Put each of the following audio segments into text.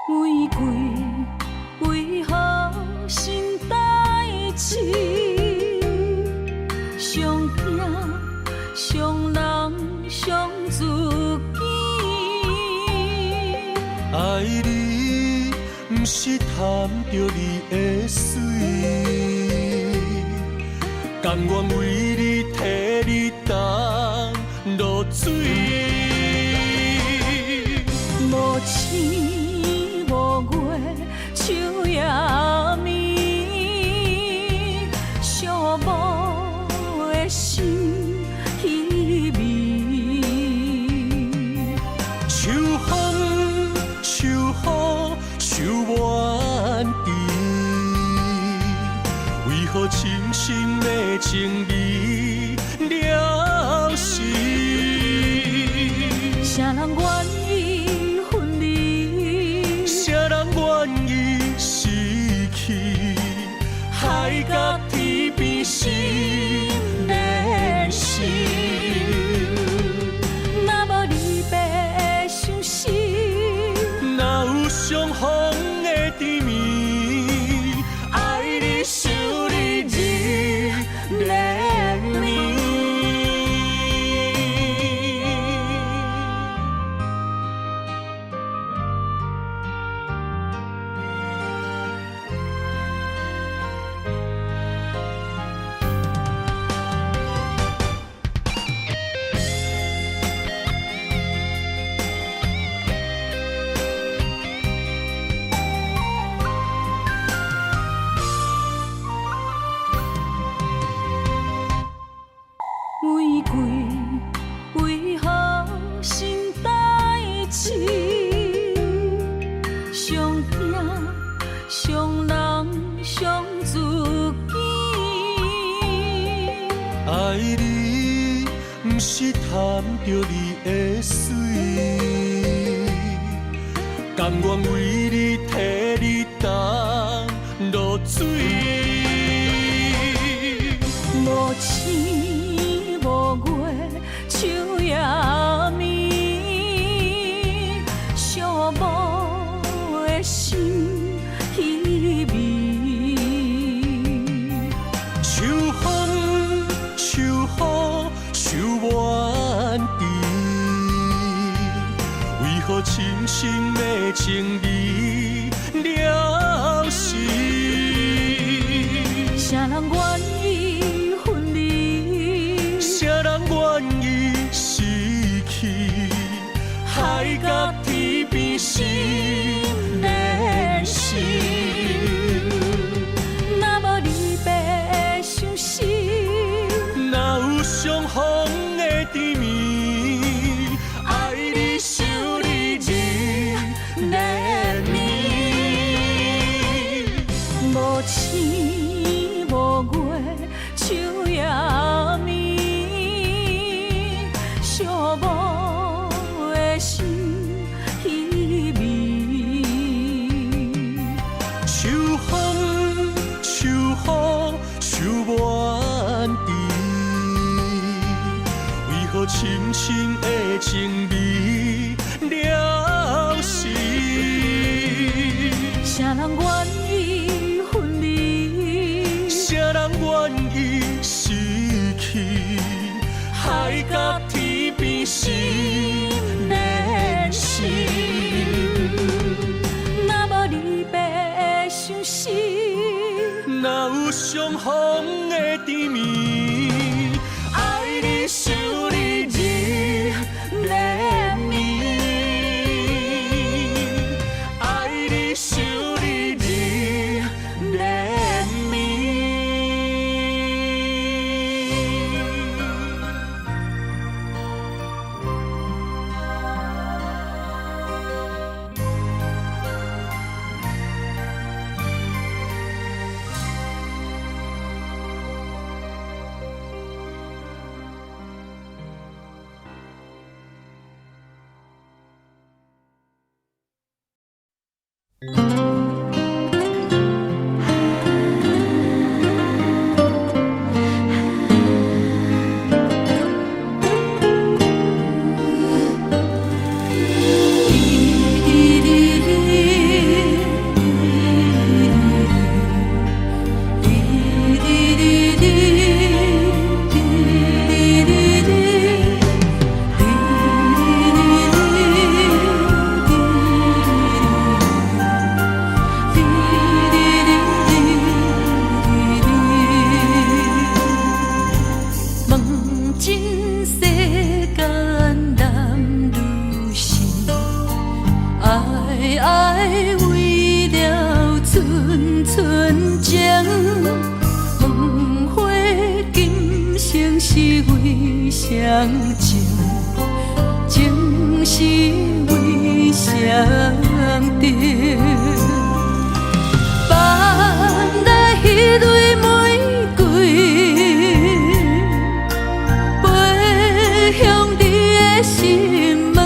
玫瑰為何心代志？上驚傷人傷自己。愛你，毋是貪著你的媠，甘願為你替你擔落水。無星無月，秋夜暝，寂寞的心稀微。秋風秋雨愁滿枝，為何深深的情意了時？誰人願意分離？誰人願意失去？海角天邊心連心。若無離別的相思，哪有相逢的甜蜜？愛你想你日連暝。玫瑰為何心代志？上驚傷人傷自己。愛你，毋是貪著你的媠，甘願為你替你擔落水。無星無月，秋夜暝，寂寞的心稀微。秋風秋雨愁滿枝，為何深深的情意了時？誰人願意分離？誰人願意失去？海角天邊心連心。若無離別的相思，哪有相逢的甜蜜？愛你想你日連暝。無星無月，秋夜暝，寂寞的心稀微。秋風秋雨愁滿枝，為何深深的情意了時？誰人願意分離？誰人願意失去？海角天邊心連心。若無離別的相思，哪有相逢的甜蜜？愛你想你日連暝，愛你想你日連暝。滴滴滴滴。寸情。問花今生是為誰情？情是為誰定？放來彼蕊玫瑰，飛向你的心門。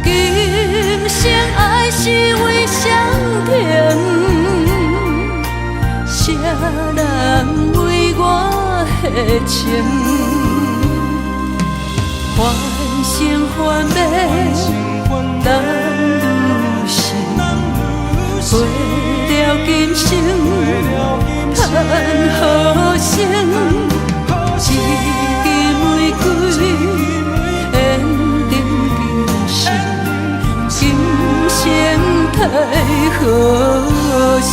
今生愛是為誰停？誰人為我的情？幻生幻滅，難如是。過了今生，談何生？一支玫瑰，緣定今生，今生待何生？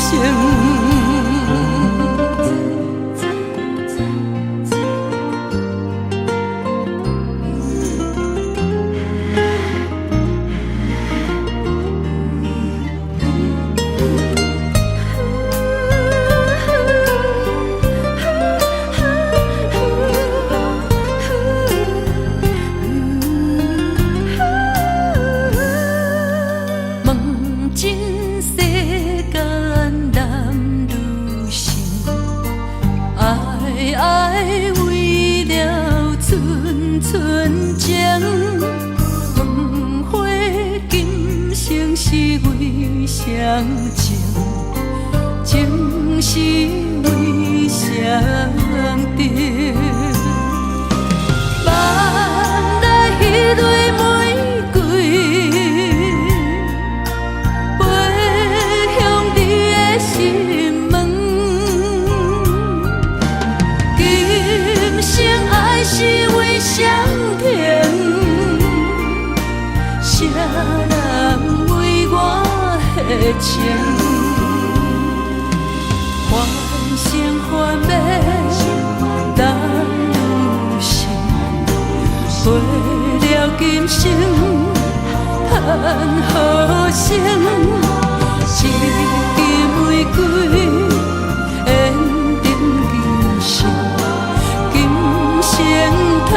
問盡世間男女心，愛愛為了寸寸情。問花今生是為誰情？情是為誰定？放來彼蕊玫瑰，飛向你的心門。今生愛是為誰停？誰人為我的情？幻生幻滅，難如是。過了今生，談何生？一支玫瑰，緣定今生，今生待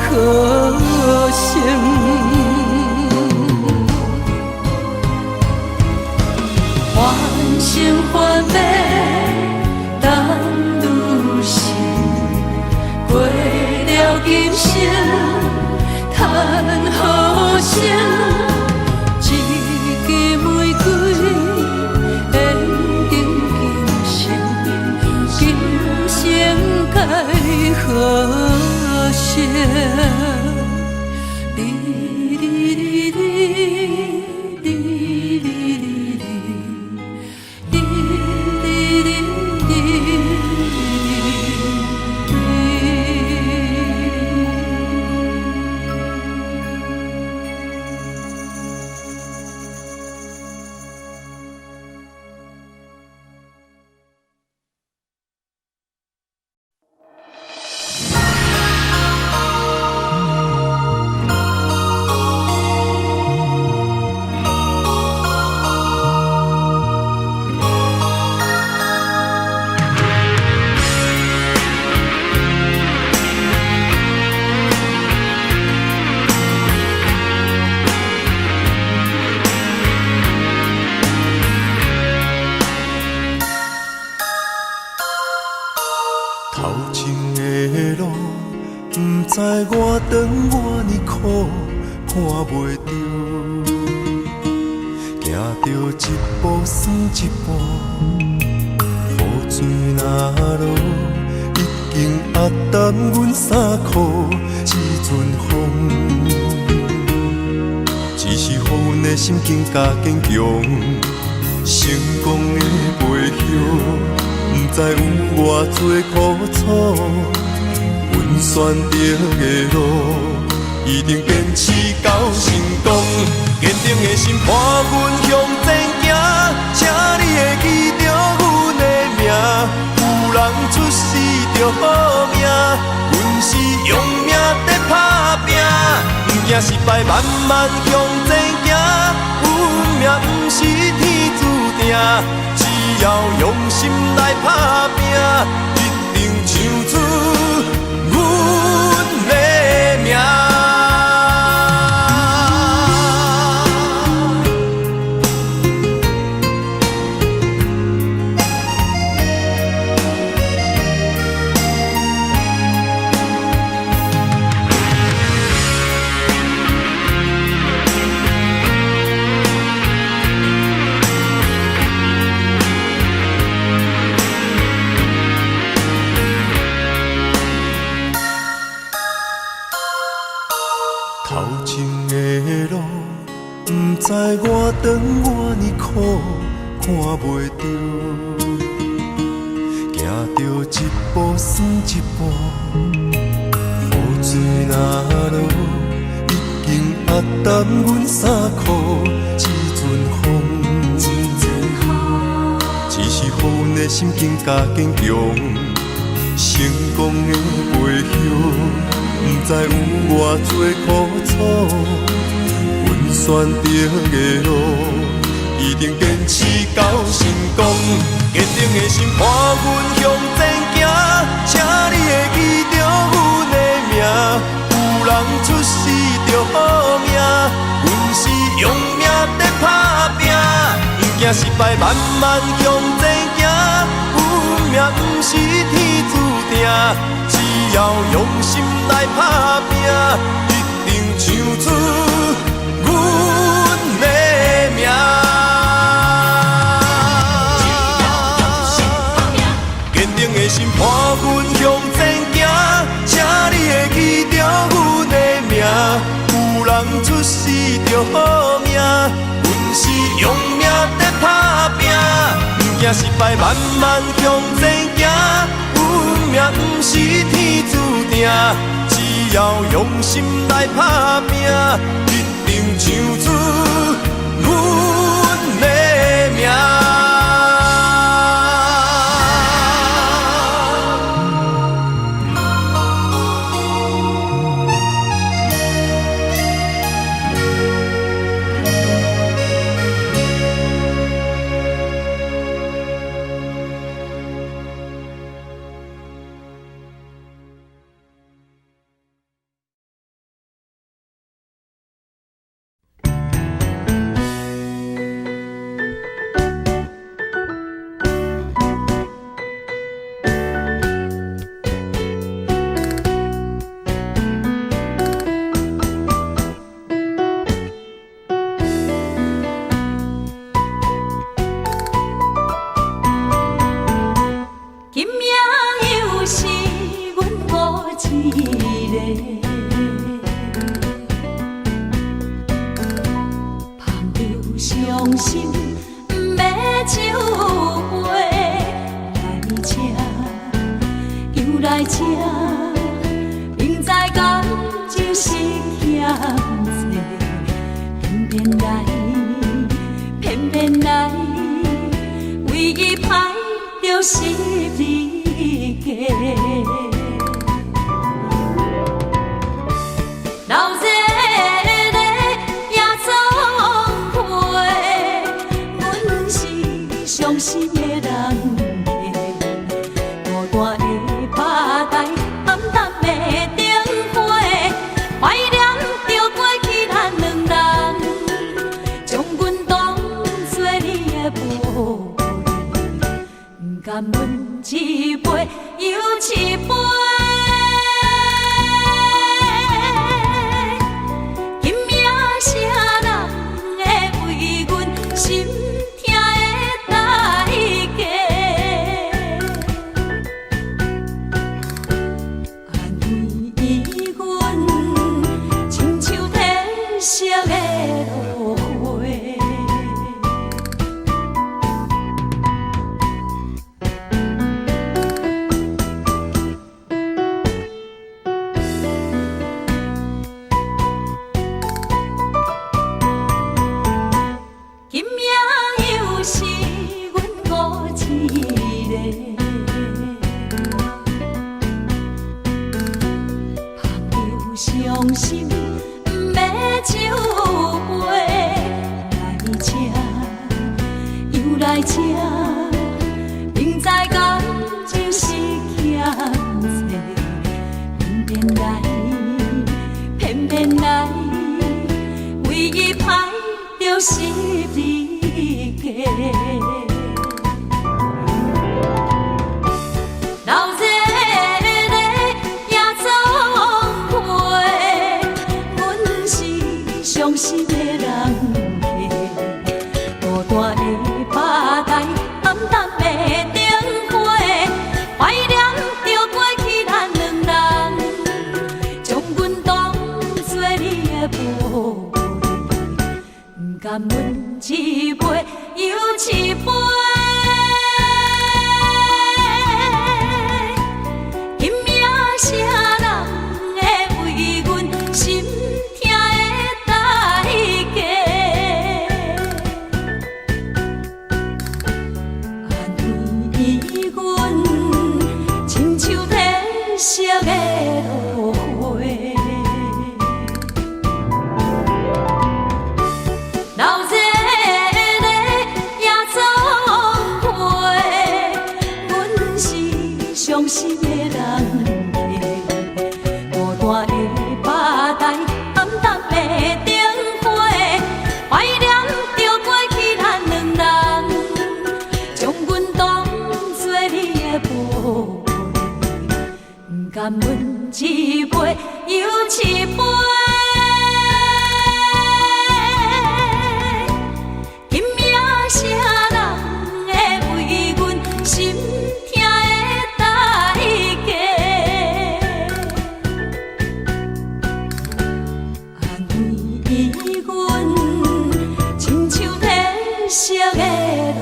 何生？幻生幻滅，難如是。過了今生，談何生？一支玫瑰，緣定今生，今生待何生？哩哩哩哩哩哩哩哩哩哩哩。頭前的路，毋知偌長偌呢苦，看袂著。行著一步算一步，雨水若落，已經壓淡阮衫褲這陣風。只是予阮的心更加堅強，成功的背後，毋知有偌濟苦楚。阮選擇的路，一定堅持到成功。堅定的心伴阮向前行，請你會記著阮的名。有人出世著好命，阮是用命在打拼，毋驚失敗，慢慢向前行。運命毋是天注定，用心來打拚，一定唱出阮的名。頭前的路，不知偌長偌呢苦，看袂著。行著一步算一步，雨水若落，已經壓淡阮衫褲。這陣風，只是予阮的心更加堅強。成功的背後，不知有偌濟苦楚。阮選擇的路，一定堅持到成功。堅定的心伴阮向前行，請你會記著阮的名。有人出世著好命，阮是用命在打拚。毋驚失敗，慢慢向前行。運命毋是天注定，只要用心來打拚，一定唱出阮的名。堅定的心伴阮向前行，請你會記著阮的名。有人出世著好命，阮是用命在打拚。毋驚失敗，慢慢向前行。運命毋是天注定，只要用心來打拚，一定唱出阮的名。今夜又是阮孤一个，捧著傷心欲酒杯來這，又來這，明知感情是欠債，偏偏來，偏偏來，為伊歹著十字架。流熱的也總會，阮是傷心的人客，孤單的吧台，暗淡的燈火，懷念著過去咱兩人，將阮當作你的寶貝，不甘阮一十字架。流热的夜总会，阮是伤心的人客，孤单的吧台，暗淡的灯火，怀念著过去咱兩人，將阮當作你的寶貝，毋甘阮一杯又一杯。今夜啥人會為阮心疼的代價？安慰阮，親像褪色的落花。流熱的夜總會，阮是傷心的人客，孤單的吧台，暗淡的燈火，懷念著過去咱兩人，將阮當作你的寶貝，毋甘阮一杯又一杯。今夜啥人會為阮心疼的代價？安慰阮，親像褪色的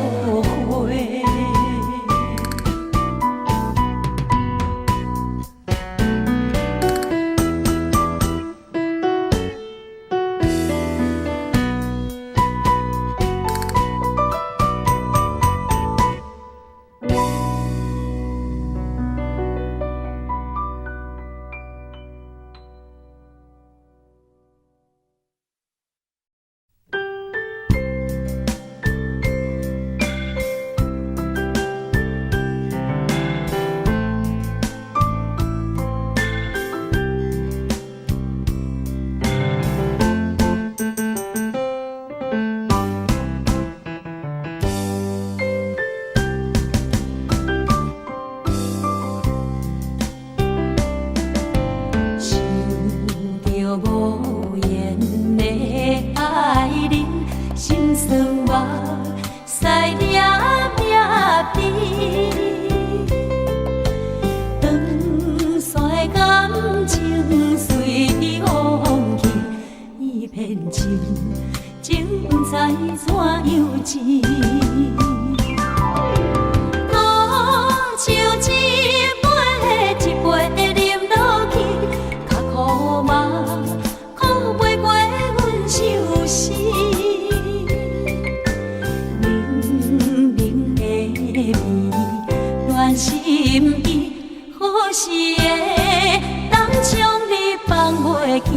落花。想著無言的愛人，心酸目屎粒粒滴。長線的感情隨風去，伊騙情，情不知怎樣治。苦酒一杯一杯啉落去，較苦嘛苦袂過阮相思。濃濃的迷戀心意，何時會當將你放袂記？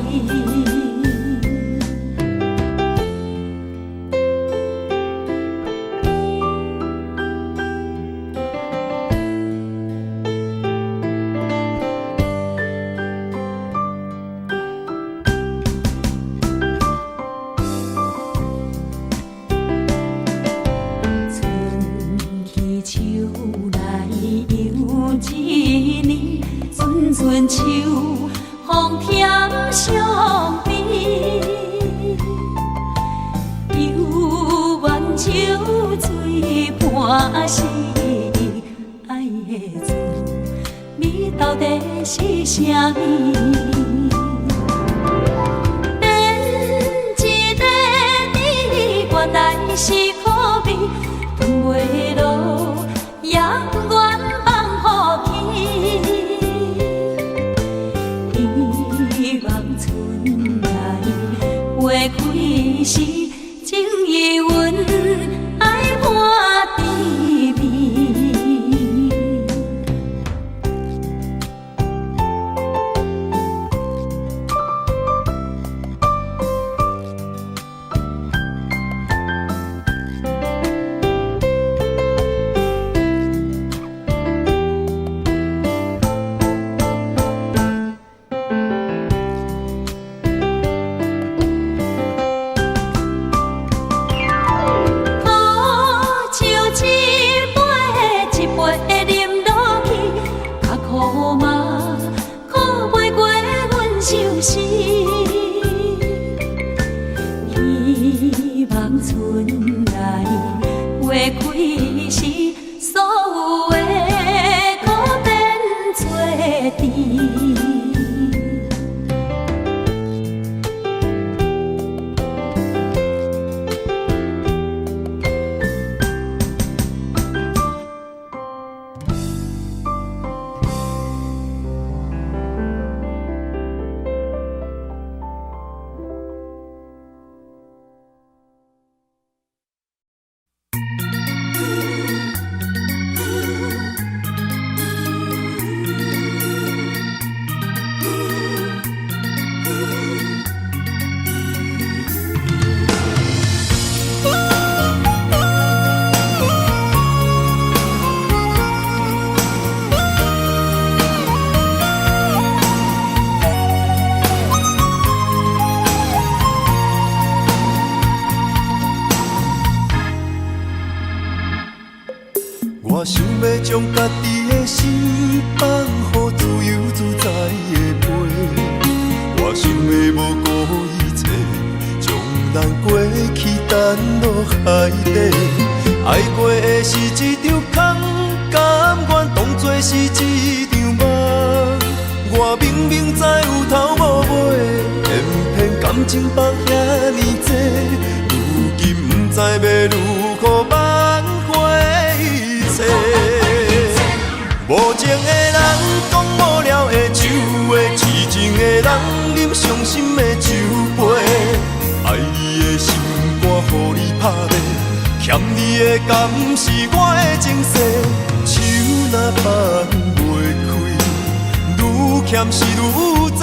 春去秋來又一年，陣陣秋風添傷悲。猶原酒醉半死，愛的滋味到底是啥物？變一個甜，原來是苦味，吞袂落，也不願放予去。希望春來花開時，情意阮愛伴甜蜜。春來花開時，所有的苦變做甜。我想欲將家己的心放予自由自在的飛，我想欲無顧一切，將咱過去擲落海底。愛過的是一場空，甘願當作是一場夢。我明明知有頭無尾，偏偏感情放遐爾濟，如今毋知欲如何挽回一切。無情的人講無聊的笑話，痴情的人啉傷心的酒杯。愛你的心肝予你拍賣，欠你的敢是我的前世？手若放袂開，愈欠是愈濟。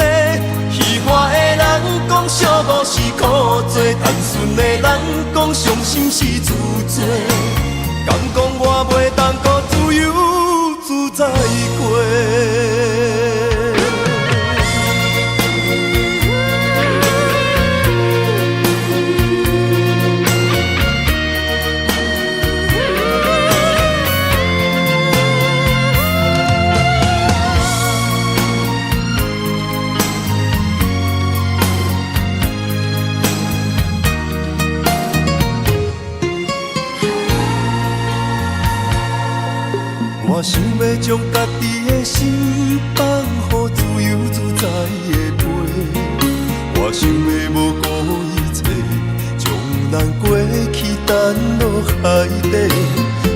虛華的人講寂寞是苦罪，單純的人講傷心是自罪。敢講我袂當閣自由自在過？我想欲將家己的心放予自由自在的飛，我想欲無顧一切，將咱過去擲落海底。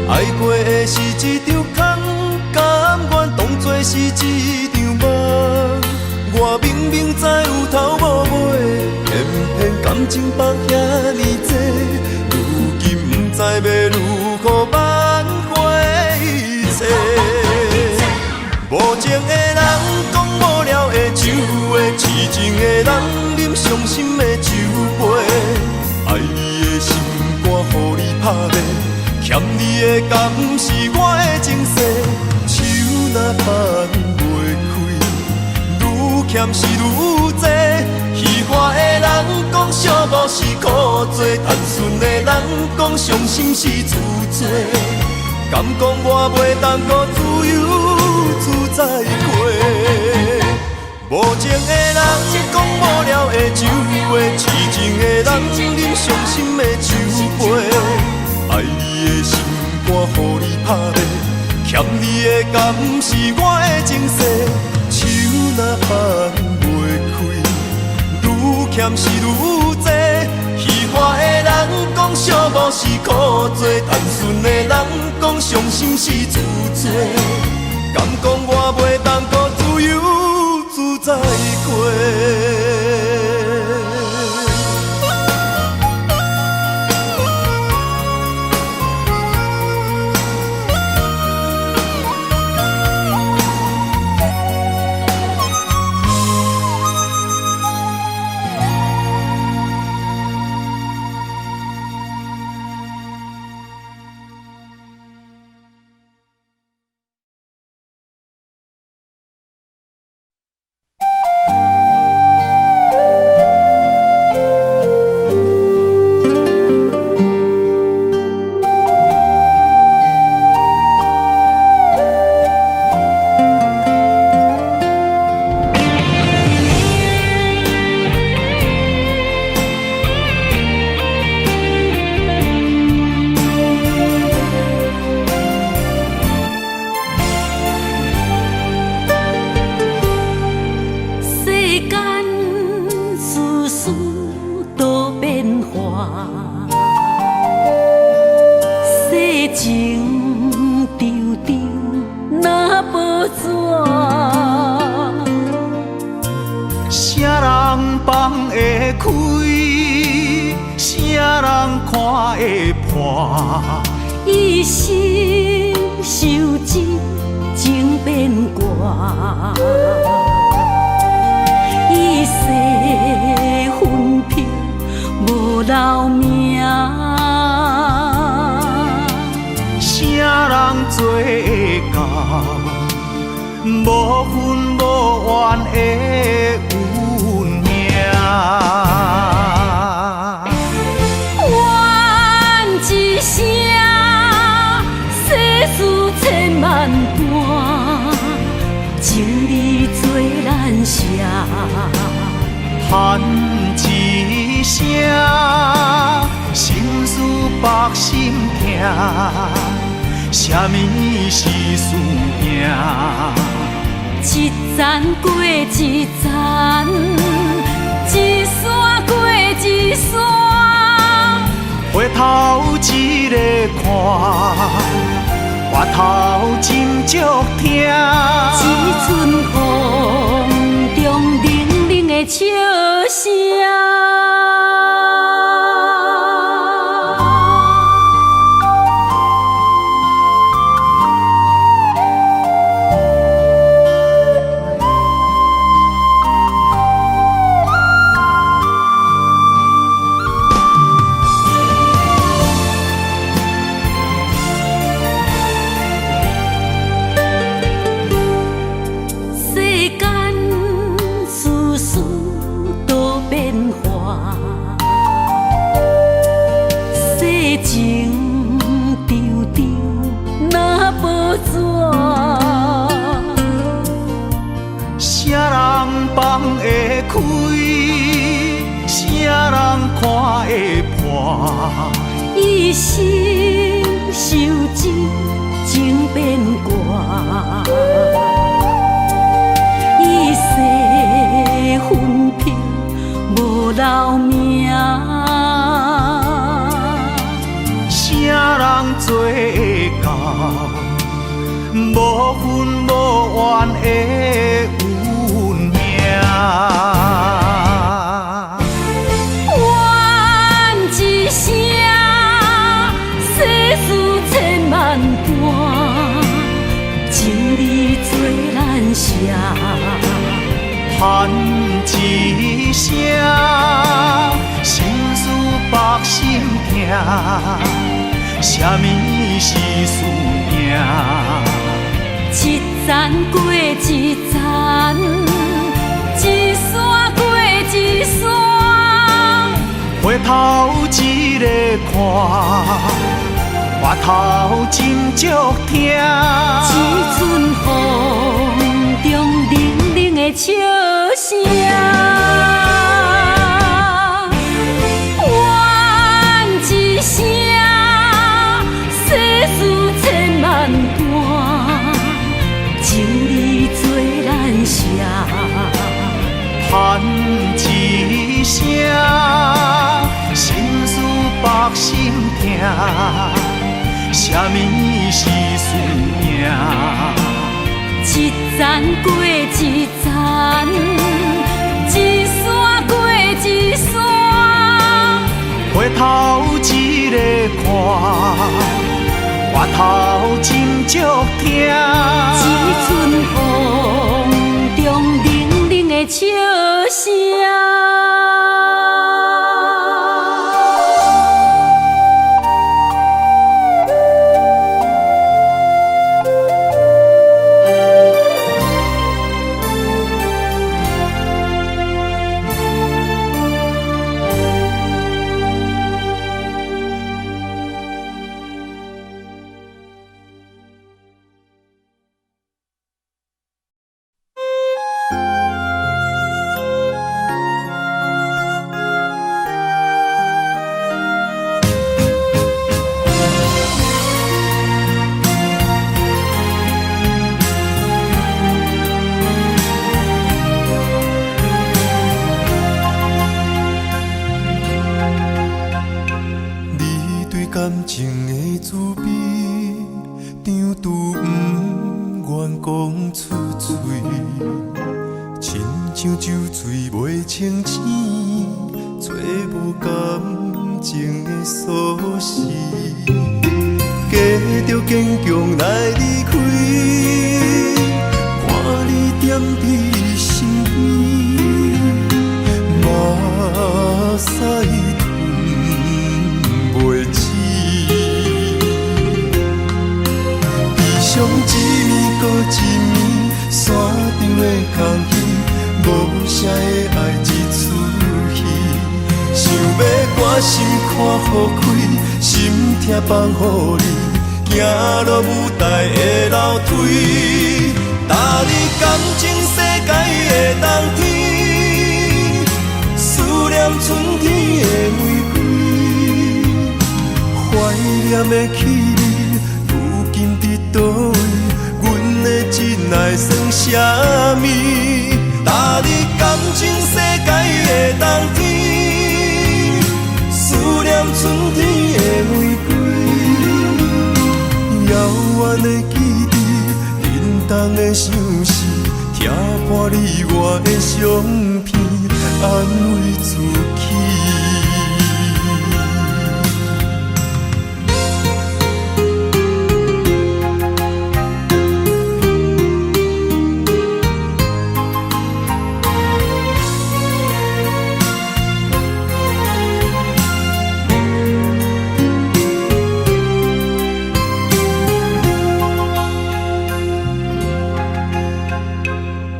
愛過的是一場空，甘願當作是一場夢。我明明知有頭無尾，偏偏感情放遐爾濟，如今毋知欲如何挽回一切。無情的人講無聊的笑話，痴情的人啉傷心的酒杯。愛你的心肝予你拍賣，欠你的敢是我的前世？手若放袂開，愈欠是愈濟。虛華的人講寂寞是苦罪，單純的人講傷心是自罪。敢講我袂當閣自由自在過？無情的人講無聊的笑話，痴情的人啉傷心的酒杯。愛你的心肝予你拍賣，欠你的敢是我的前世？手若放袂開，愈欠是愈濟。虛華的人講寂寞是苦罪，單純的人講傷心是自罪。敢講我袂當閣自由自在過？情長長若無紙。啥人放會開？啥人看會破？一生受這情變卦，一世魂魄無留名。啥人做會到？無恨無怨的運命。怨一聲，世事千萬般，情理做難舍。嘆一聲，心事縛心疼，啥物是輸贏？一層過一層，一山過一山。回頭一个看，回頭真足疼。一陣風中冷冷的笑聲。世間事事多變化，世情長長若無紙。啥人放會開？啥人看會破？一生受這情變卦，一世魂魄無留名。啥人做會到？無恨無怨的運命。怨一聲，世事千萬般，情理做難舍。嘆一聲，心事縛心疼，啥物是輸贏？一層過一層，一山過一山。回頭一个看，回頭真足疼。一陣風中冷冷的笑聲。怨一聲，世事千萬般，情理做難舍。嘆一聲，心事縛心疼，啥物是輸贏？一層過一層，一山過一山。回頭一个看，回頭真足疼。一陣風中冷冷的笑聲。對感情的滋味，張拄毋願講出喙，親像酒醉袂清醒，揣無感情的鎖匙，加著堅強來離開，看你踮佇身邊，目屎吞袂止。悲傷一暝閣一暝，散場的空虚，無聲的愛一出戲。想欲趕心看予開，心痛放予你，行落舞台的樓梯，踏入感情世界的冬天，思念春天的玫瑰，懷念的氣味，如今佇佗位？阮的真愛算啥物？踏入感情世界的冬天，思念春天的玫瑰，遙遠的記憶，震動的相思，拆破你我的相片，安慰自己。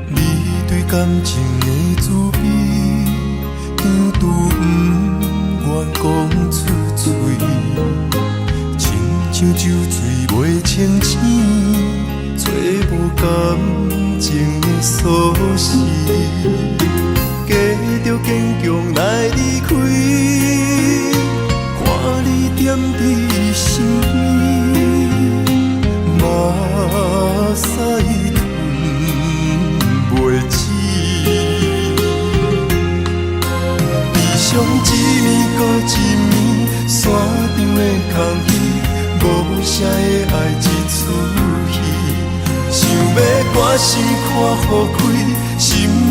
你對感情的滋味，張拄毋願講出喙，親像酒醉袂清醒，揣無感情的鎖匙，加著堅強來離開，看你踮佇身邊，目屎吞袂止。悲傷一暝閣一暝，散場的空虛，無聲的愛一出戲。想欲趕心看予開，心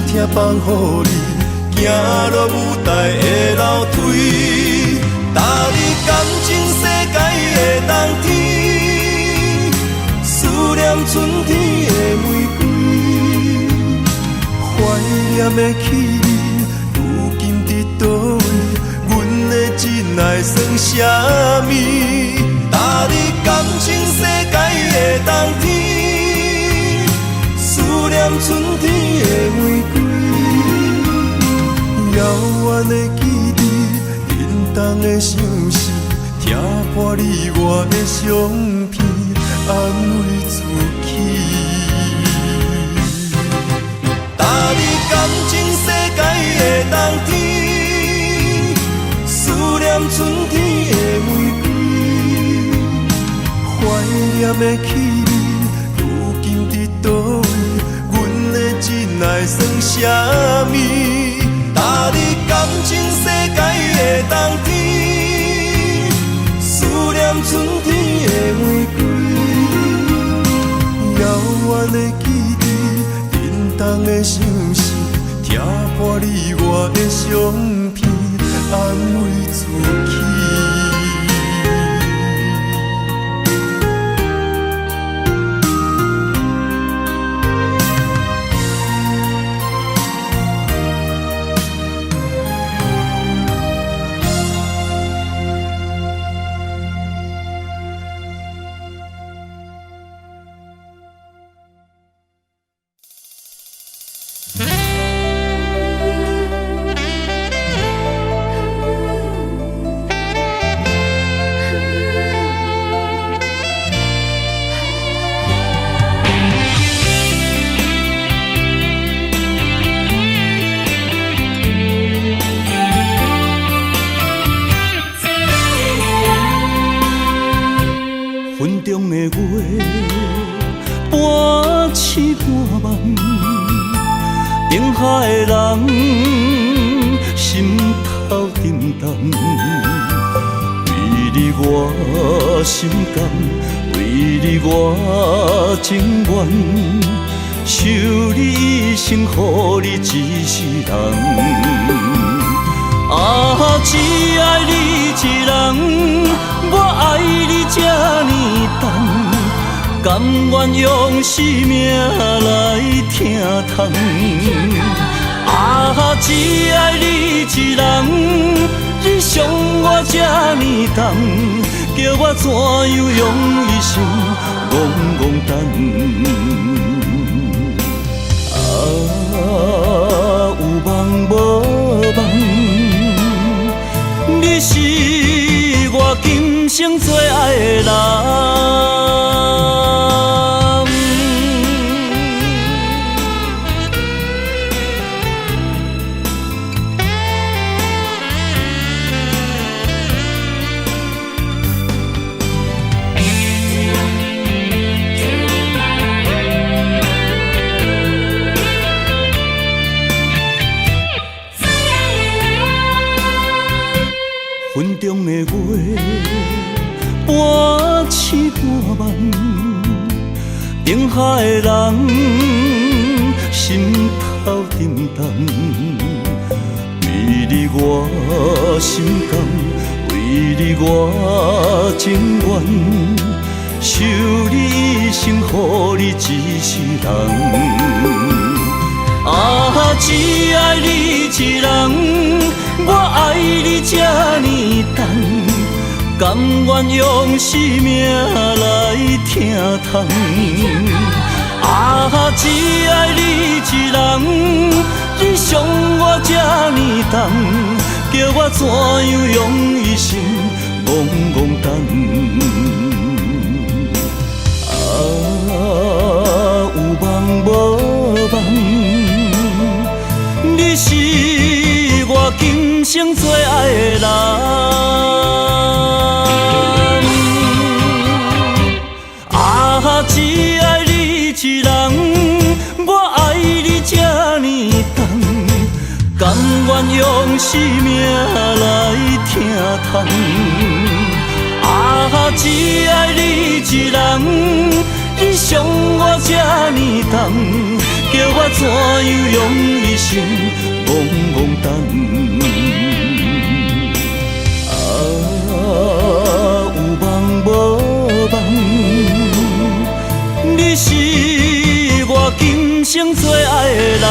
痛放予你，行落舞台的樓梯，踏入感情世界的冬天，思念春天的玫瑰，懷念的氣味，如今佇佗位？阮的真愛算啥物？踏入感情世界的冬天，思念春天的玫瑰，遙遠的記憶，震動的相思，拆破你我的相片，安慰自己。踏入感情世界的冬天，思念春天的玫瑰，懷念的氣味，如今佇佗位？阮的真愛算啥物？踏入感情世界的冬天，思念春天的玫瑰，遙遠的記憶，震動的相思，拆破你我的相片，安慰自己。雲中的月，半痴半夢，燈下的人，心頭沉重。為你我我心甘，為你我情願，受你一生，予你一世人。啊，只愛你一人，我愛你這呢重，甘願用生命來疼痛。啊，只愛你一人，你傷我這呢重，叫我怎樣用一生戆戆等。啊，有夢無夢，你是我今生最愛的人。雲中的月，半醒半夢，燈下的人，心頭沉重。為你我心甘，為你我情願，受你一生，予你一世人。啊，只愛你一人，我愛你這呢重，甘願用生命來疼痛。啊，只愛你一人，你傷我這呢重，叫我怎樣用一生戆戆等。啊，有夢無夢，你是我今生最愛的人。啊，只愛你一人，我愛你這呢重，甘願用生命來疼痛。啊，只愛你一人，你傷我這呢重，叫我怎樣用一生戆戆等。啊，有夢無夢，你是我今生最愛的人。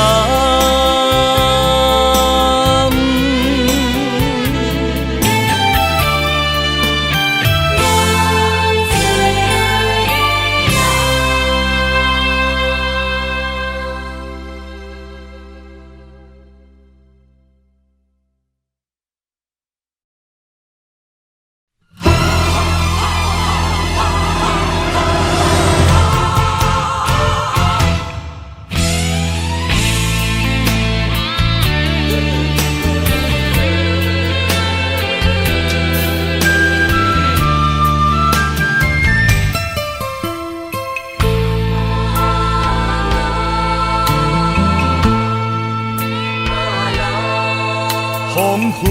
黃昏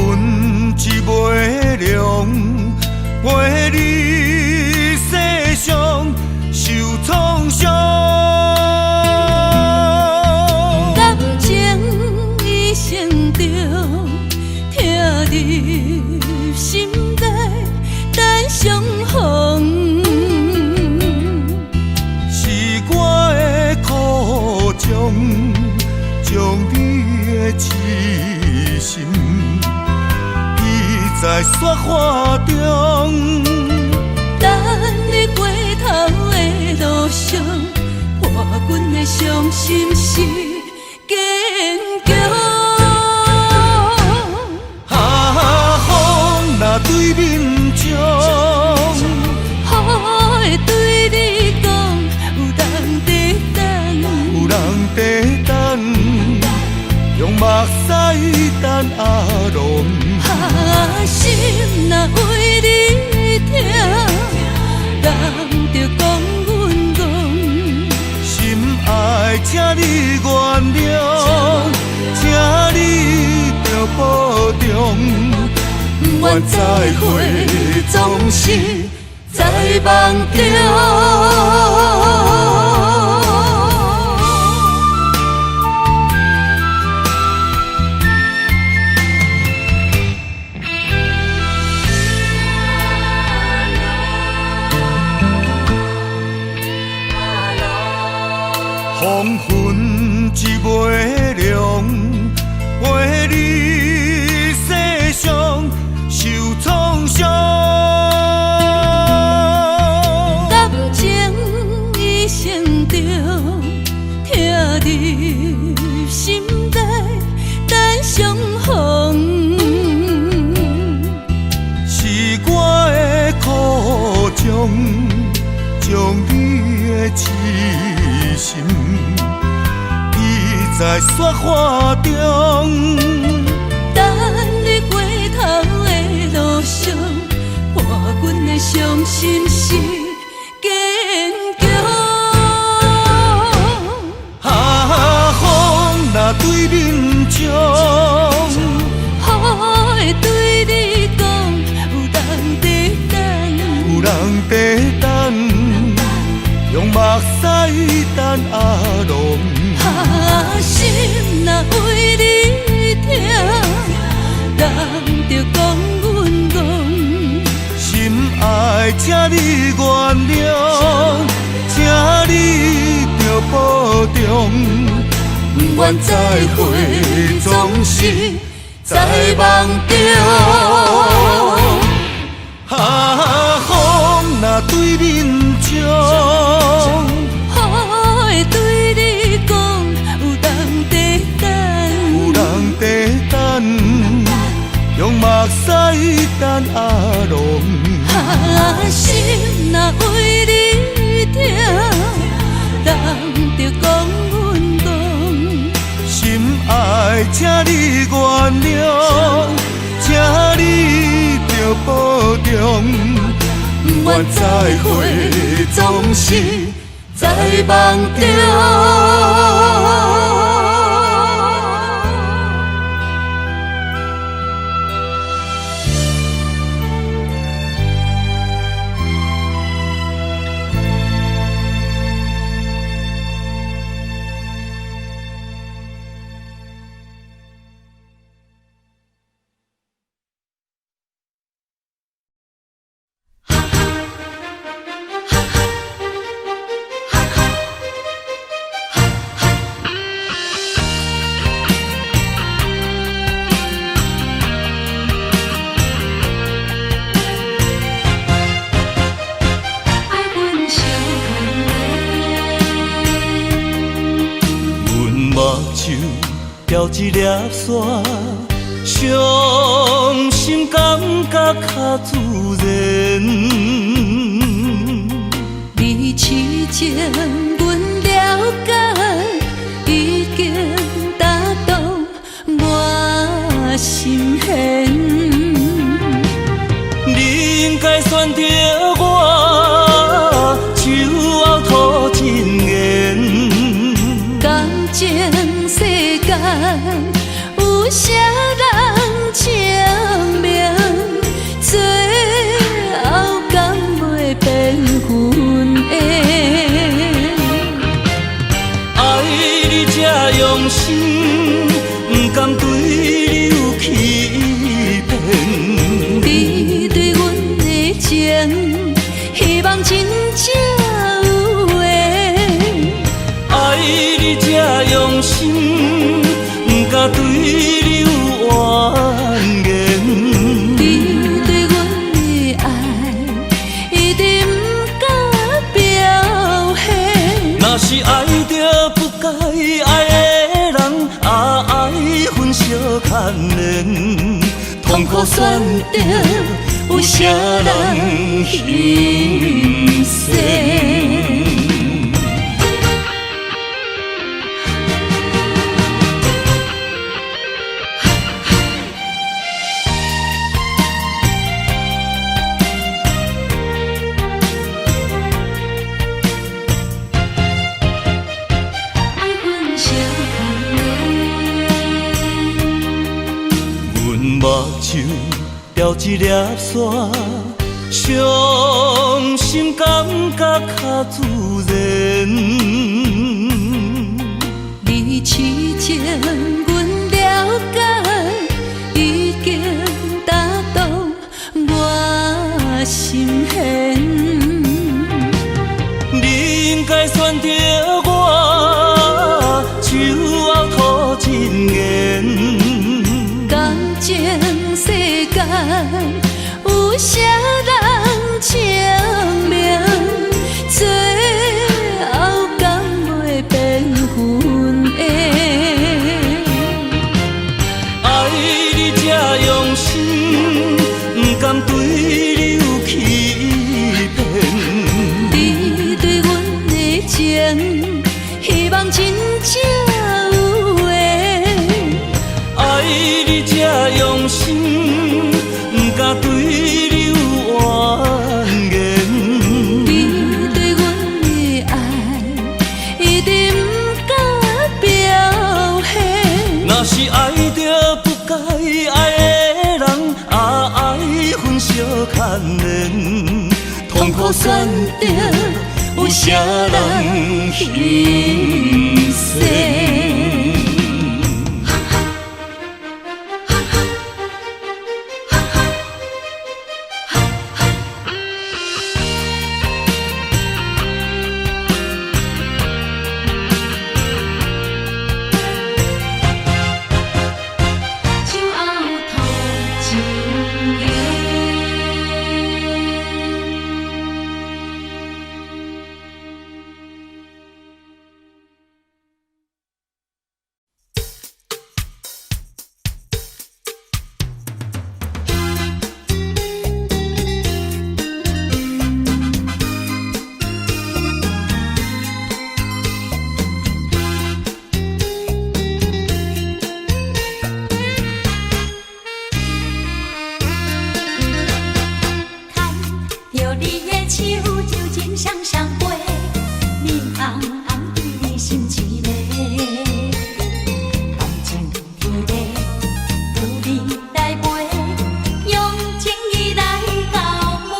一尾龍，陪你世上受創傷。感情一生中，疼入心内，等相逢。是我的苦衷，將你的痴心在雪花中，等你回頭的路上，破阮的傷心是堅強。啊，風若對面衝，雨會對你講，有人在等，有人在等，用目屎等阿龙。啊，心若為你疼，人就講阮戇。心愛，請你原夢中。黄昏一尾凉，陪你世上受创伤。感情一生中，疼入心内等相逢。是我的苦衷，将你的痴心记在雪花中。等你回头的路上，伴阮的伤心是坚强。啊，风若对面将，雨会对你讲，有人伫等，有人伫等，用目屎等阿龙。啊，心若为你疼，人著讲阮戆。心爱，请你原谅，请你著保重。不愿再会，总是在梦中。啊，风若对面将，雨会对你讲，有人伫等，有人伫等，用目屎等阿龙。啊，心若为你疼，人著讲阮戆。心爱，请你原谅，请你著保重。不愿再会，总是在梦中。爱阮相阮目睭掉一粒沙，伤心感觉较自然。你痴情，阮了解，已经打动我心弦。你应该选择我，树后吐真言。感情世间有啥人证明？最后敢袂变阮的？爱你这用心，不甘对你有欺骗。你对阮的情，希望真正有缘。爱你这用心，不敢对你有怨言。你对阮的爱，一直不敢表现。若是爱著不该爱的人，啊，爱恨相牵连，痛苦选择有啥人心酸？爱阮相牵连。阮目睭掉一粒沙，伤心心感覺較自然。你痴情，阮了解，已經打動我心弦。你應該選擇我，手後吐真言。感情世間有啥人證明？最後敢袂變分的？愛你這用心，毋甘對你有欺騙。你對阮的情，希望真正有緣。愛你這用心，毋敢對你有怨言。你對阮的愛，一定毋敢表現。若是愛著不該愛的人，啊愛恨相牽連，痛苦選擇有啥人欣羨？手後吐真言。牽著你的手就真雙雙飛，面紅紅對你心一暝。感情天地有你來陪，用情意來到尾。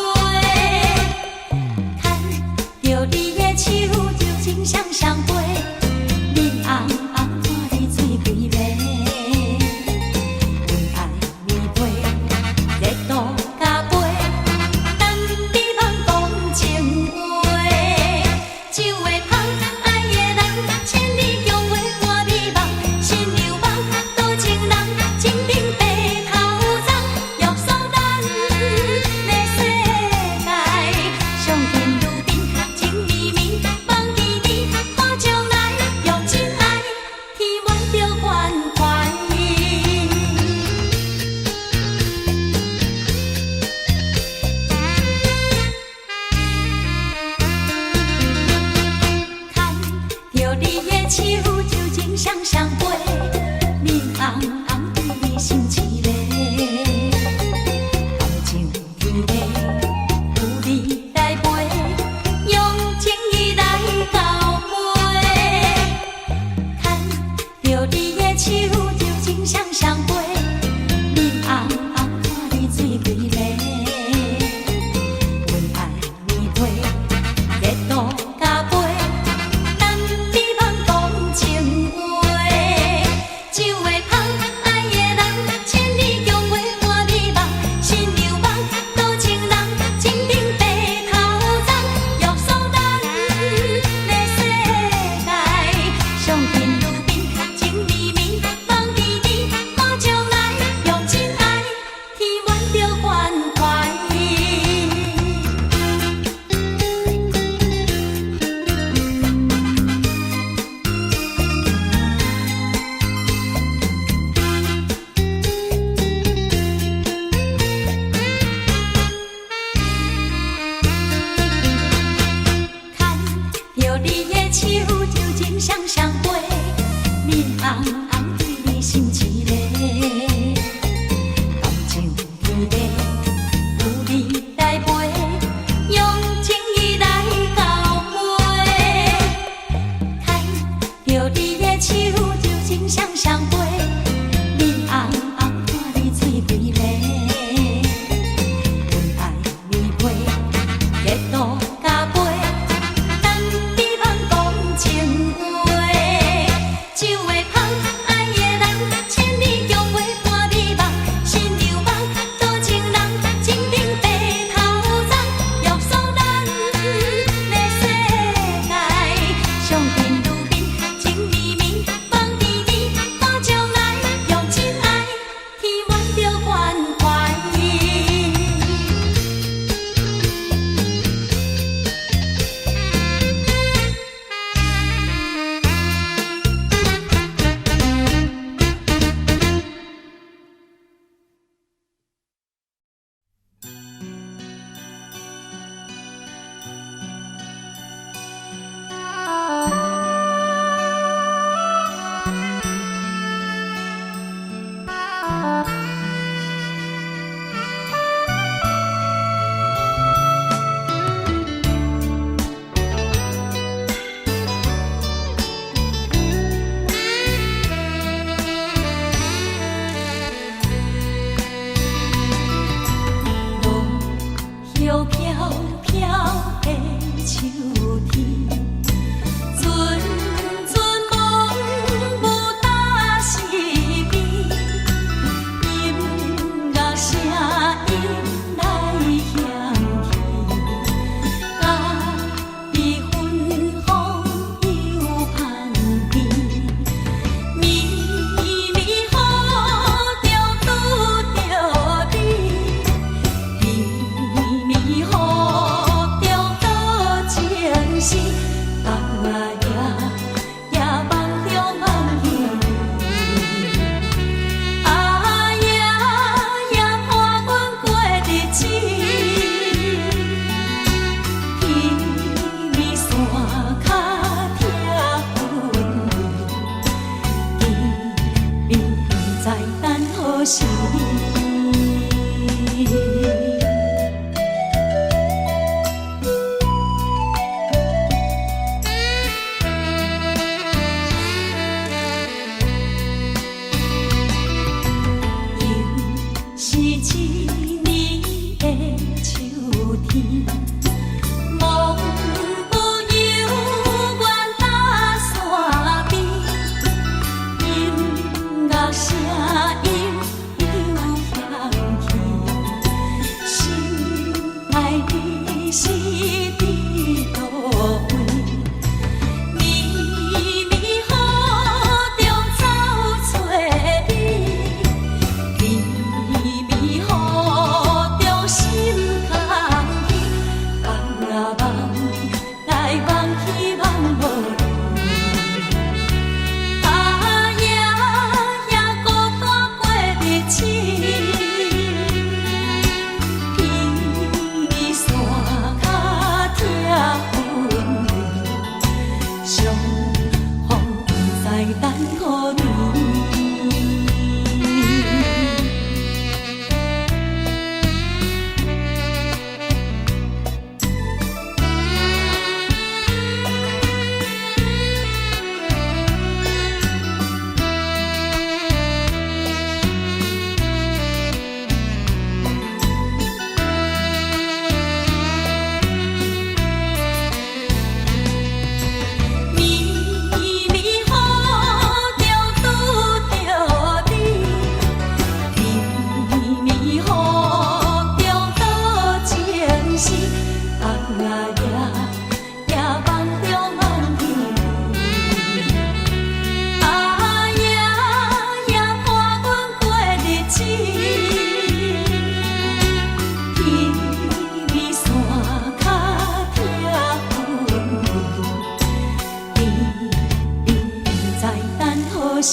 牽著你的手就真雙雙飛，面紅紅看你醉規暝。阮愛你陪，熱度加倍，等你茫講一是佇佗位？绵绵雨中走揣你，绵绵雨中心空虚，望啊望，來望去望無你。啊夜夜孤單過日子，天山跤疼阮，相逢不知等何年。绵绵雨中拄著你，绵绵雨中倒情丝，望啊夜夜望中望天啊夜夜伴阮過日子，天邊山跤疼阮，甜甜不知等何時。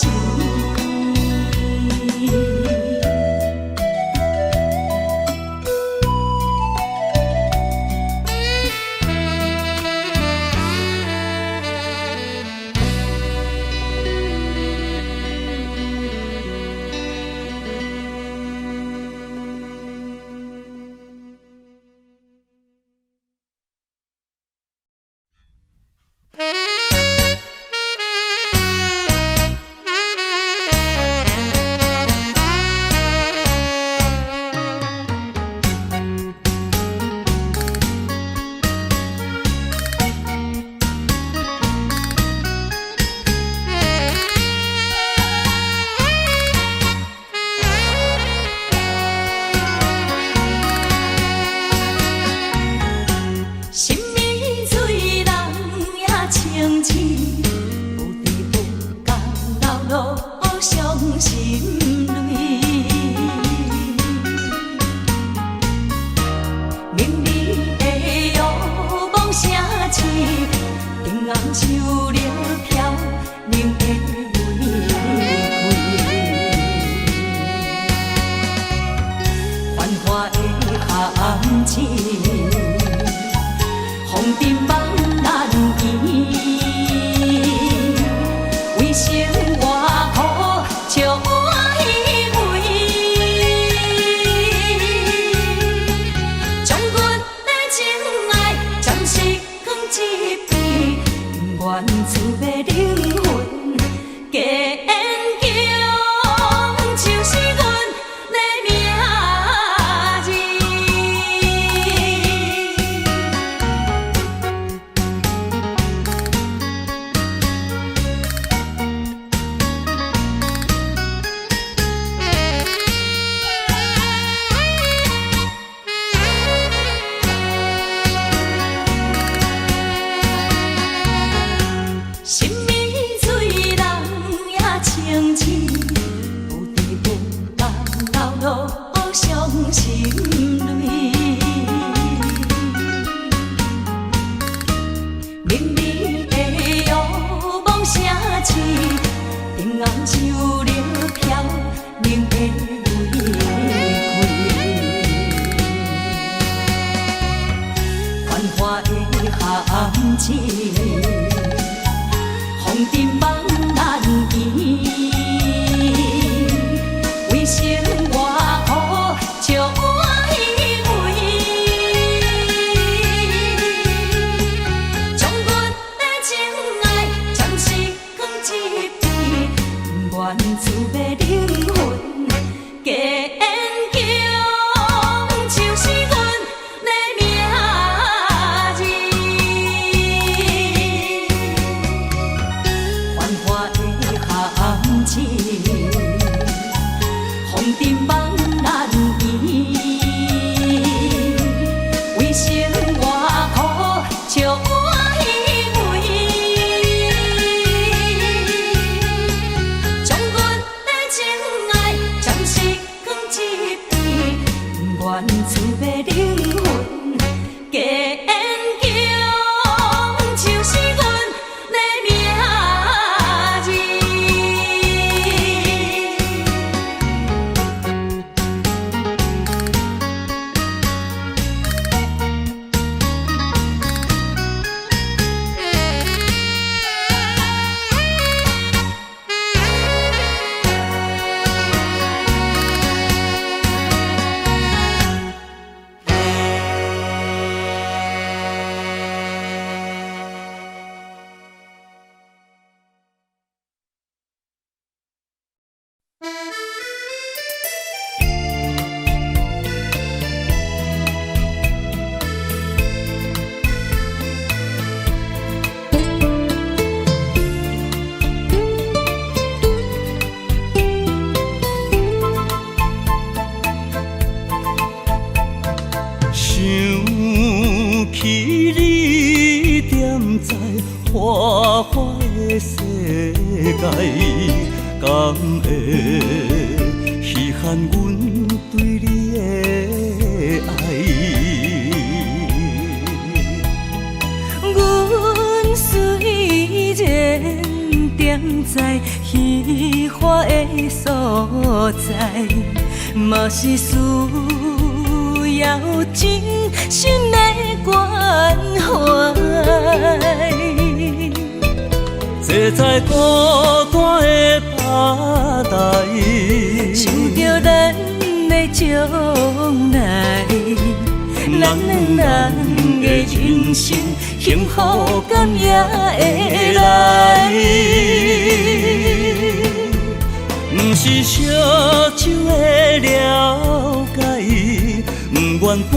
什麼水人也清醒，不知不覺流落傷心淚。明媚的欲望城市，燈暗秋日飄零的離開，繁華的陷阱，風塵夢難圓，為生活苦，笑我以為，將阮的情愛暫時囥一邊，不願厝的靈魂堅強，就是阮的命字。什麼水人也清醒，不知不覺流落傷心淚。明媚的欲望城市，燈暗秋日飄零的離開，繁華的陷阱，風塵夢難圓，為生活苦，笑我以為，將阮的情愛暫時囥一邊，不願厝的靈魂堅強，就是阮的命字。繁華花的世界，敢會稀罕阮對你的愛？阮雖然踮在虚华的所在，嘛是需要真心的關懷。坐在孤單的吧台，想著咱的將來，咱兩人的人生，幸福敢也會來？毋是燒酒的了解，毋願半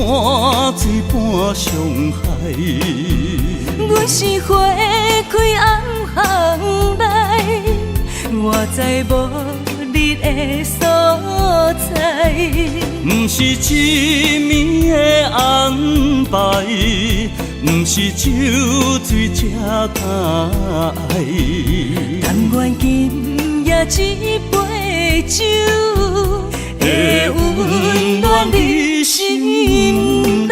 醉半傷害。阮是花開暗巷內，我知無你的所在。毋是一暝的安排，毋是酒醉才敢愛。甘願今夜一杯酒，會溫暖你心內。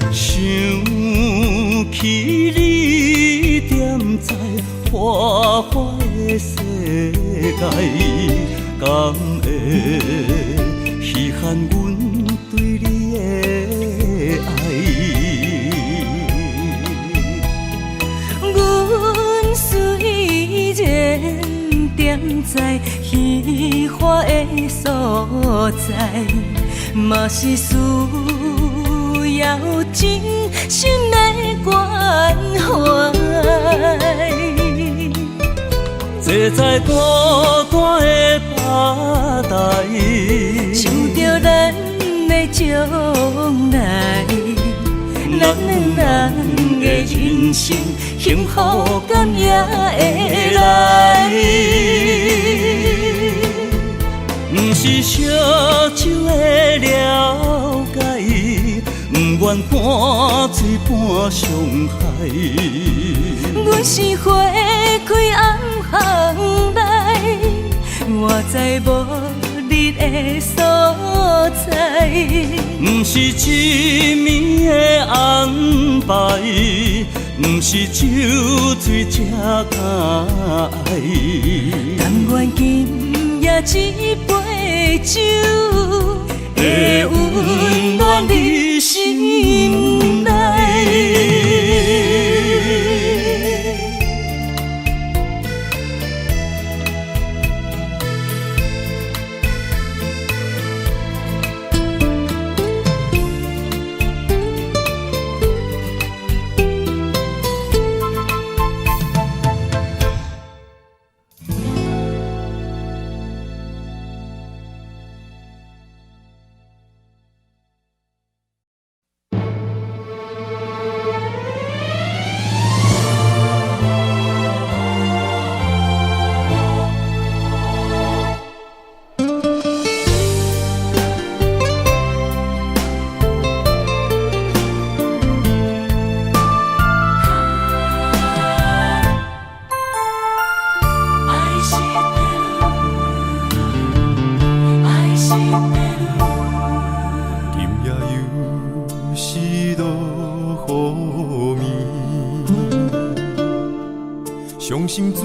想起你踮在花花的世界，敢會稀罕阮對你的愛？阮雖然踮在虚华的所在，嘛是需要真心的關懷。坐在孤單的吧台，想著咱的將來，咱兩人的人生，幸福敢也會來？毋是燒酒的了解，毋願半醉半傷害。阮是花開暗巷內，我知無你的所在。毋是一暝的安排，毋是酒醉才敢愛。甘願今夜一杯酒，會溫暖你心內。今夜又是落雨暝，傷心珠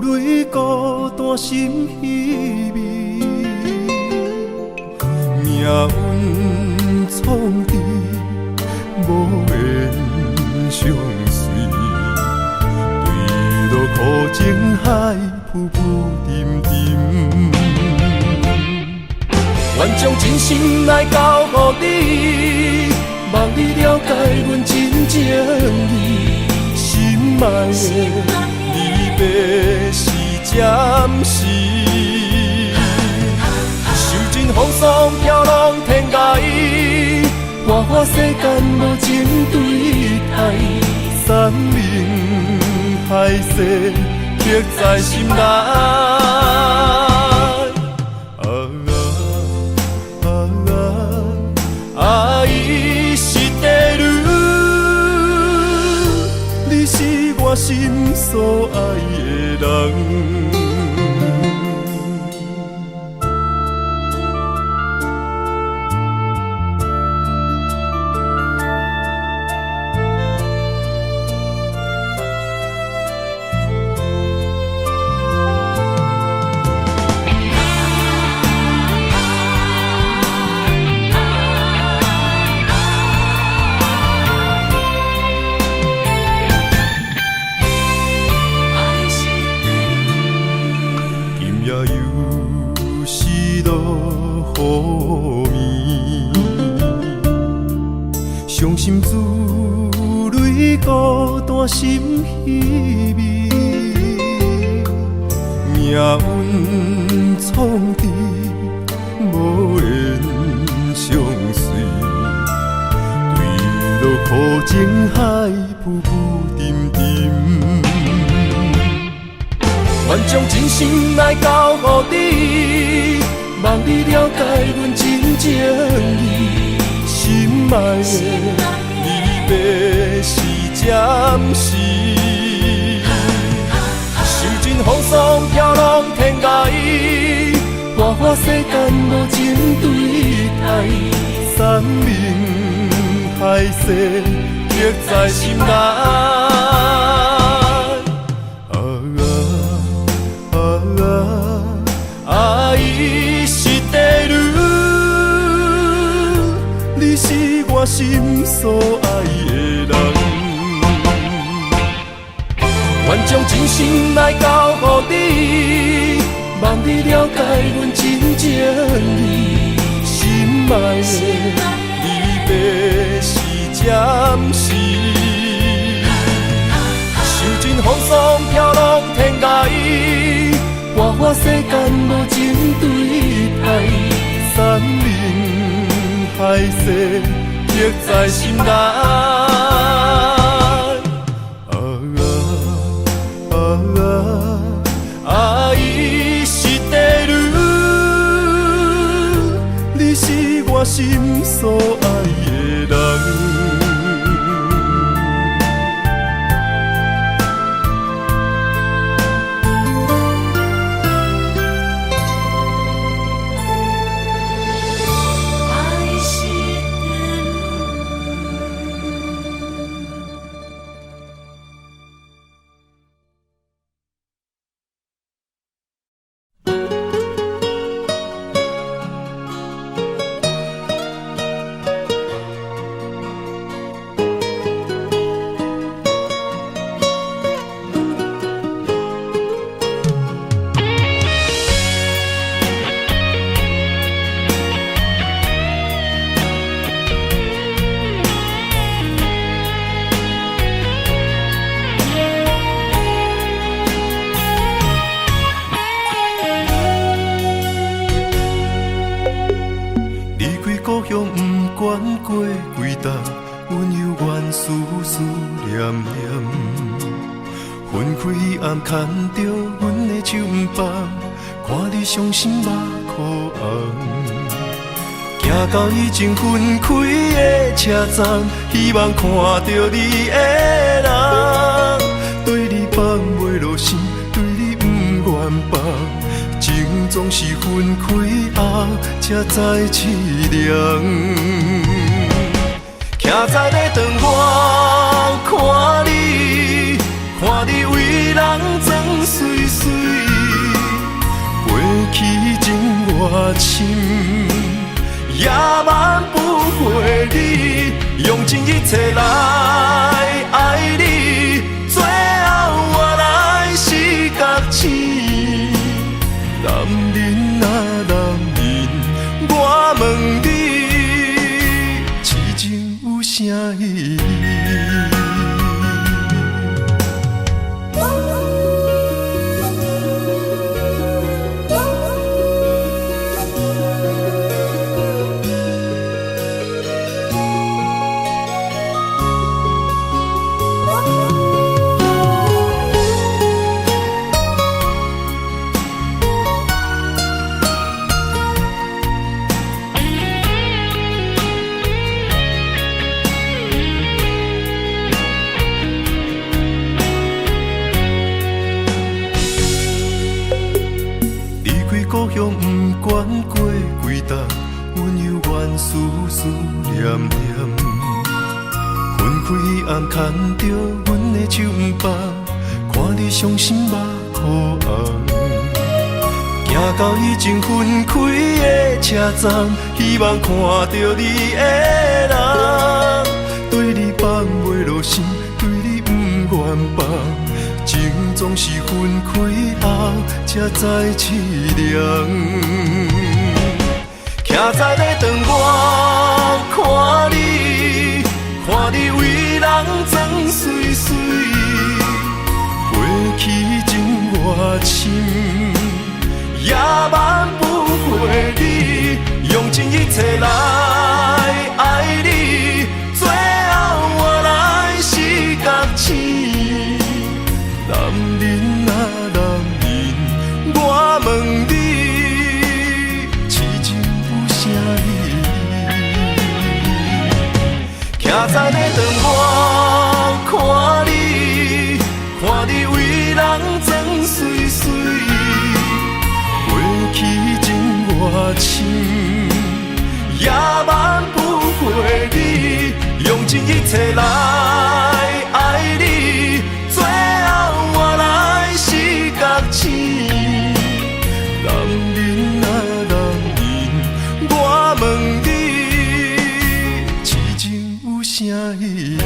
淚孤單心稀微，命運創治無緣相隨，對落苦情海浮浮沉沉。願將真心來交予你，望你了解阮真情意。心愛的，離別是暫時，受盡風霜飄浪天涯。活活世間無情對待，山盟海誓刻在心內。啊啊啊！愛してる，你是我心所愛的人。今夜又是落雨暝，傷心珠淚孤單心稀微，命運創治無緣相隨，對落苦情海浮浮沉沉。願將真心來交予你，望你了解阮真情意。心愛的，離別是暫時，受盡風霜飄浪天涯，活活世間無情對待，山盟海誓刻在心內。啊啊啊！愛してる，你是我心所愛的人。願將真心來交予你，望你了解阮真情意。心愛的，離別是暫時，受盡風霜飄浪天涯，活活世間無情對待，山盟海誓刻在心內。啊啊啊！愛してる，你是我心所愛的人。愛してる。離開故鄉，不管過幾冬，阮猶原思思念念。分開彼暗，牽著阮的手毋放，看你傷心目箍紅。行到已經分開的車站，希望看著你的人，對你放袂落心，對你毋願放。情總是分開後才知淒涼。徛在咧長我看你，看你為人裝媠媠，過去情偌深，也挽不回你，用盡一切來愛你，最後換來是覺醒。男人啊男人，我問你，痴情有啥意義？強，不管過幾冬，阮猶原思思念念。分開彼暗，牽著阮的手毋放，看你傷心目箍紅。行到已經分開的車站，希望看著你的人，對你放袂落心，對你毋願放，情總是分開後才知淒涼。徛在咧窗外看你，看你為人裝媠媠，過去情偌深，也挽不回你，用盡一切來愛你，最後換來是覺醒。男人啊男人，我問你，痴情有啥意義？徛在咧窗外看你，看你為人裝媠媠。過去情偌深，也挽不回你，用盡一切來愛你，最後換來是覺醒。男人啊男人，我問你，痴情有啥意義？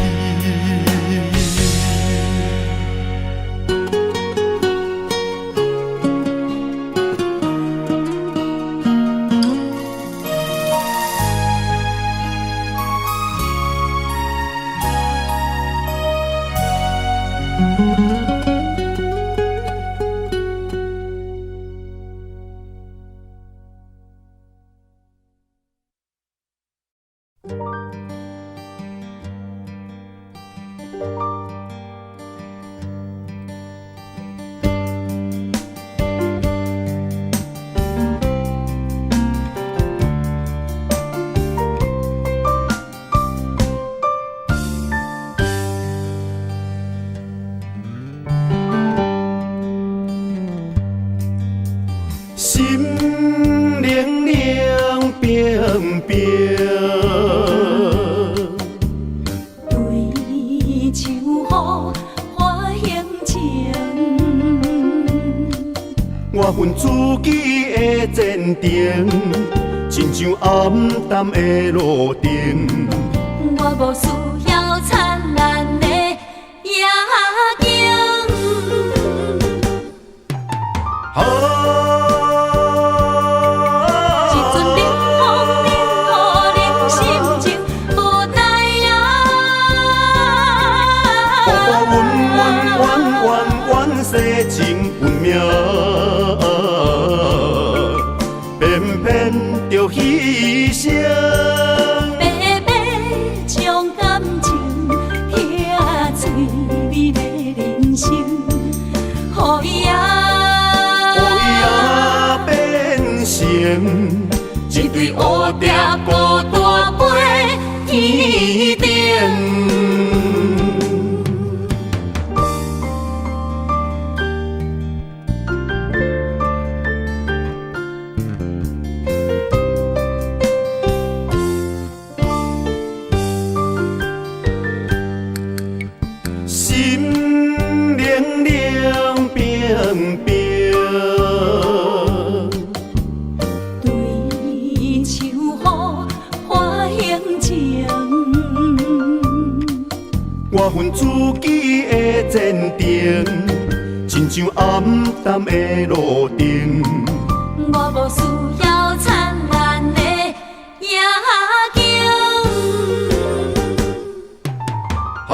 心冷冷冰冰，对秋雨发闲情。我恨自己的前程，亲像暗淡的路灯。我无需要燦爛的夜景。啊！一阵冷風冷雨冷心情無代啊。我阮阮怨怨怨世情運命，偏偏著犧牲。白白將感情拆碎美的人生，予伊啊，予伊啊變成一對蝴蝶孤單飛天頂。心冷冷冰冰，對秋雨發閒情。我恨自己的前程，親像暗淡的路燈。我無需要燦爛的夜景。啊！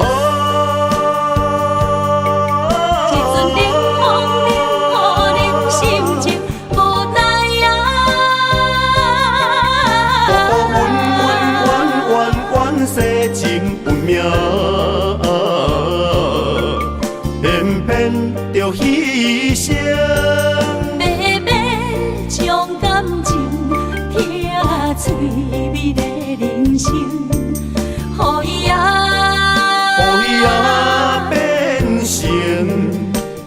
一陣冷風冷雨冷心情無代啊。我阮阮怨怨怨世情運命，偏偏著犧牲。白白將感情拆碎美的人生，予伊啊，予伊啊變成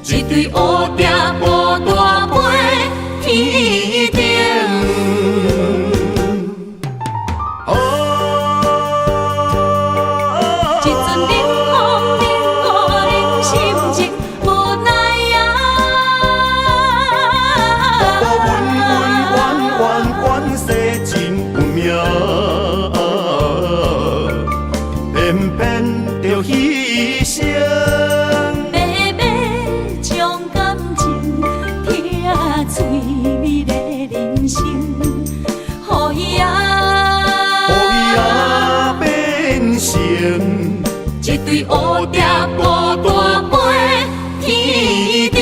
一對蝴蝶孤單飛天頂。對蝴蝶孤單飛天頂。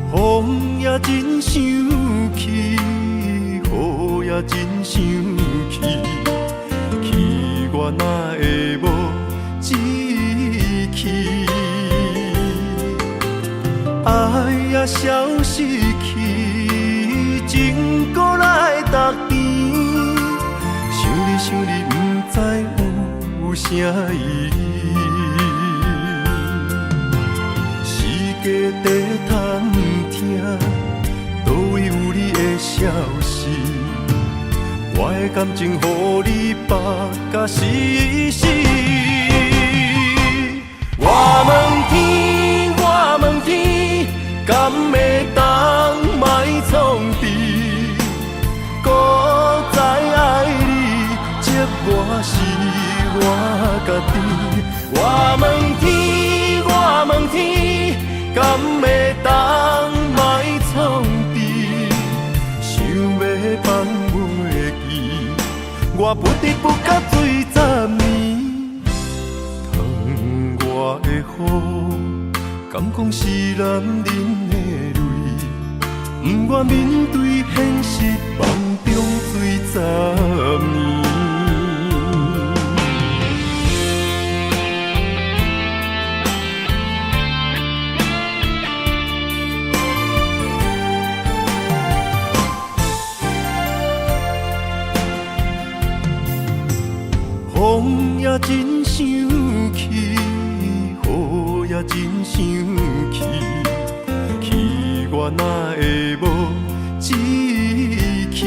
風也真生氣，雨也真生氣，氣我哪會無志氣？愛也消失去，情閣來逐甜。想你想你，毋知有啥意義。世界在探聽，佗位有你的消息？我的感情予你縛甲死死。我問天，我問天，敢會當莫創治？閣再愛你，折磨是我家己。我問天，我問天，敢會當莫創治？想欲放袂記，我不知不覺醉十暝。窗外的雨，敢講是男人的淚？不願面對現實，夢中醉十暝。風也真生氣，雨也真生氣，氣我哪會無志氣？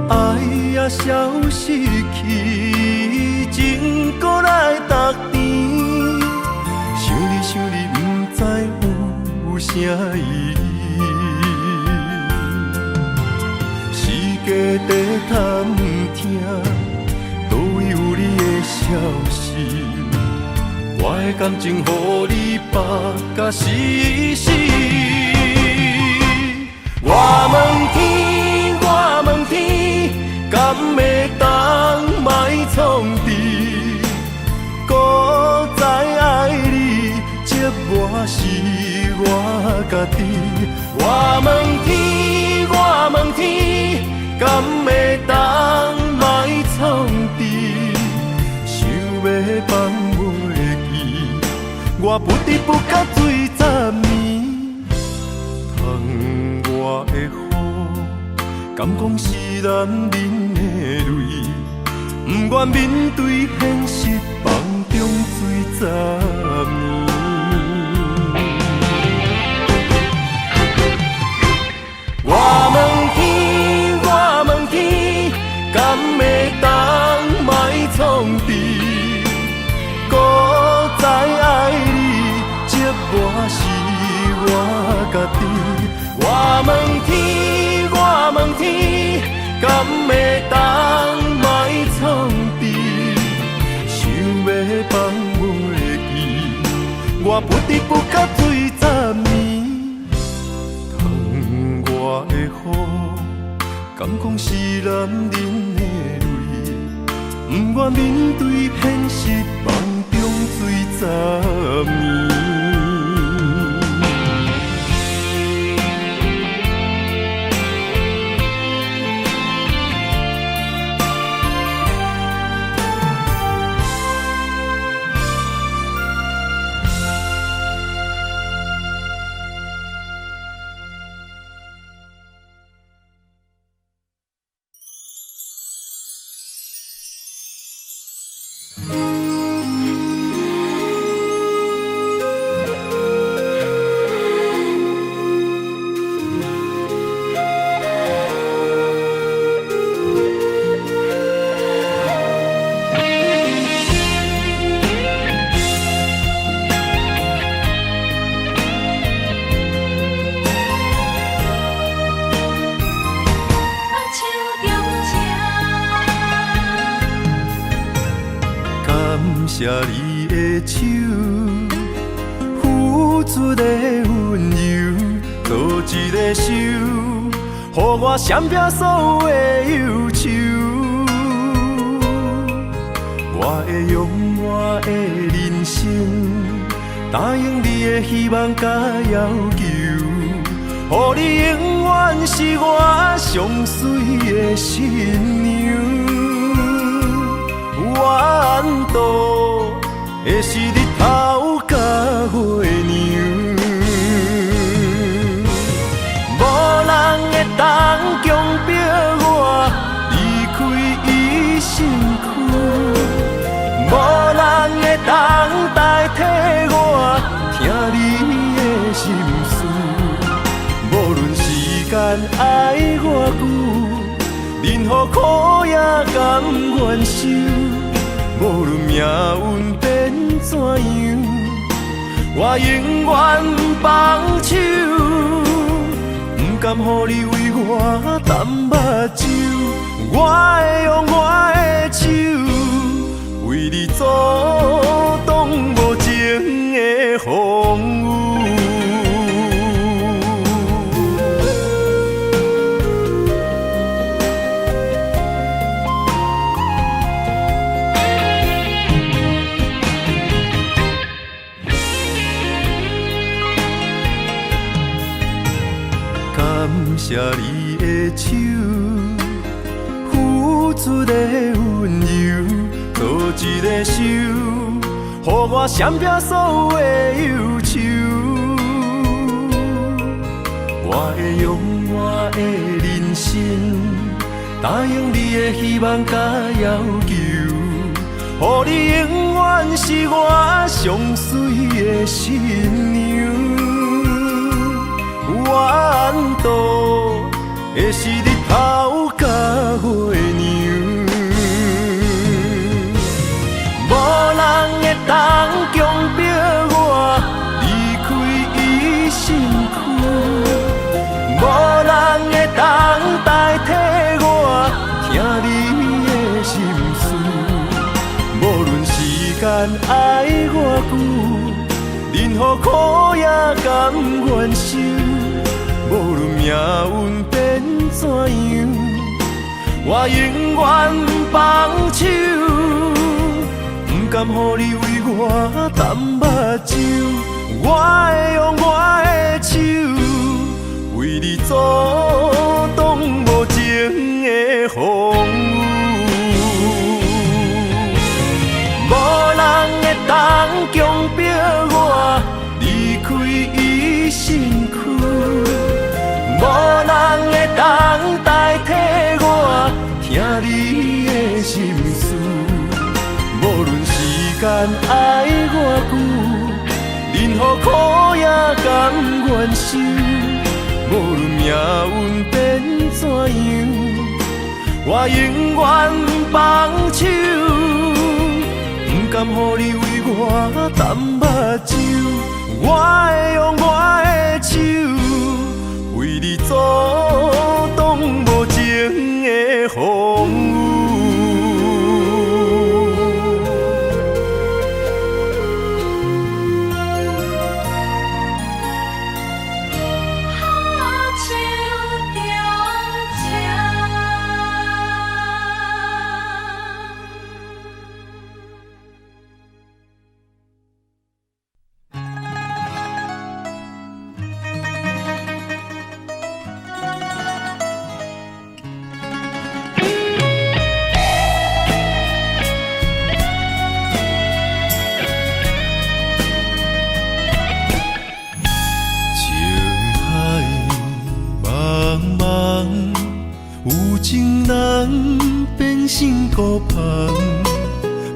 愛也消失去，情閣來逐甜。想你想你，毋知有啥意義。世界在探聽，佗位有你的消息？我的感情予你縛甲死死。我問天，我問天，敢會當莫創治？閣再愛你，折磨是我家己。我問天，我問天，敢會當莫創治？想欲放袂記，我不知不覺醉十暝。窗外的雨，敢講是男人的淚？不願面對現實，夢中醉十暝。我問天，我問天，敢會當莫創治？閣再愛你，折磨是我家己。我問天，我問天，敢會當莫創治？想欲放袂記，我不知不覺醉十暝。窗外的雨，敢講是男人的淚？不願面對現實，夢中醉十暝。謝你的手，付出的溫柔，做一个手，予我閃避所有的憂愁。我會用我的人生，答應你的希望佮要求，予你永遠是我上媠的新娘。怨度的是日頭佮月娘，無人會當強迫我離開伊身軀，無人會當代替我聽你的心事。無論時間愛偌久，任何苦也甘願受。無論命運變怎樣，我永遠不放手，不甘予你為我澹目睭，我會用我的手，為你阻擋無情的風雨。感謝你的手，付出的溫柔，做一个手，予我閃避所有的憂愁。我會用我的人生，答應你的希望佮要求，予你永遠是我上媠的新娘。怨度的是日頭佮月娘，無人會當強迫我離開伊身軀，無人會當代替我聽你的心事。無論時間愛偌久，任何苦也甘願受。無論命運變怎樣，我永遠不放手，不甘予你為我澹目睭，我會用我的手，為你阻擋無情的風雨。無人會當強迫我離開伊身軀，無人會當代替我聽你的心事。無論時間愛偌久，任何苦也甘願受。無論命運變怎樣，我永遠不放手，不甘予你為我澹目睭，我會用我的手，為你阻擋無情的風雨。孤芳，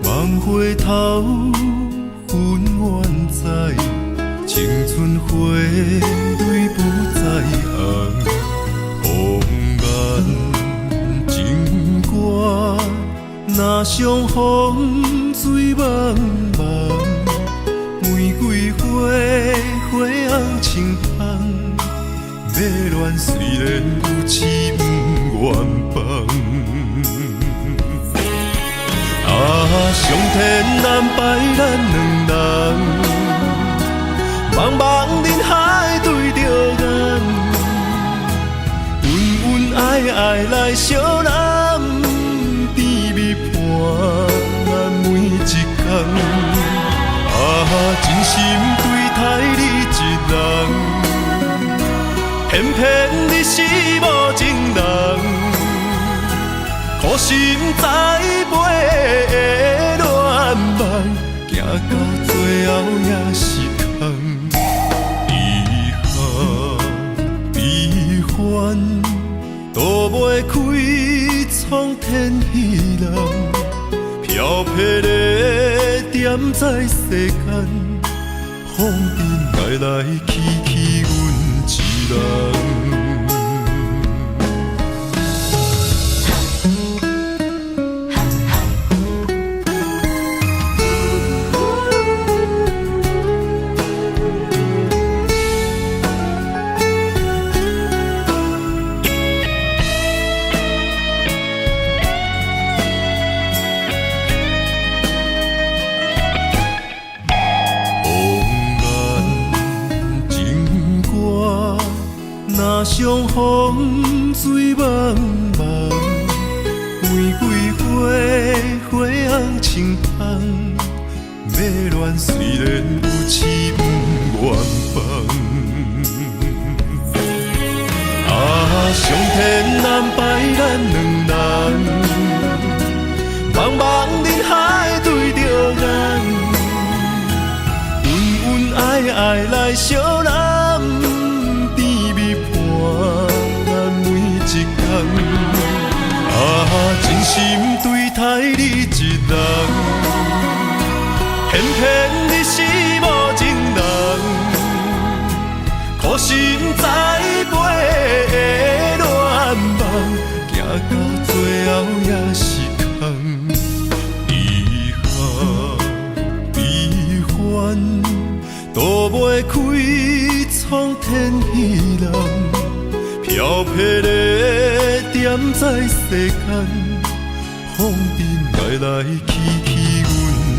梦回头，恨怨知，青春花蕊不再红。红颜情歌，若相逢水茫茫，玫瑰花花红穿芳，迷恋虽然有痴不愿放。啊，上天难保排咱兩人，茫茫人海對著眼，恩恩愛愛來相攬，甜蜜伴咱每一工。啊，真心對待你一人，偏偏你是無情人，苦心栽培的恋夢，行到最後也是空。遺憾悲歡，渡袂開蒼天彼人，飄泊的踮在世間，風塵來來去去，阮一人。相逢水茫茫，玫瑰花花红穿芳，迷恋雖然有痴不願放。啊，上天安排咱兩人，茫茫人海對著眼，恩恩愛愛來相攬。啊，真心對待你一人，偏偏你是無情人，苦心栽培的戀夢，行到最後也是空。遺憾悲歡，渡袂開蒼天彼人，飄泊的踮在世間，風塵來來去去，阮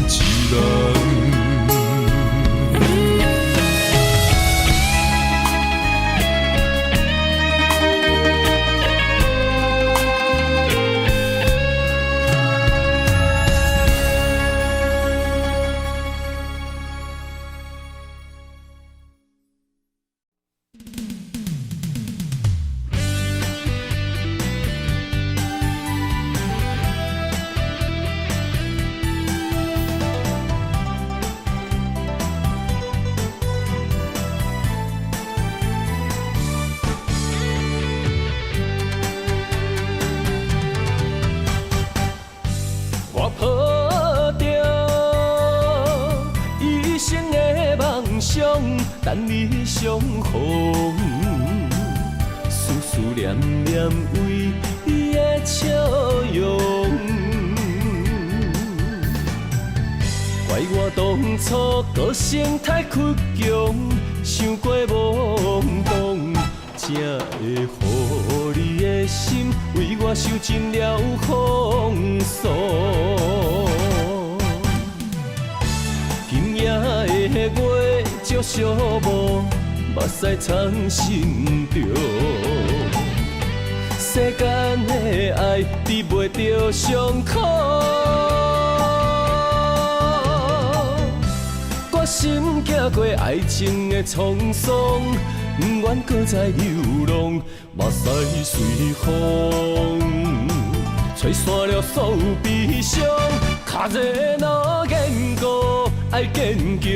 一人。等你相逢，思思念念为你的笑容。怪我当初个性太倔强，伤过懵懂，才会予你的心为我受尽了风霜。今夜的月照寂寞，目屎藏心中。世间的爱治袂著伤口，决心行过爱情的沧桑，不愿阁再流浪，目屎随风，吹散了所有悲伤。脚热若坚固，爱坚强，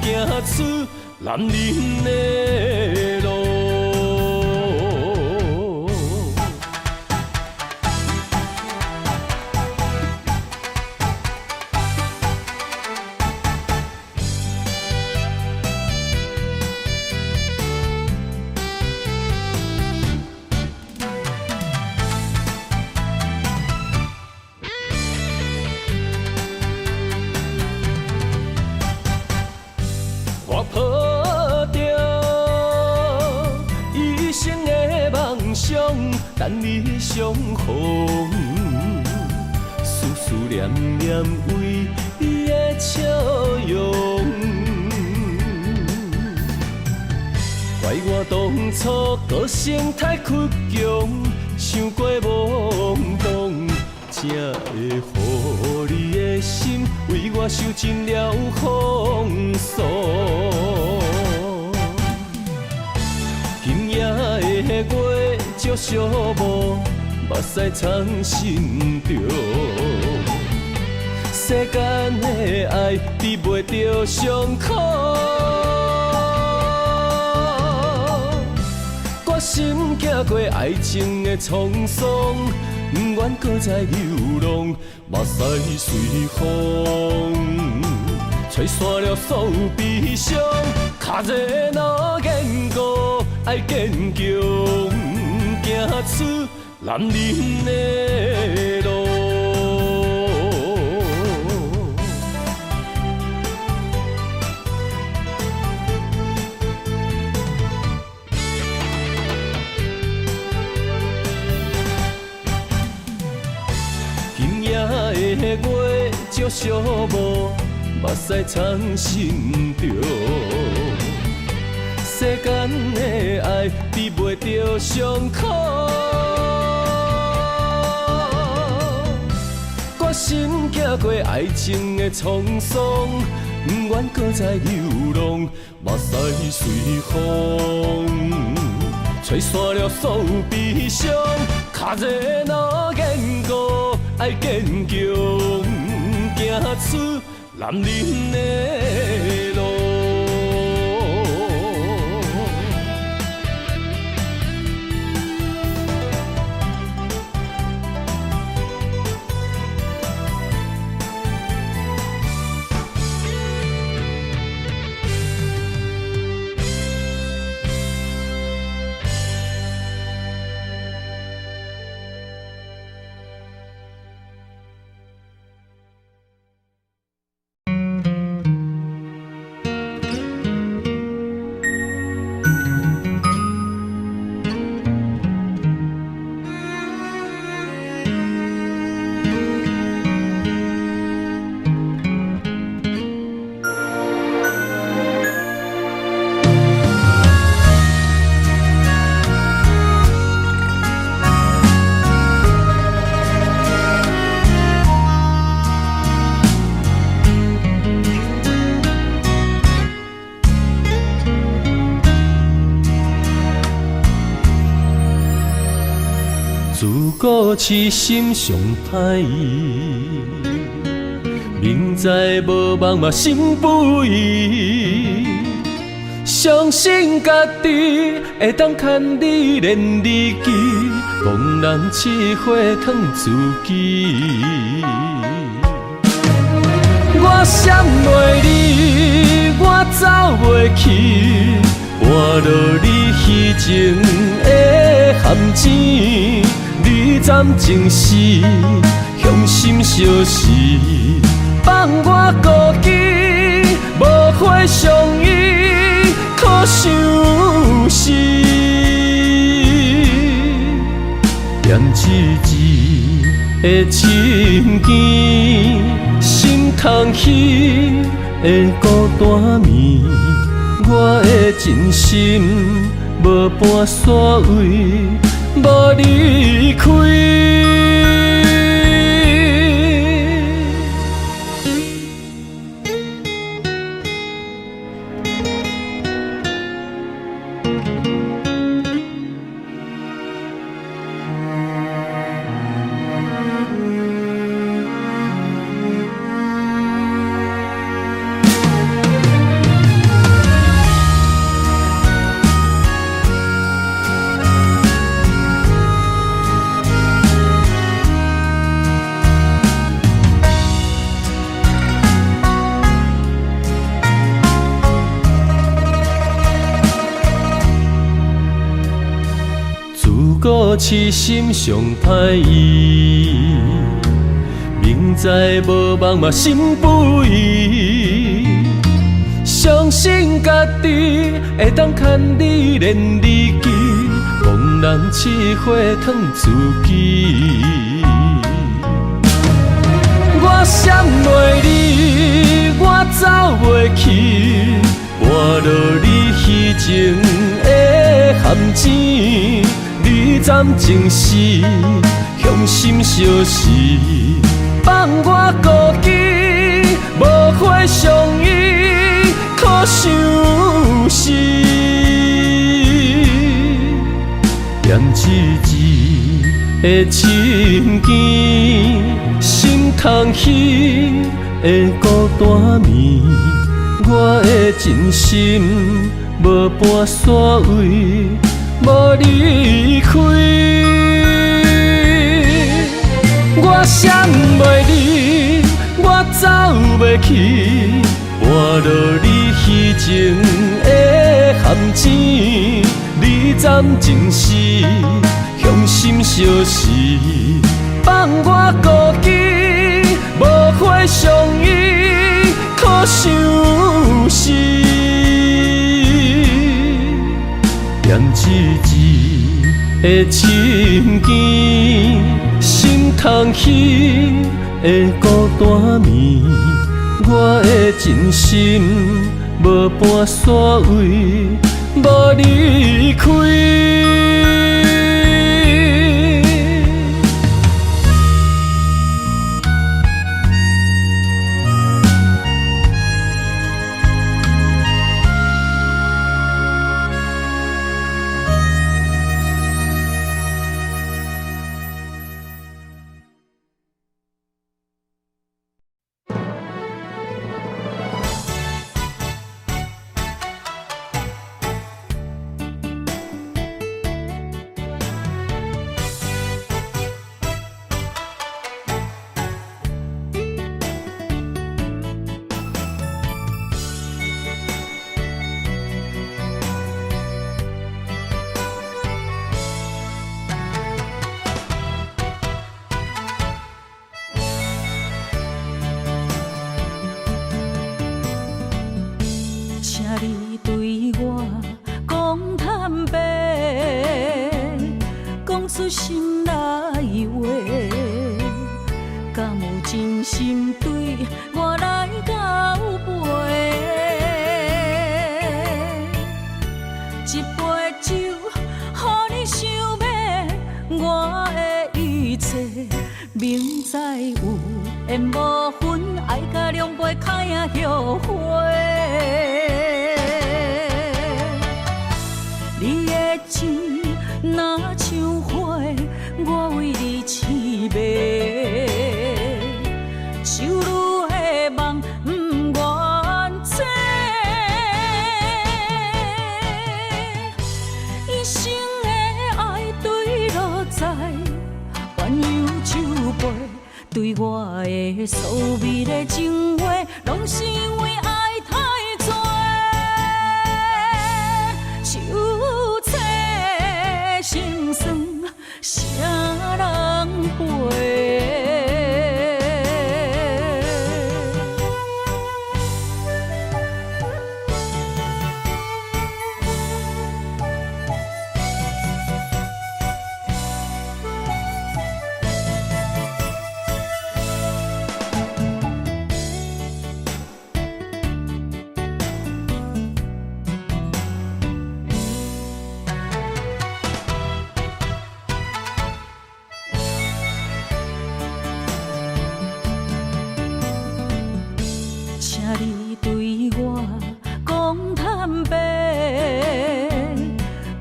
行出男人的路。我抱著一生的梦想，等你相逢，思思念念为你笑容。怪我当初个性太倔强，伤过懵懂，才会予你的心为我受尽了风霜。今夜的月照寂寞，目屎藏心中。世间的爱治袂著伤苦，决心行过爱情的沧桑，不愿阁再流浪，目屎随风，吹散了所有悲伤。脚步若坚固，爱坚强，行出男人的路。今夜的月照寂寞，目屎藏心中。世间的爱治袂著伤苦，决心行过爱情的沧桑，不愿阁再流浪，目屎随风，吹散了所有悲伤。脚步若坚固，爱坚强，行出男人的路。自古痴心上歹，明知无梦嘛心不移，相信家己会当牵你连日记，戆人痴花藏自己。我闪袂你，我走袂去，活落你虚情的陷阱。你暂情时，雄心相惜，放我孤机，无花相依，可相思。念一字的深情，心空虚的孤单暝，我的真心无半煞位。无离开。古痴心上歹医，明知无梦嘛心不移，相信家己会当牵你连日记，戆人痴花藏自己。我闪袂你，我我走袂去，跋落你虚情的陷阱，你怎情死，雄心相惜，放我孤枝，无花相依，可相思。念一字的深更，心空虚的孤单暝，我的真心无半煞位，无离开。我闪袂离，我走袂去，跋落你虚情的陷阱，你怎情死，雄心相惜，放我孤枝，无花相依，可相思。念一字的深更，心空虚的孤单暝，我的真心无半煞位，无离开。請你對我講坦白，講出心內話，敢有真心對我來交陪？一杯酒，予你想欲我的一切，明知有緣無份，愛甲兩杯開啊後悔。你的情若像花，我為你痴迷，秋雨的夢不愿醒。一生的愛坠落在鸳鸯酒杯，對我的所谓的情話，攏是因為愛太多。手切心酸，誰人陪？請你對我講坦白，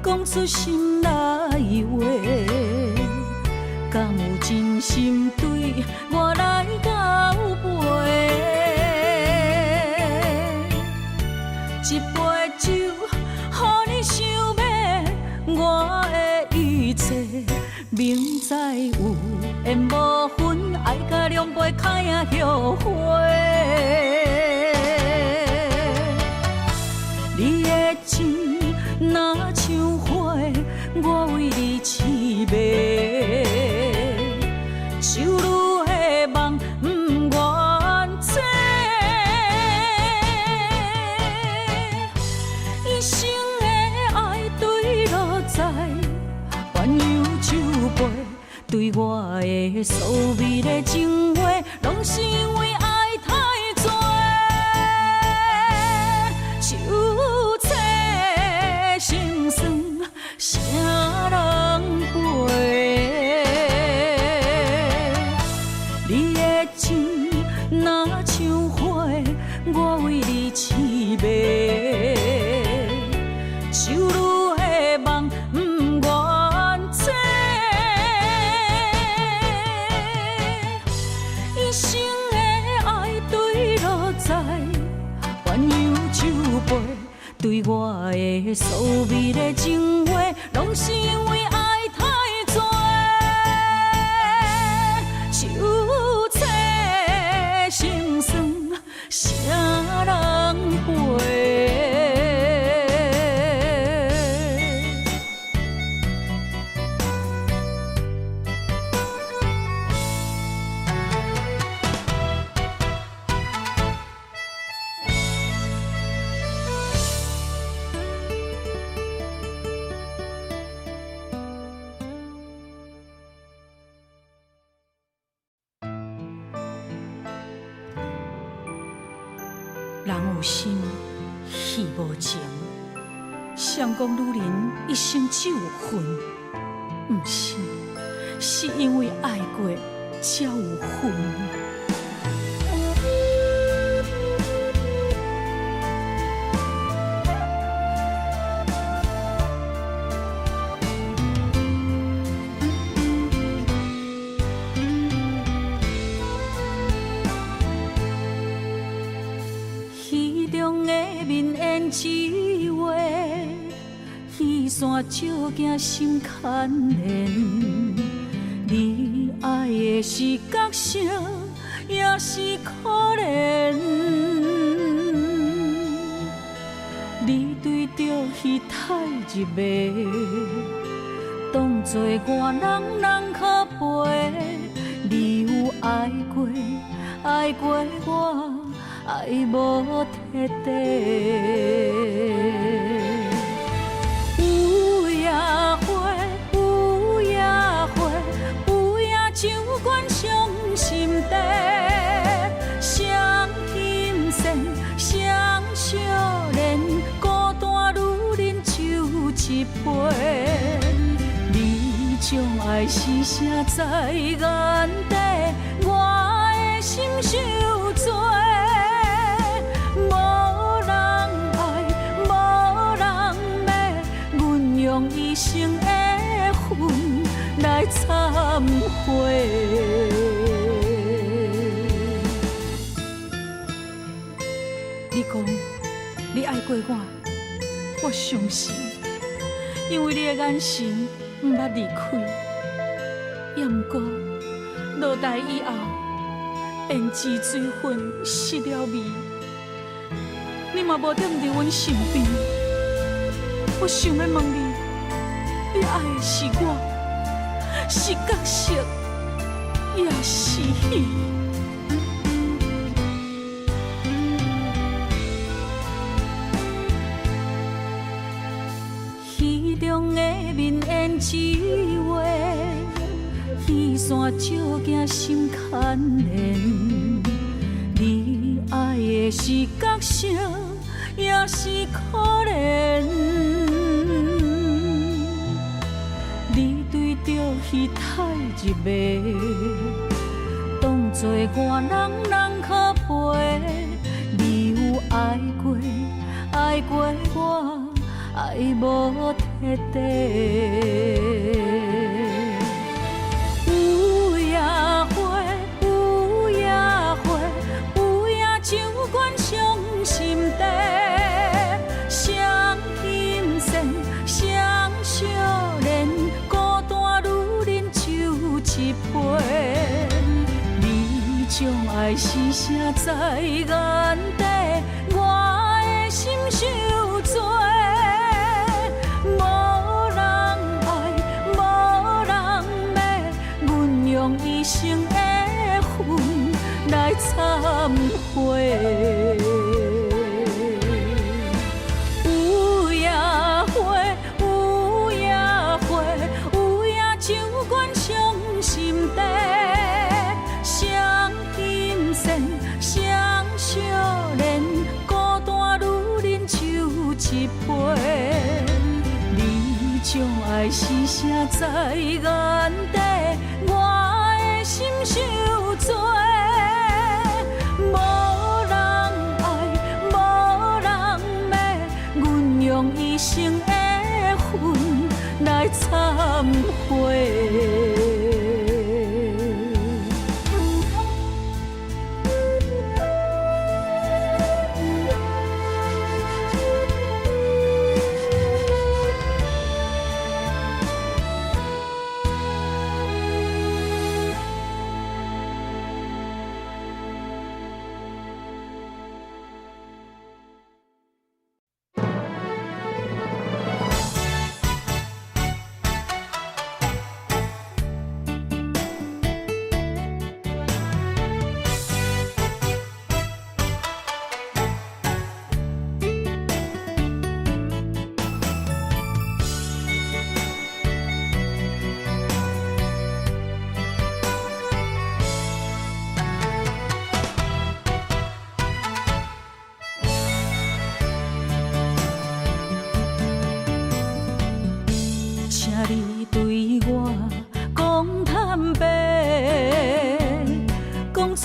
講出心內話，敢有真心對我來交陪？一杯酒，予你想欲我的一切，明知有緣無份，愛甲兩杯開啊後悔。你的情若像花，我為你痴迷，秋雨的夢不願醒。一生的愛墜落在鸳鸯酒杯，對我的所謂的情話，攏是因為愛太多。對我的所謂的情話，攏是因為愛太濟。手切心酸，誰人陪？人有心，戲無情。誰講女人一生只有恨？毋是，是因為愛過才有恨。戲中的眠煙之話，戲線照鏡心牽連。你愛的是角色，也是可憐。你對著戲太入迷，當作我人人可陪。你有愛過，愛過我。愛無徹底，有影花，有影花，有影酒罐傷心地，雙琴線，雙相連，孤單女人酒一杯。你將愛是啥在眼底，我的心受罪。無人愛，無人罵，阮用一生的恨來懺悔。你講你愛過我，我相信，因為你的眼神毋捌離開。也毋過落台以後，胭脂水粉失了味。你嘛無踮佇阮身邊，我想欲問你，你愛的是我，是角色，抑是戲？戲中的眠煙之話，戲線照鏡心牽連。你愛的是角色，也是可憐。你對著戲太入迷，當作我人人可陪。你有愛過，愛過我，愛無徹底。有影花，有影花，有影酒罐傷心地，雙琴線，雙相連，孤單女人酒一杯。你將愛是啥在眼底，我的心受罪。無人愛，無人罵，阮用一生的恨來懺悔。有影花，有影花，有影酒罐傷心地，雙琴線，雙相連，孤單女人酒一杯。你將愛是啥在眼底，我的心受罪。無人愛，無人罵，阮用一生的恨來懺悔。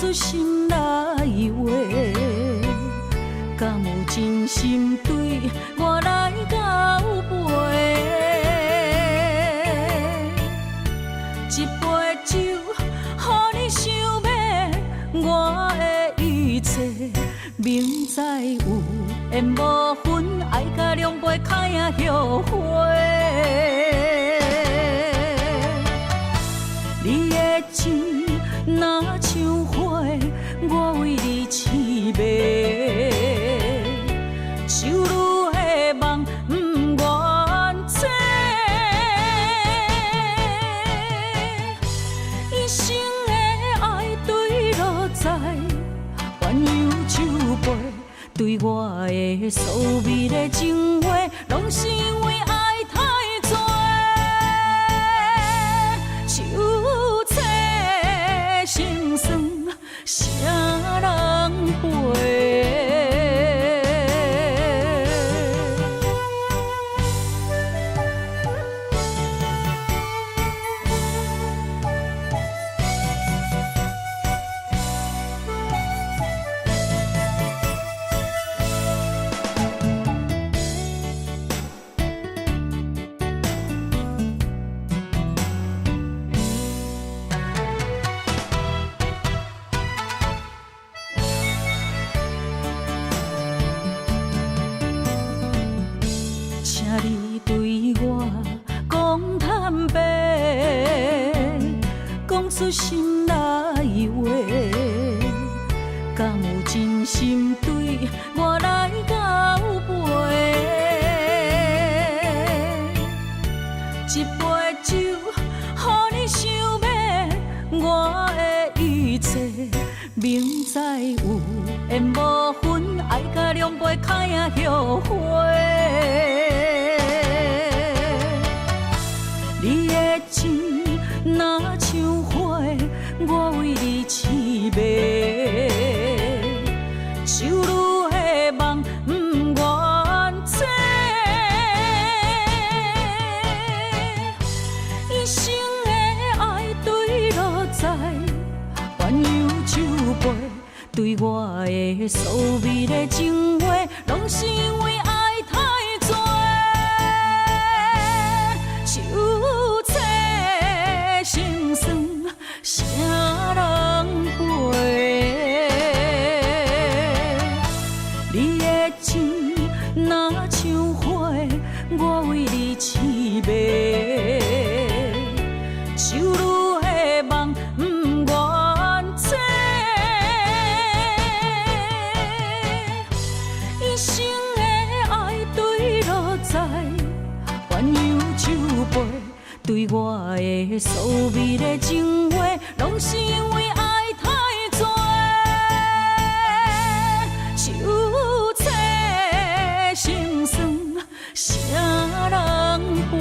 出心內話，敢有真心對我來交陪？一杯酒，予你想欲我的一切，明知有緣無份，愛甲兩杯較會後悔。你的情若像花，我為你痴迷，秋雨的夢不願醒。一生的愛墜落在鴛鴦酒杯，對我的所謂的情話，攏是因為愛太多。手冊心酸，誰人陪？請你對我講坦白，講出心內話，敢有真心對我來交陪？一杯酒，予你想欲我的一切，明知有緣無份，愛甲兩杯較會後悔。你的情若像花，我為你痴迷，秋雨的夢不願醒。一生的愛墜落在鴛鴦酒杯，對我的所謂的情話，攏是因為愛太多。手冊心酸，誰人陪？你的情若像花，我為你痴迷，秋雨的夢不願醒。一生的愛墜落在鴛鴦酒杯，對我的所謂的情話，攏是因為愛太多。手冊心酸，誰人陪？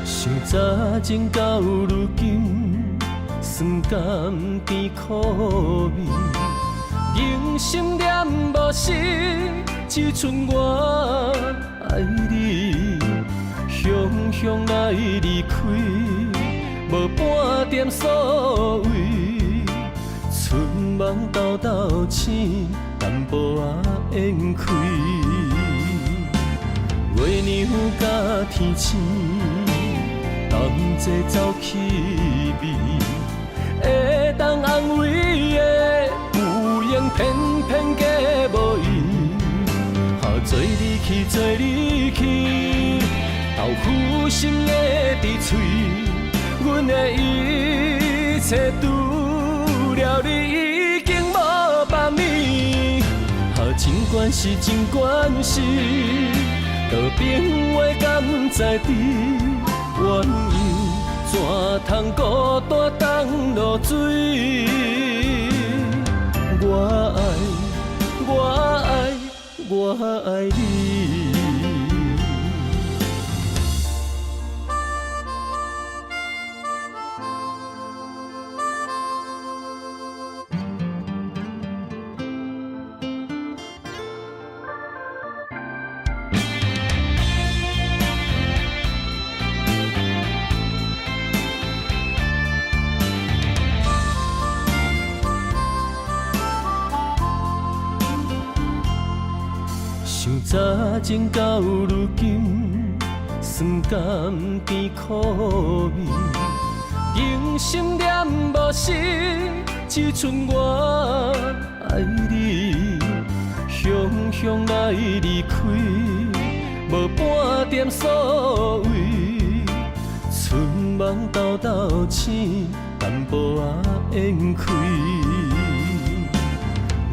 想早前到如今，酸甘甜苦味，仍心念无失，只剩我愛你。雄雄來離開，無半點所謂。春夢豆豆醒，淡薄仔演開。月娘佮天星，同齊走去味，會當安慰的，有閒偏偏嫁無伊。啊，做你去，做你去，啊，豆腐心的滴喙，阮的一切除了你已经無別物。啊，情關係情關係，道別話敢知知？鸳鸯怎通孤單等落水？我愛，我愛，我愛你。想早前到如今，酸甘甜苦味，仍心念无失，只剩我愛你。雄雄來離開，無半點所謂。春夢豆豆醒，淡薄仔演開。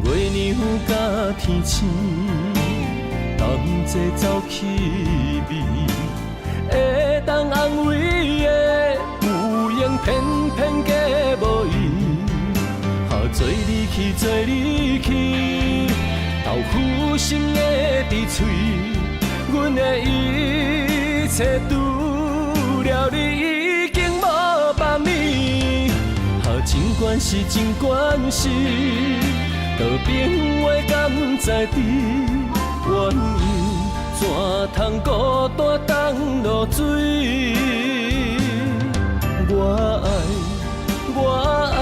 月娘佮天星，同齊走去味，會當安慰的，有閒偏偏加無伊。啊，做你去，做你去，豆腐心的滴喙，阮的一切除了你已經無別物。啊，情關係，情關係，道別話敢知知？鸳鸯怎通孤單等落水？我愛，我愛，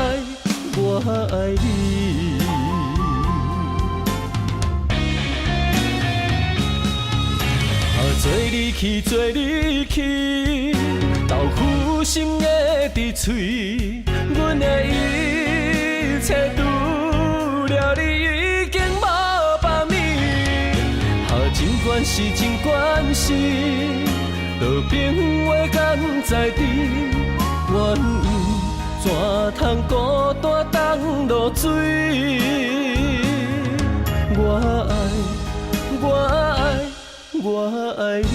我愛你。啊，做你去，做你去，豆腐心的滴喙，阮的一切除了你已經無別物。啊，情關係，情關係，道別話敢知知？鸳鸯怎通孤單等落水？我愛，我愛，我愛你。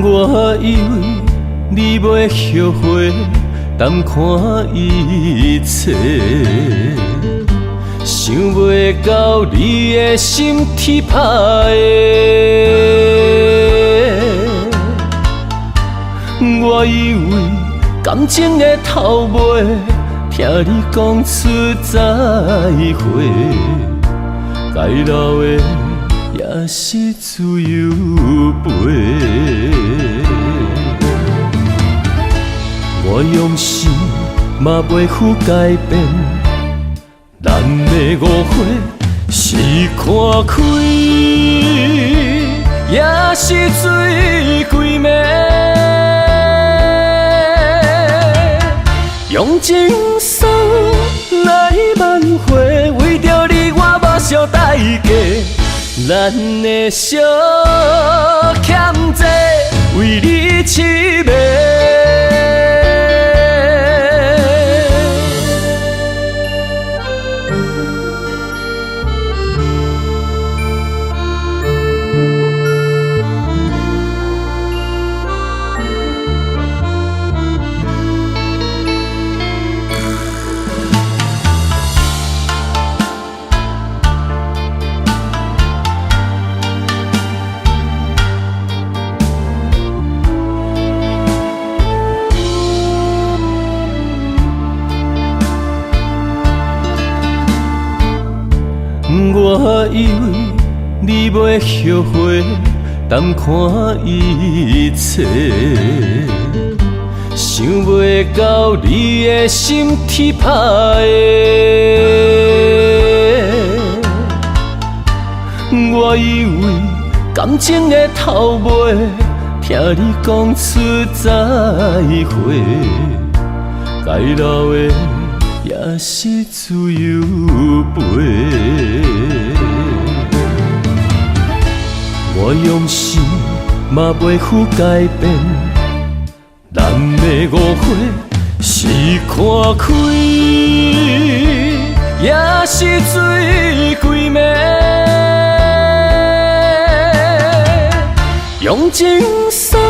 我以為你袂後悔，淡看一切，想袂到你的心鐵拍的。我以為感情的頭尾，聽你講出再會，該留的也是自由飛。我用心嘛袂赴改變，咱的誤會是看開，也是醉規暝。用情絲來挽回，為著你我無惜代價，咱的相欠債為你痴迷。我以為你欲後悔，淡看一切，想袂到你的心鐵拍的。我以為感情的頭尾，聽你講出再會，該留的也是自由飛。我用心嘛袂赴改變，咱的誤會是看開，也是醉規暝。用情送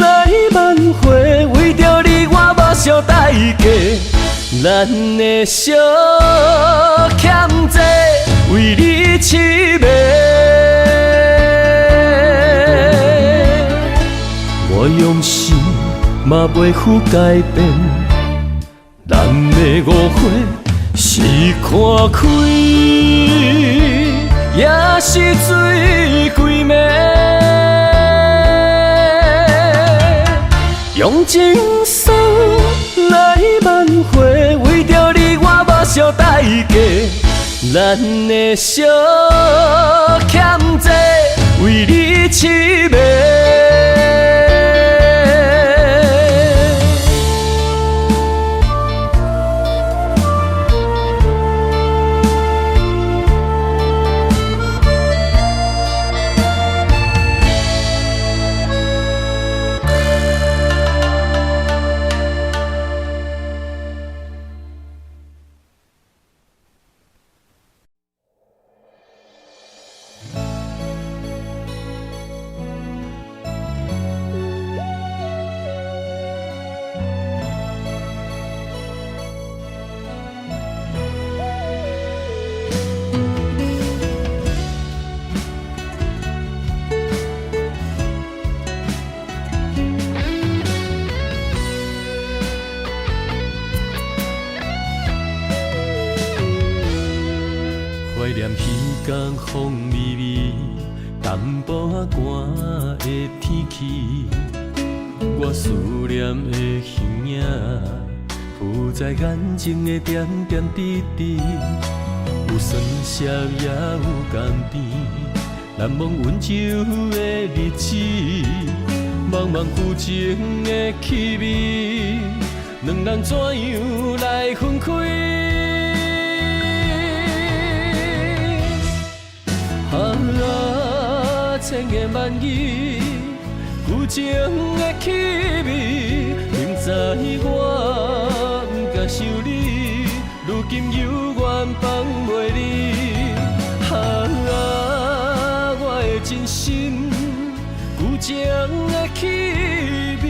來挽回，為著你我無惜代價，咱的相欠債為你痴迷。我用心嘛袂赴改變，咱的誤會是看開，也是醉規暝。用情送來挽回，為著你我無惜代價，咱的相欠債為你痴迷。懷念彼天風微微，淡薄仔寒的天氣，我思念的形影浮在眼前的點點滴滴，有酸澀也有甘甜，難忘溫柔的日子，茫茫舊情的氣味，兩人怎樣來分開？啊，千言萬語，舊情的氣味，明知我不敢想你，如今猶原放袂離。啊，我的真心，舊情的氣味，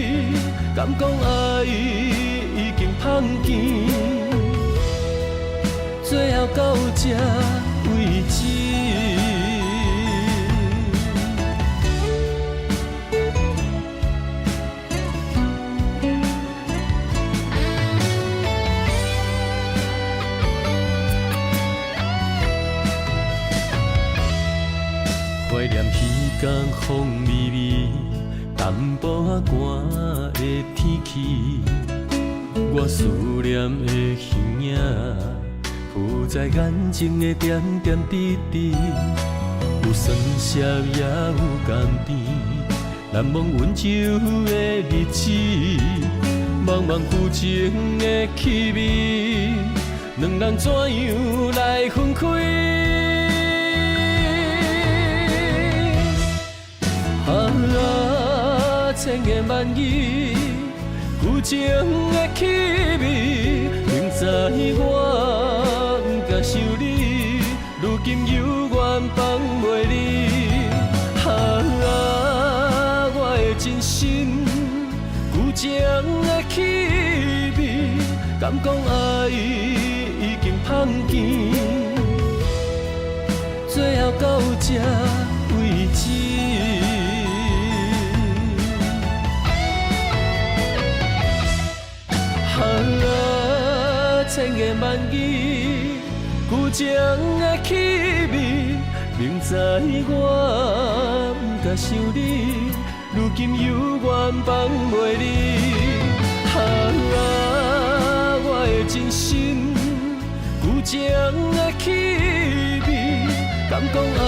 敢講愛已經芳甜，最後到這為止。懷念彼天風微微，淡薄仔寒的天氣，我思念的形影浮在眼前的點點滴滴，有酸澀也有甘甜，難忘溫柔的日子，茫茫舊情的氣味，兩人怎樣來分開？啊，千言萬語，舊情的氣味，明知我不敢想你，如今猶原放袂離。啊，我的真心，舊情的氣味，敢講愛已經芳甜，最後到這為止。啊，千言萬語，舊情的氣味，明知我毋该想你，如今犹原放袂你。啊，我的真心，旧情的气味，敢講愛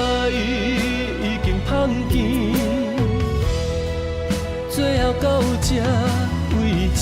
已經芳甜，最後到這為止。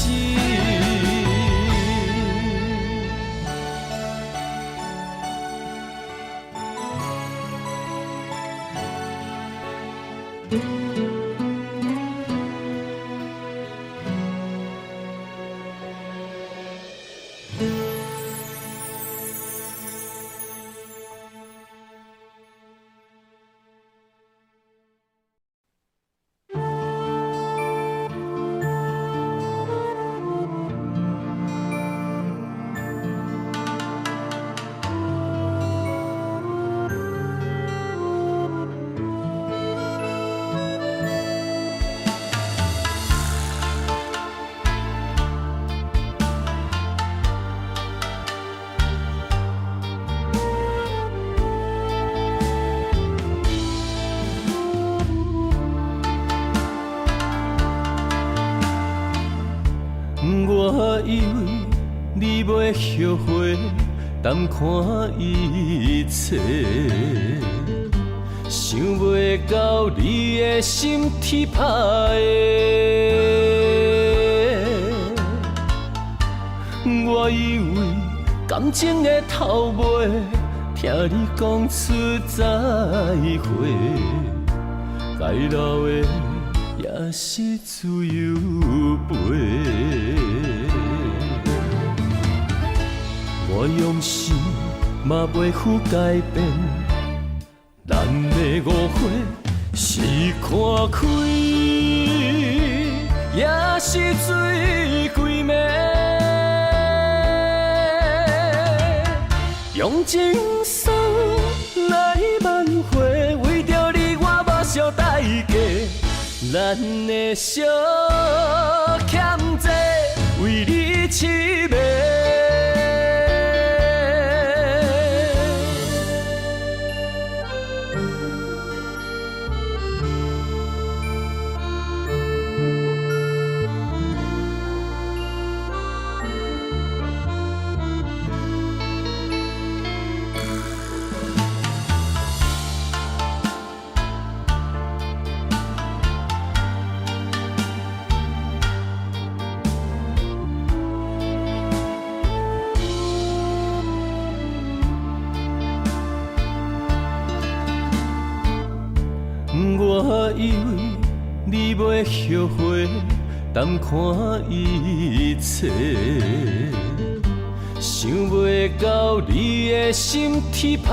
我以為你袂後悔，淡看一切，想袂到你的心鐵拍的。我以為感情的頭尾，聽你講出再會，該留的也是自由飛。我用心嘛袂赴改變，咱的誤會是看開，也是醉規暝。用情送來挽回，為著你我無惜代價，咱的小欠債為你痴迷。我以為你袂後悔，淡看一切，想袂到你的心鐵拍的。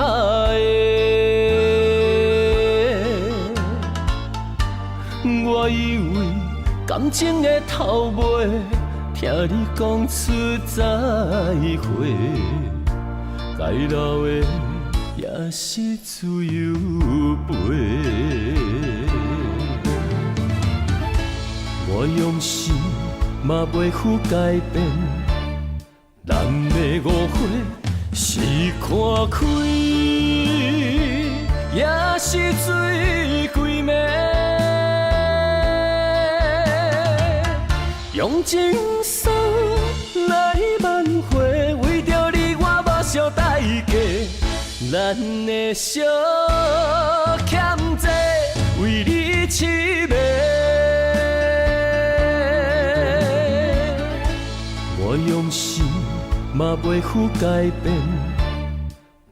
我以為感情的頭尾，聽你講出再會，該留的也是自由飛。我用心嘛袂赴改變，咱的誤會是看開，也是醉規暝。用情送來挽回，為著你我無惜代價，咱的小欠債為你痴迷。我用心嘛袂赴改變，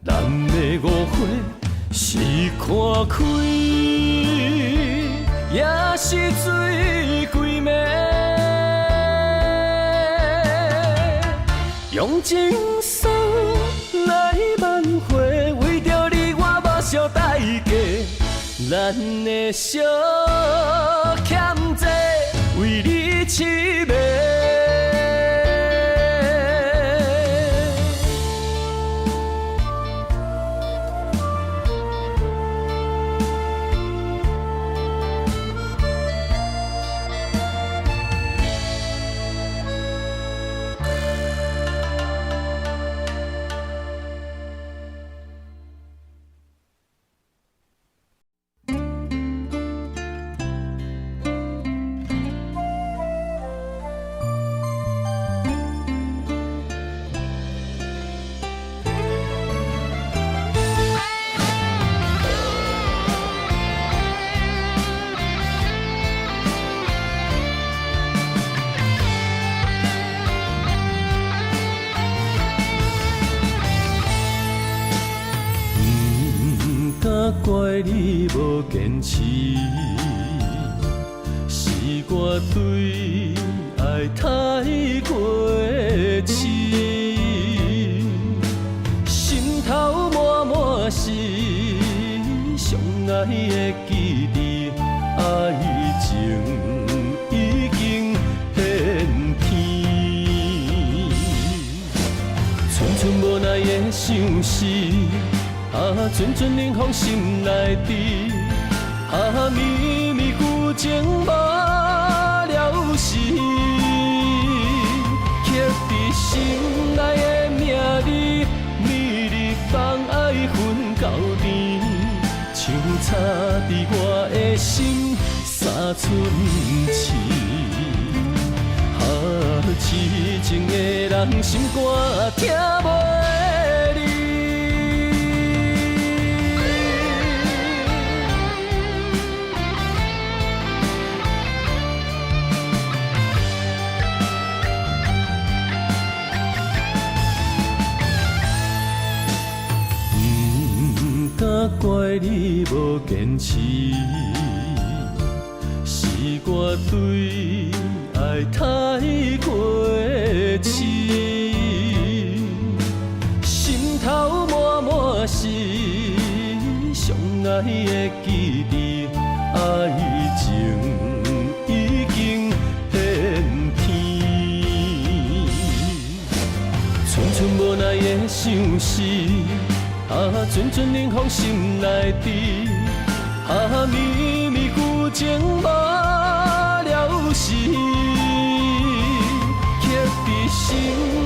咱的誤會是看開，也是醉規暝。用情送來挽回，為著你我無惜代價，咱的小欠債為你痴迷。怪你無堅持，是我對愛太過癡，心頭滿滿是相愛的記憶，愛情已經變天，陣陣無奈的相思。啊，陣陣冷風心內甜，啊，綿綿舊情夢了時，刻佇心內的名字，每日放愛恨到甜，像插佇我的心三寸刺。啊，痴情的人心肝疼袂離。怪你無堅持，是我對愛太過癡，心頭滿滿是相愛的記憶，愛情已經變天，陣陣無奈的相思。啊，陣陣冷風心內甜，啊，綿綿舊情夢了時，刻佇心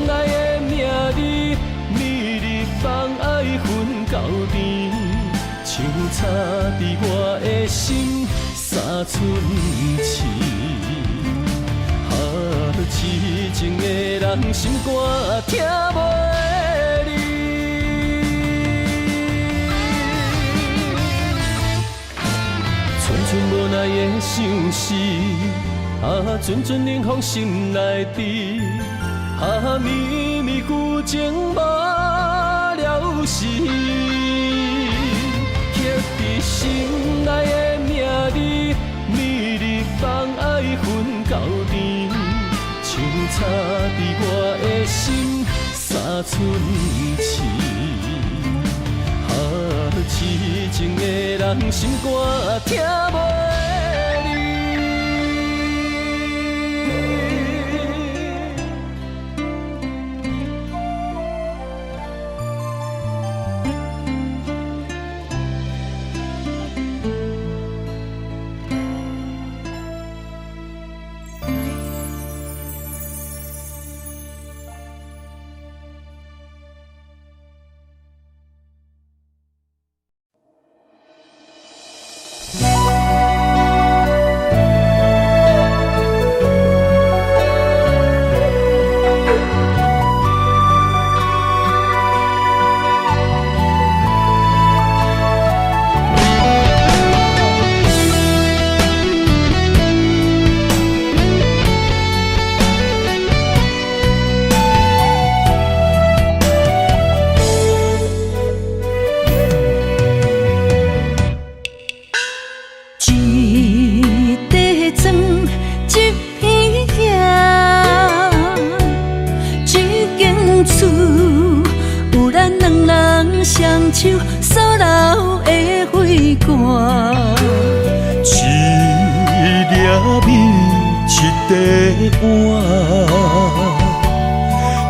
內的名字，每日放愛恨到甜，像插佇我的心三寸刺。啊，痴情的人心肝疼袂離。陣陣無奈的相思，啊，陣陣冷風心內甜，啊，綿綿舊情夢了時，刻佇心內的名字，每日放愛恨到甜，像插佇我的心三寸刺。啊，痴情的人心肝疼袂離。一块砖，一片叶，这间厝有咱两人双手所留的血汗。一粒米，一块碗，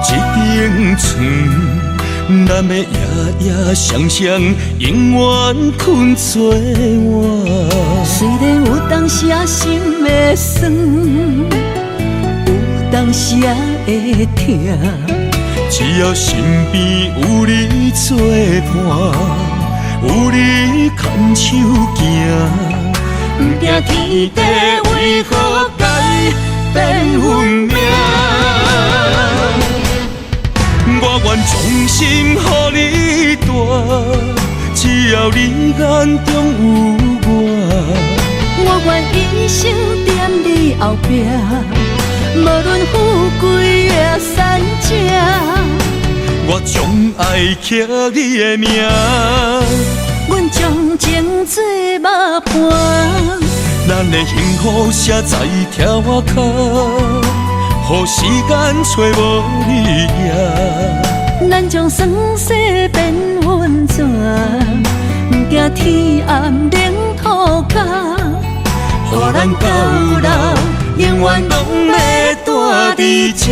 一顶床，咱的夜夜双双，永远睏做伴。虽然有當時仔心會酸，有當時仔會疼，只要身邊有你作伴，有你牽手行，不驚天地為何改變運命。我願將心予你帶，只要你眼中有我。我願一生踮你後壁，無論富貴抑散赤，我將愛刻你的名。阮將情情做肉伴。咱的幸福写在拆外口，予时间揣无你影。咱将酸涩变温泉，毋惊天暗冷土跤。予咱到老，永远拢欲蹛伫这。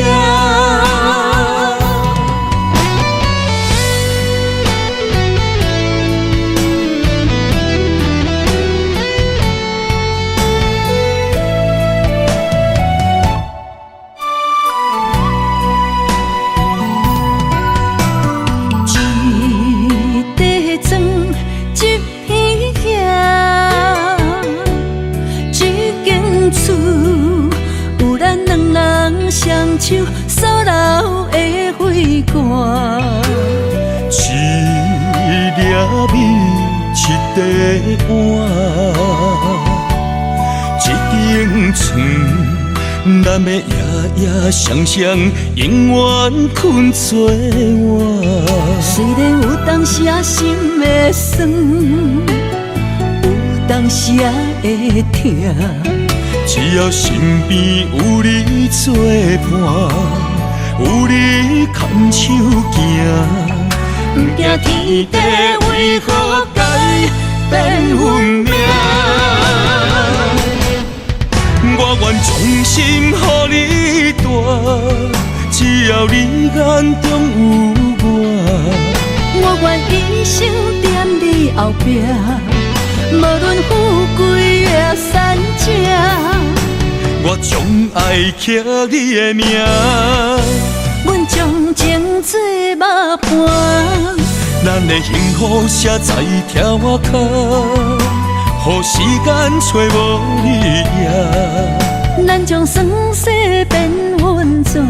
一块砖，一片叶，这间厝有咱两人双手所留的血汗。一粒米，一块碗，这间床，咱欲夜夜双双，永远睏做伴。虽然有当时仔心会酸，有当时仔会疼，只要身边有你作伴，有你牵手行，毋惊天地为何改变运命。我愿将心予你蹛，只要你眼中有我。我愿一生踮你后壁，无论富贵抑散赤。我将爱刻你的名。阮将情做肉伴。咱的幸福写在拆外口，予时间揣无你影。咱将酸涩变温泉，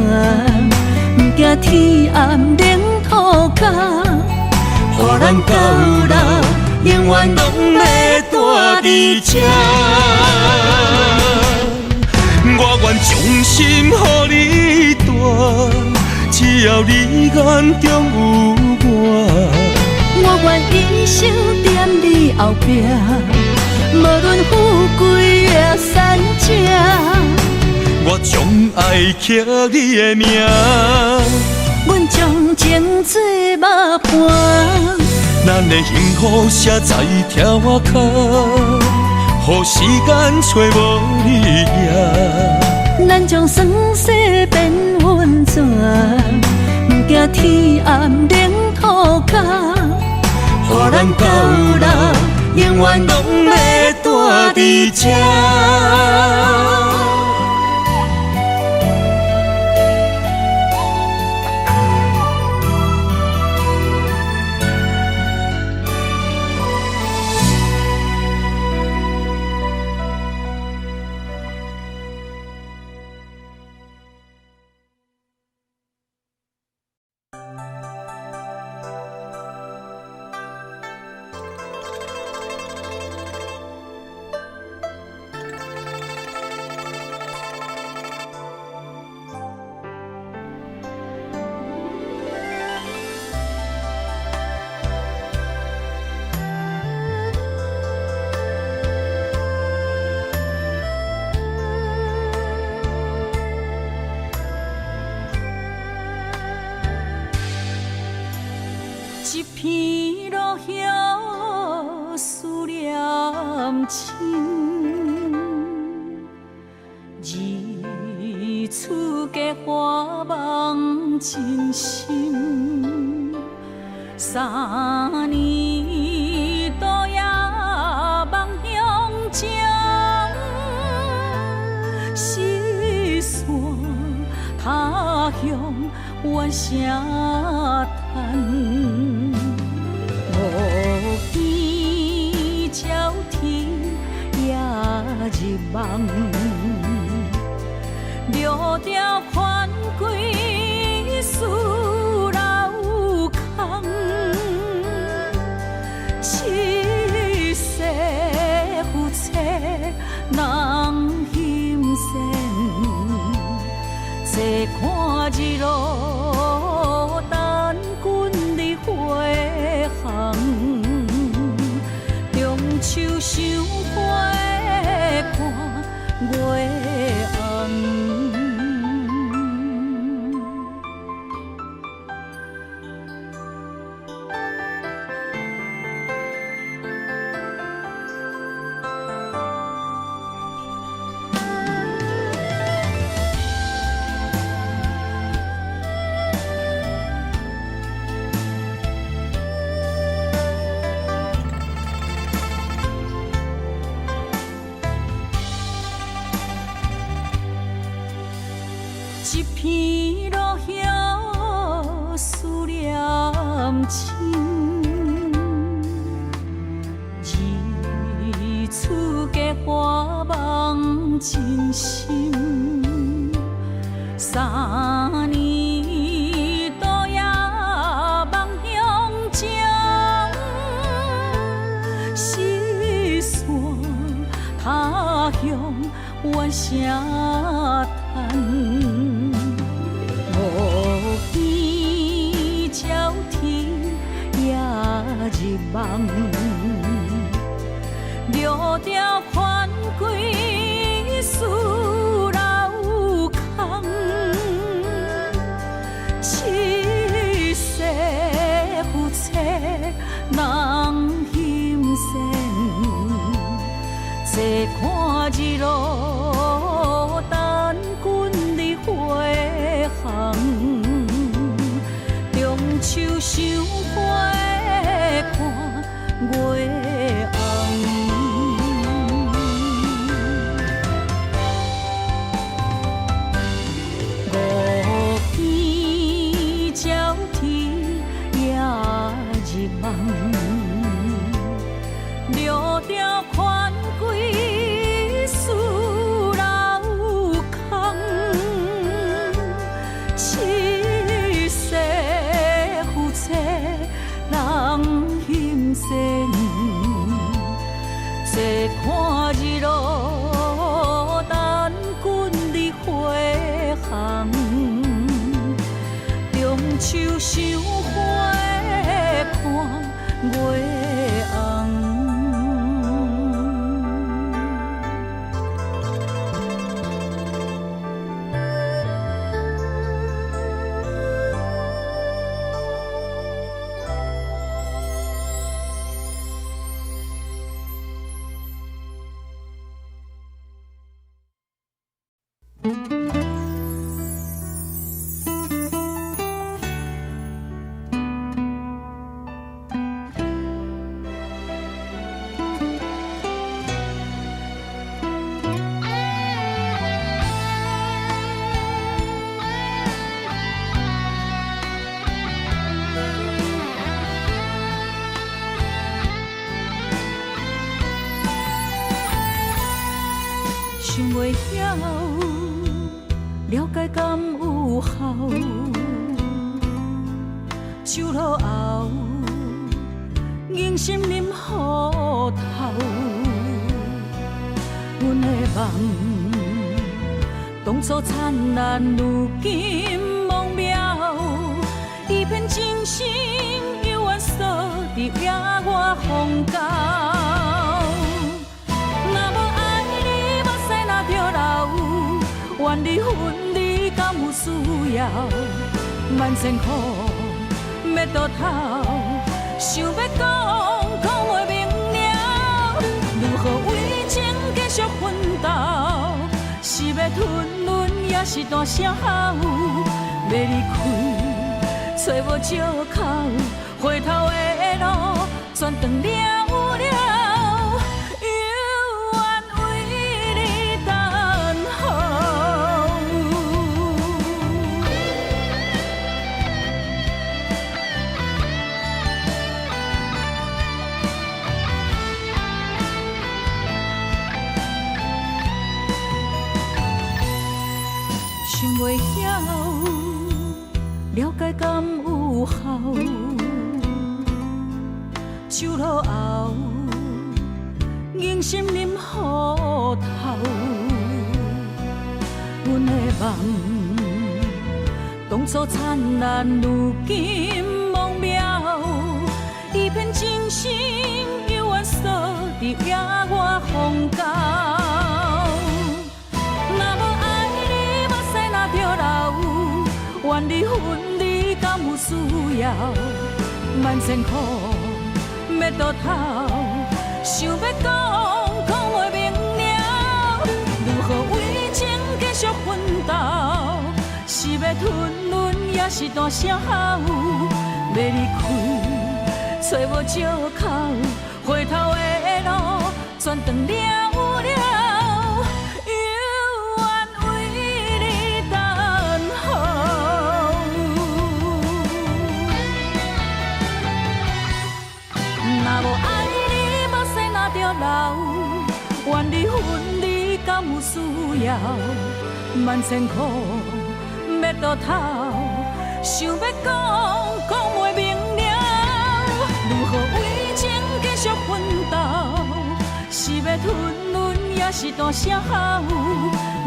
毋惊天暗冷土跤。予咱到老，永远拢欲蹛伫这。我愿将心予你蹛，只要你眼中有我。我愿一生踮你后壁，无论富贵抑散赤。我将爱刻你的名。阮将情做肉伴。咱的幸福写在拆外口，予时间揣无你影。咱将酸涩变温泉，毋惊天暗冷土跤。予咱到老，永远拢欲蹛伫这。一片落叶思念深，日出家花梦真深，三年多夜梦乡情，失散他乡怨声叹。无见朝天也入梦，落掉宽贵思老空，一世夫妻人心善，坐看日落等君的回航，中賞花看月紅。一片落叶思念深，日出加花梦情深。三年多夜梦乡情，失散他乡怨声叹。五更照天也入梦，路迢宽贵思老空，七世夫妻人心善，坐看日落等君的回航，中秋赏花看月红。五更照天也入梦，路迢宽贵思老空，七世夫妻人心善，坐看日落等君的回航，中秋赏花看月红。想袂晓了解敢有效，酒落后，硬心啉予透，阮的梦当初灿烂，如今忘了，一片真心犹原锁伫野外风高。若无爱你，目屎若著流，怨你分离敢有需要？万千苦欲倒头，想欲讲讲袂明了。如何为情继续奋斗？是欲吞阮，抑是大声吼？欲离开，找无借口，回头的路全断了了。犹原为你等候。想袂晓了解敢有效，酒落后，硬心啉予透，阮的梦当初灿烂，如今忘了，一片真心犹原锁伫野外風狗。若無愛你，目屎若著流，怨離分離敢有需要？萬千苦欲倒頭，想欲講講袂明了。如何為情繼續奮鬥？是欲吞忍，抑是大聲吼？欲離開，揣無藉口，回頭的路全斷了了，猶原為你等候。若無愛你，目屎若著流，怨離分離敢有需要？萬千苦欲倒頭，想欲講講袂明了。如何為情繼續奮鬥？是欲吞忍，抑是大聲吼？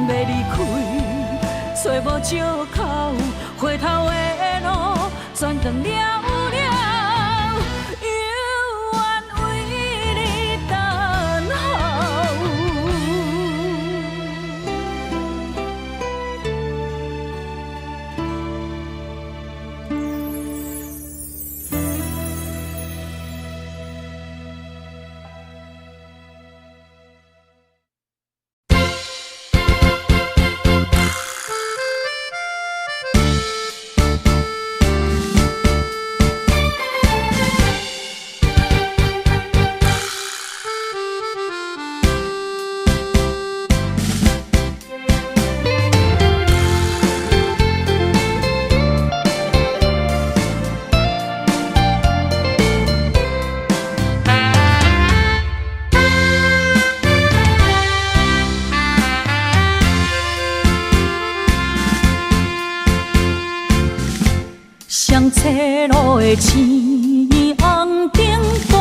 欲離開，揣無藉口，回頭的路全斷了了，猶原為你等候。雙切路的青紅燈陪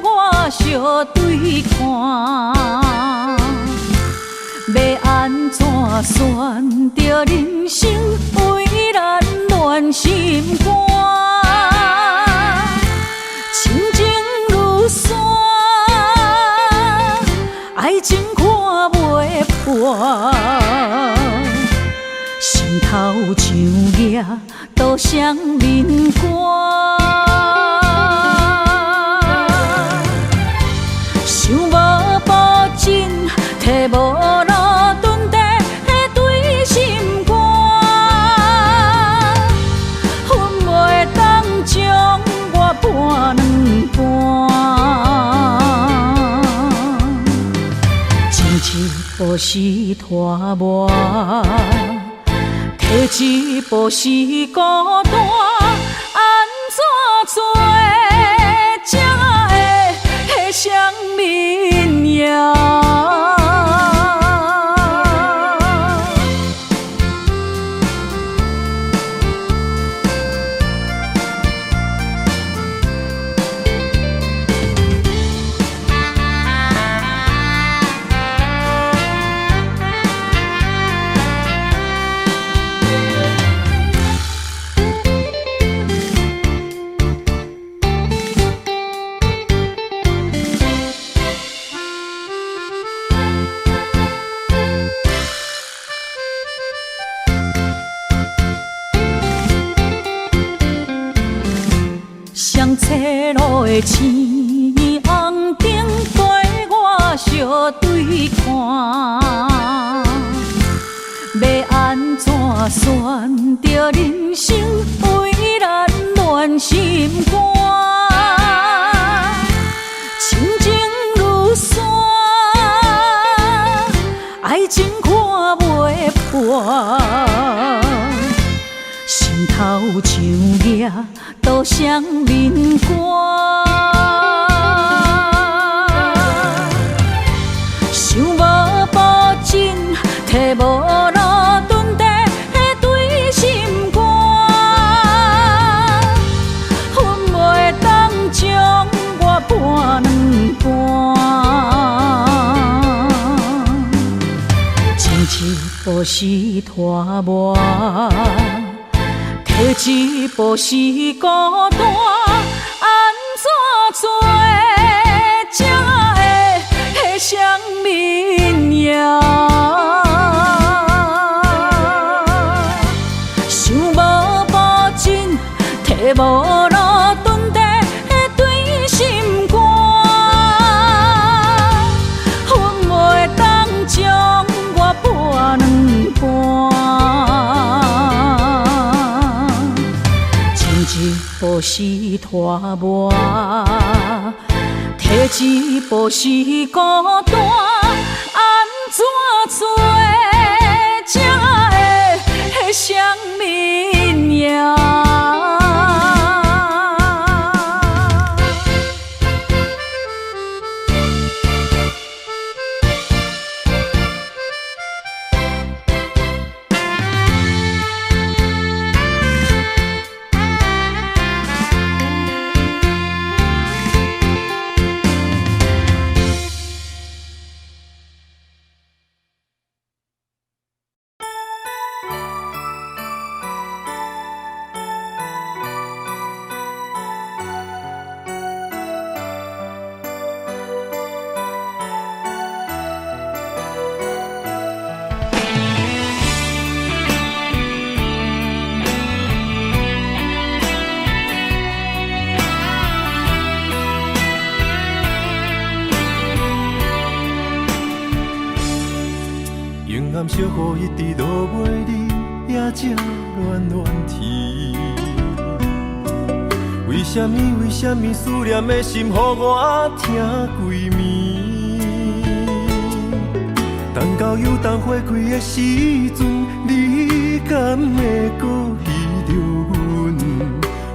我相對看，欲按怎選擇人生為難亂心肝？親情如山，愛情看袂破，心頭像額多雙面肝，想無保證，提無路頓地對心肝，阮袂當將我判兩半，前一步是拖磨。退一步是孤單，按怎做才會雙面贏？雙切路的青紅燈陪我相對看，欲按怎選擇人生為難亂心肝？親情如山，愛情看袂破，心頭像額多雙面肝，想無保證，提無路頓地對心肝，阮袂當將我判兩半，前一步是拖磨。退一步是孤單，按怎做才會雙面赢。想無保真，提無路頓地對心肝，阮袂當將我掰兩半。前一步是拖磨，退一步是孤單，按怎做才會雙面贏？阴暗小雨一直落袂离，也这暖暖天。为什么？为什么思念的心予我疼规暝？等到幽冬花开的时阵，你敢会阁记著阮？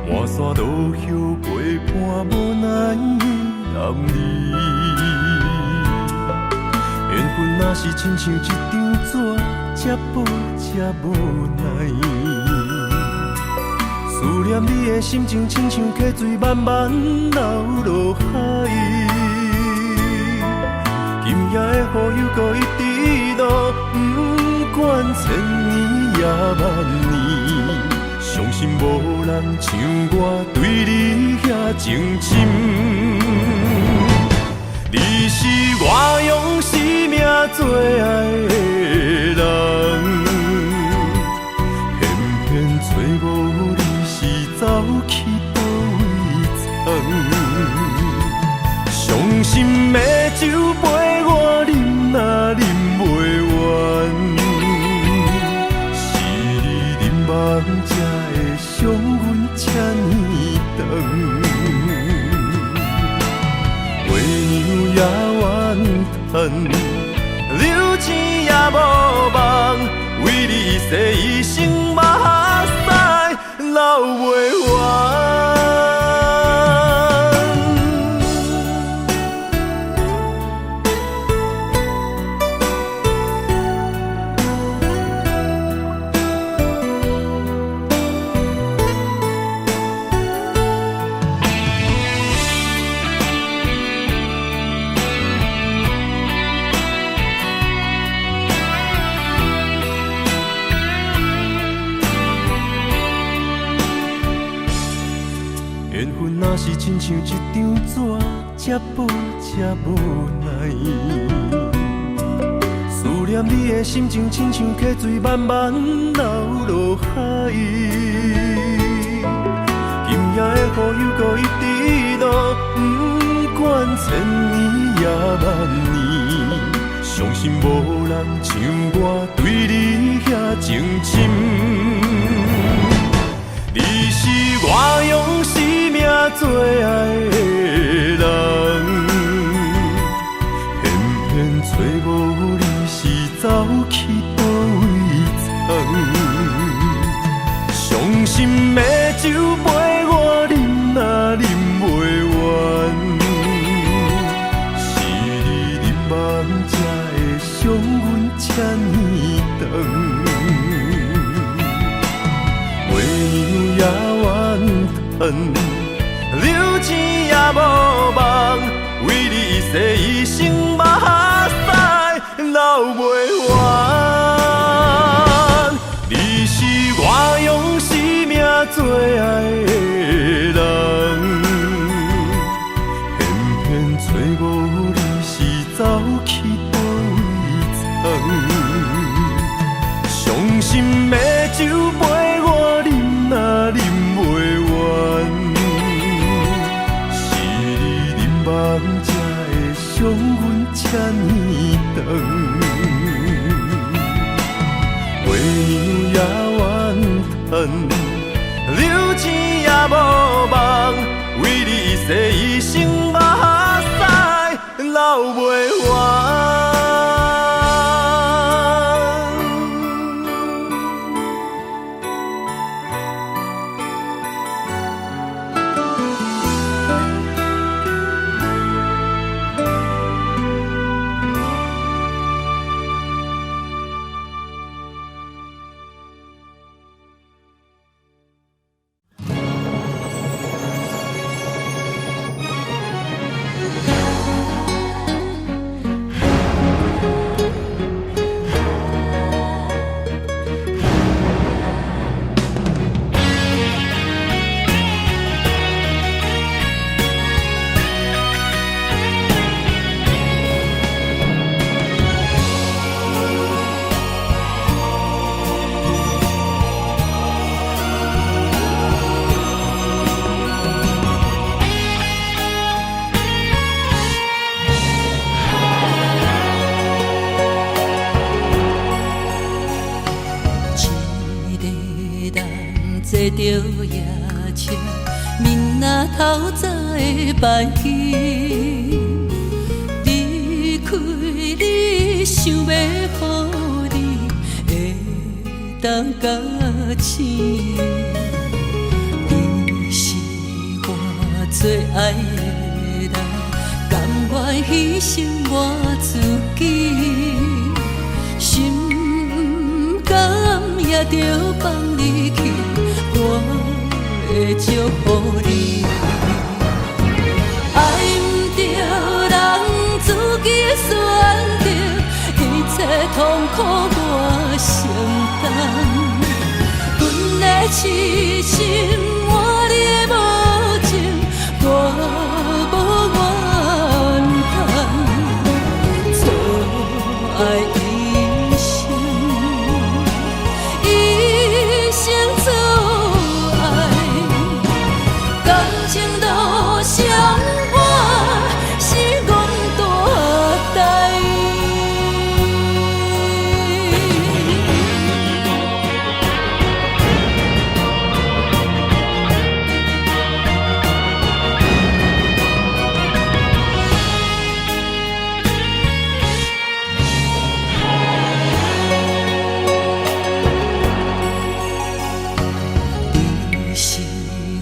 满山落叶陪伴无奈的男儿。缘分若是亲像一张纸，这薄这无奈。思念你的心情，亲像溪水慢慢流落海。今夜的雨又阁一直落，不管千年也万年，相信无人像我对你遐情深。你是我用生命最爱的人，偏偏找無你是走去佗位藏。傷心的酒杯我饮啊饮袂完，是你冷梦才会伤阮这呢长。月娘也怨叹，流星也无梦，为你洗一生目屎流袂完。缘分若是亲像一张纸，这薄这无奈。思念你的心情，亲像溪水慢慢流落海。今夜的雨又阁一直落，不管千年也万年，相信无人像我对你遐情深。你是我用生命最爱的人，偏偏找無你是走去佗位藏。傷心的酒杯我饮啊饮袂完，是你冷梦才会伤阮这呢长。月娘也怨叹，流星也无梦，为你洗一生目屎流袂完。你是我用生命最爱的人，偏偏找無你是走去佗位藏。心的酒杯我啉啊啉袂完，是你啉梦才會傷阮這呢長。月娘也怨嘆，留情也無夢，為你一世一生目屎流袂完。一个人坐著夜車，面若透早的班機，離開你，想欲予你會當覺醒。你是我最愛的人，甘願犧牲我自己，心甘也著放你去，我會祝福你。愛毋著人自己選擇，一切痛苦我承擔。阮的痴心換你的無情，我無怨嘆。錯愛一生，一生錯愛，感情路上我是戆大呆。你是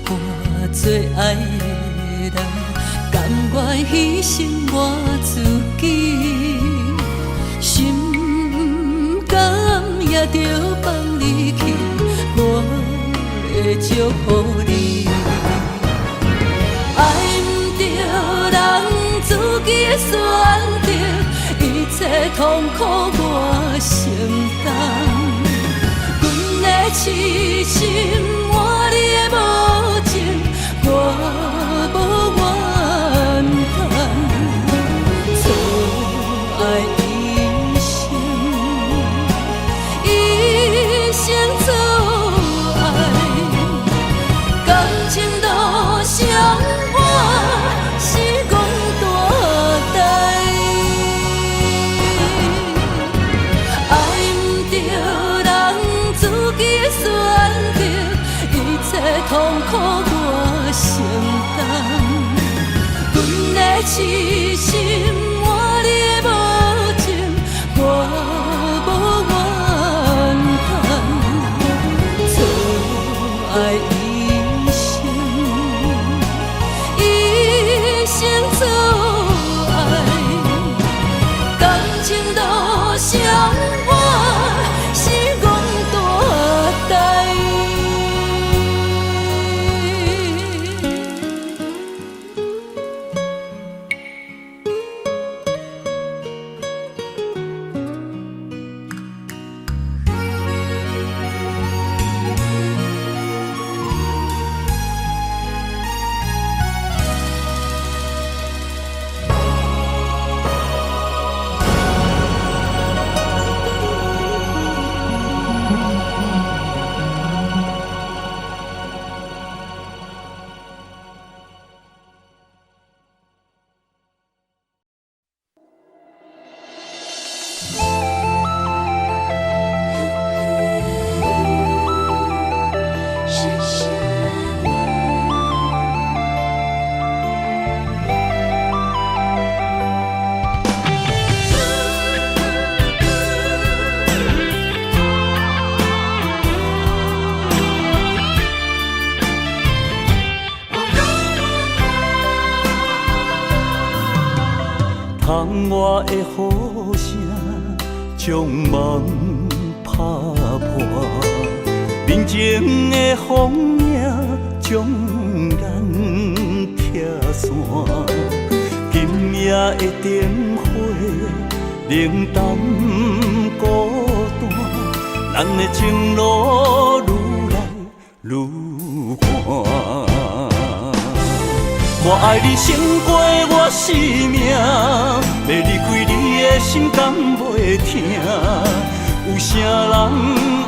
我最愛的人，甘願犧牲我自己，心甘也著放你去，我會祝福你。愛毋著人自己選擇，一切痛苦我承擔。阮的痴心換你的無情，我無怨嘆。錯愛一生，一生錯愛，感情路上我是戆大呆。愛毋著人自己選擇，一切痛苦我承擔。阮的痴心換你的無情，我無怨嘆。錯愛一生，一生錯愛，感情路上我是戆大呆。的雨聲將夢拍破，面前的風影將咱拆散。今夜的燈火冷淡孤單，咱的情路愈來愈寒。我愛你勝過我性命，欲離開你的心敢袂疼？有啥人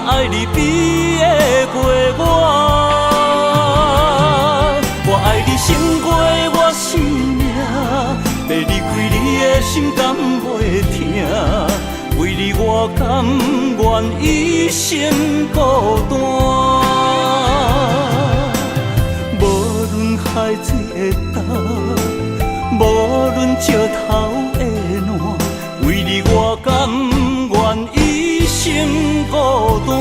愛你比會過我？我愛你勝過我性命，欲離開你的心敢袂疼？為你我甘願一生孤單。無論海水會干，無論石頭會爛，為你我甘願一生孤單。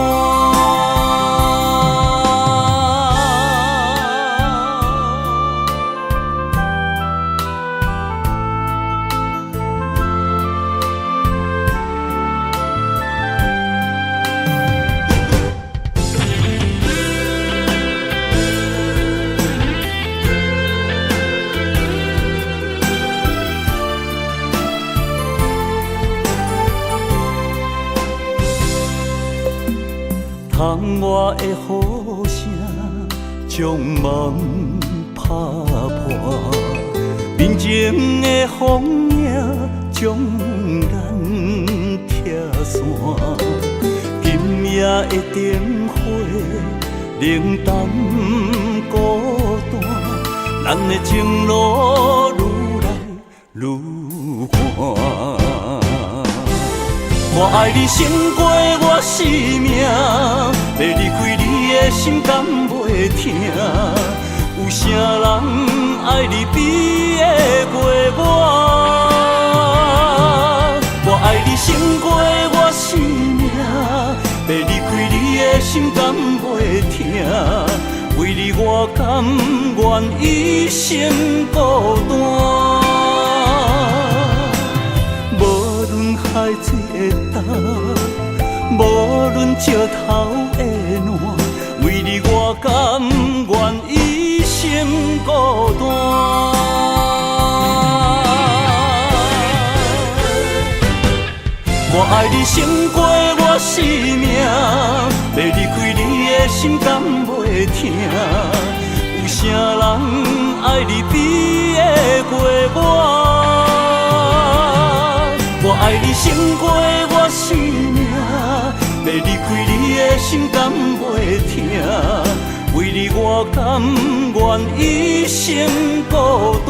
窗外的雨聲將夢拍破，面前的風影將咱拆散。今夜的燈火冷淡孤單，咱的情路愈來愈寒。我愛你勝過我性命，欲離開你的心敢袂疼？有啥人愛你比會過我？我愛你勝過我性命，欲離開你的心敢袂疼？為你我甘願一生孤單。無論海水會干，無論石頭會爛，為你我甘願一生孤單。我愛你勝過我性命，欲離開你的心敢袂疼？有啥人愛你比會過我？我愛你勝過我性命，欲離開你的心敢袂疼？為你我甘願一生孤單。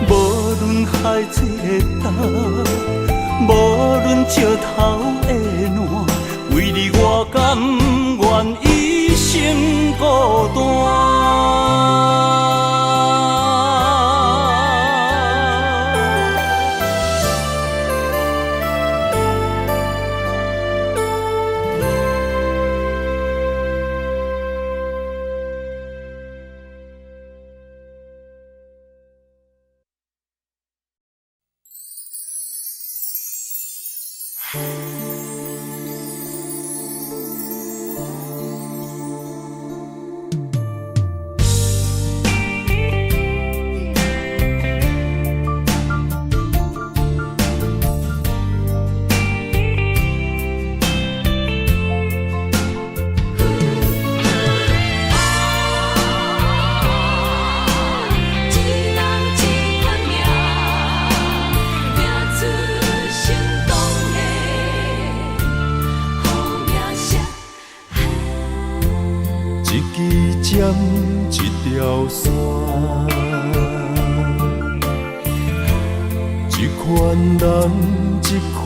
無論海水會干，無論石頭會爛，為你我甘願一生孤單。一人一款命，拼出成功的好名声。一支针，一条线，一款人，一款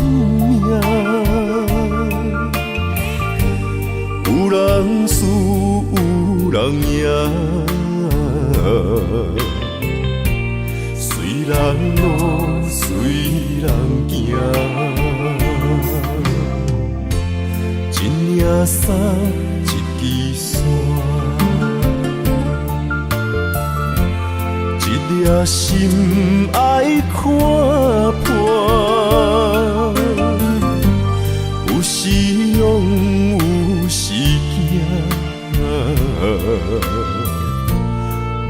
命。有人输，有人赢，随人路，随人行。一领衫，一支线，一粒粒心爱看破，有时勇，有时惊，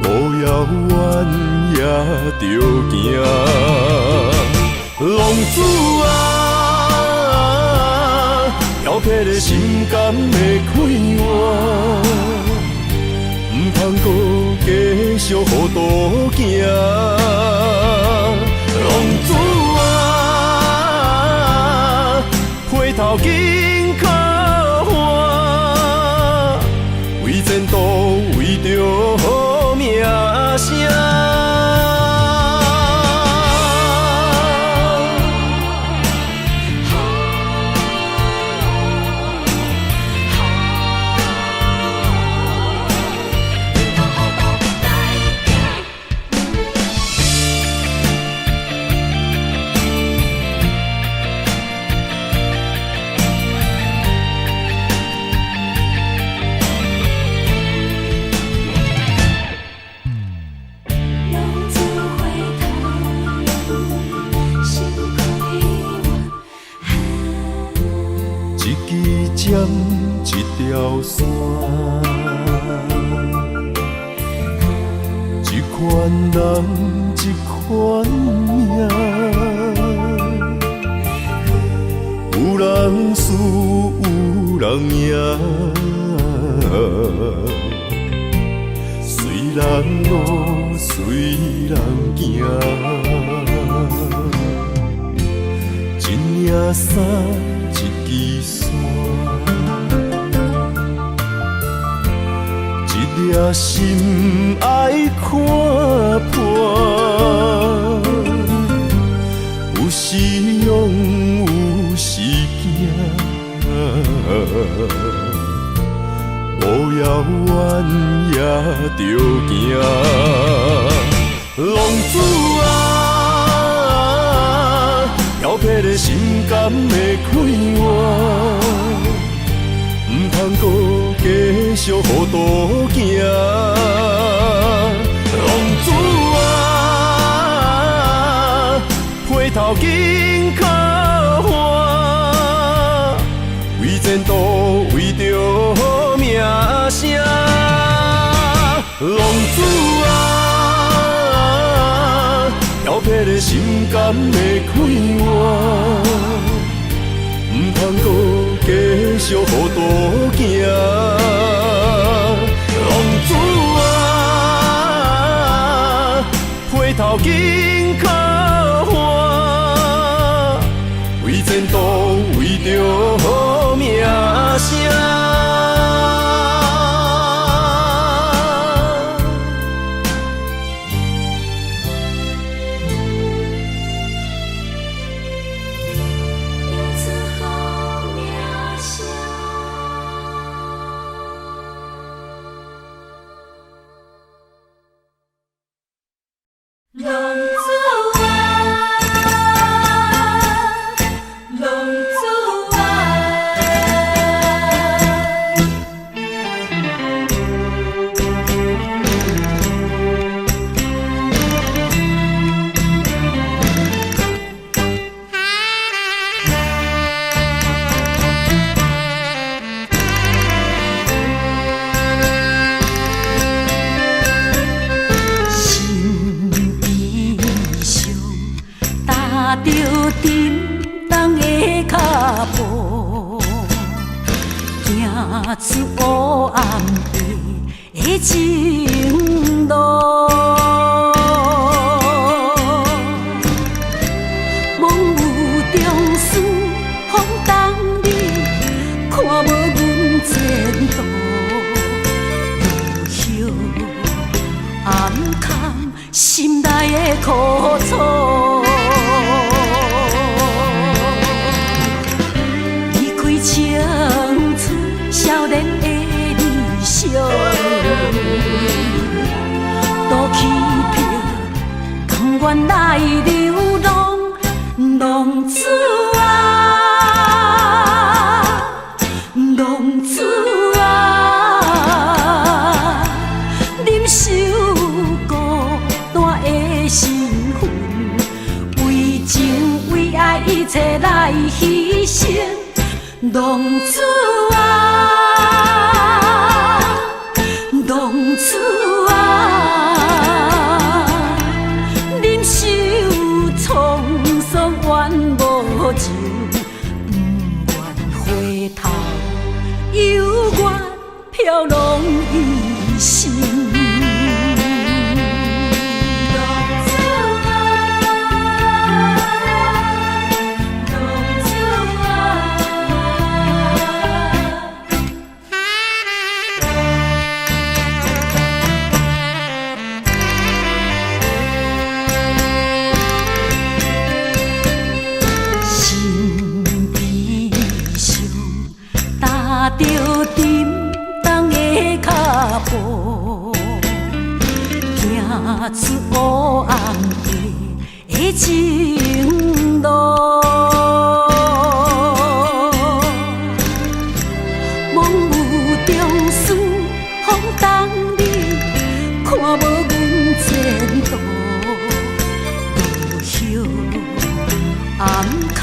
路遥远也著行。浪子啊，飘泊的心敢会快活？毋通阁继续糊涂行。浪子啊，回头紧靠岸，为前途，为著好名声。浪子回头，心快活。一支针，一条线，一款人，一款命。有人输，有人赢，随人路，随人行。一领衫，一支线，一粒心爱看破。有时勇，有时惊，路遥远也著行。浪子啊，飘泊的心敢会快活？毋通阁继续糊涂行。浪子啊，回头紧靠岸，为前途，为著好名声。浪子啊，飘泊的心敢会快活？毋通阁继续糊涂行。浪子啊，回头紧靠岸，为前途，为著好名声。浪子好名声。浪子啊，浪子啊。心悲伤，踏著沉重的脚步，行出黑暗的情路。梦有中思风当你看无阮前途，落叶暗藏心内的苦楚。离开青春少年的理想，都欺骗，甘愿来流浪，浪子啊，浪子啊，忍受孤单的一切來犧牲。浪子啊，浪子啊，忍受滄桑怨無情，毋願回頭，猶願飄浪一生。浪子啊，浪子啊。心悲傷，踏著沉重的腳步，行出烏暗的情路。梦雾中思风当日，看無阮前途，落葉暗藏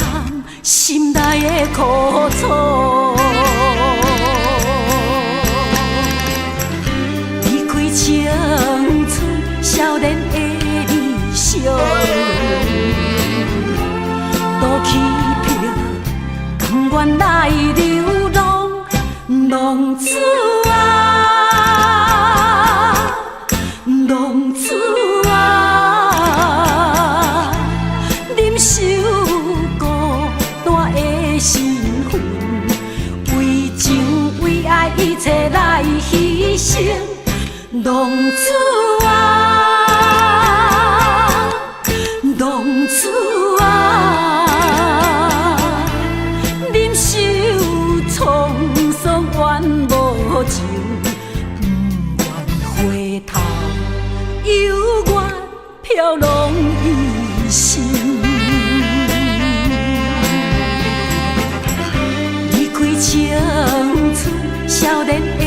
心內的苦楚。離開青春少年的理想，都欺騙，甘願來流浪，浪子啊，浪子啊，忍受孤單的身份，為情為愛一切來犧牲。浪子啊，浪子啊，忍受滄桑怨無情，毋願回頭，猶願飄浪一生。離開青春少年的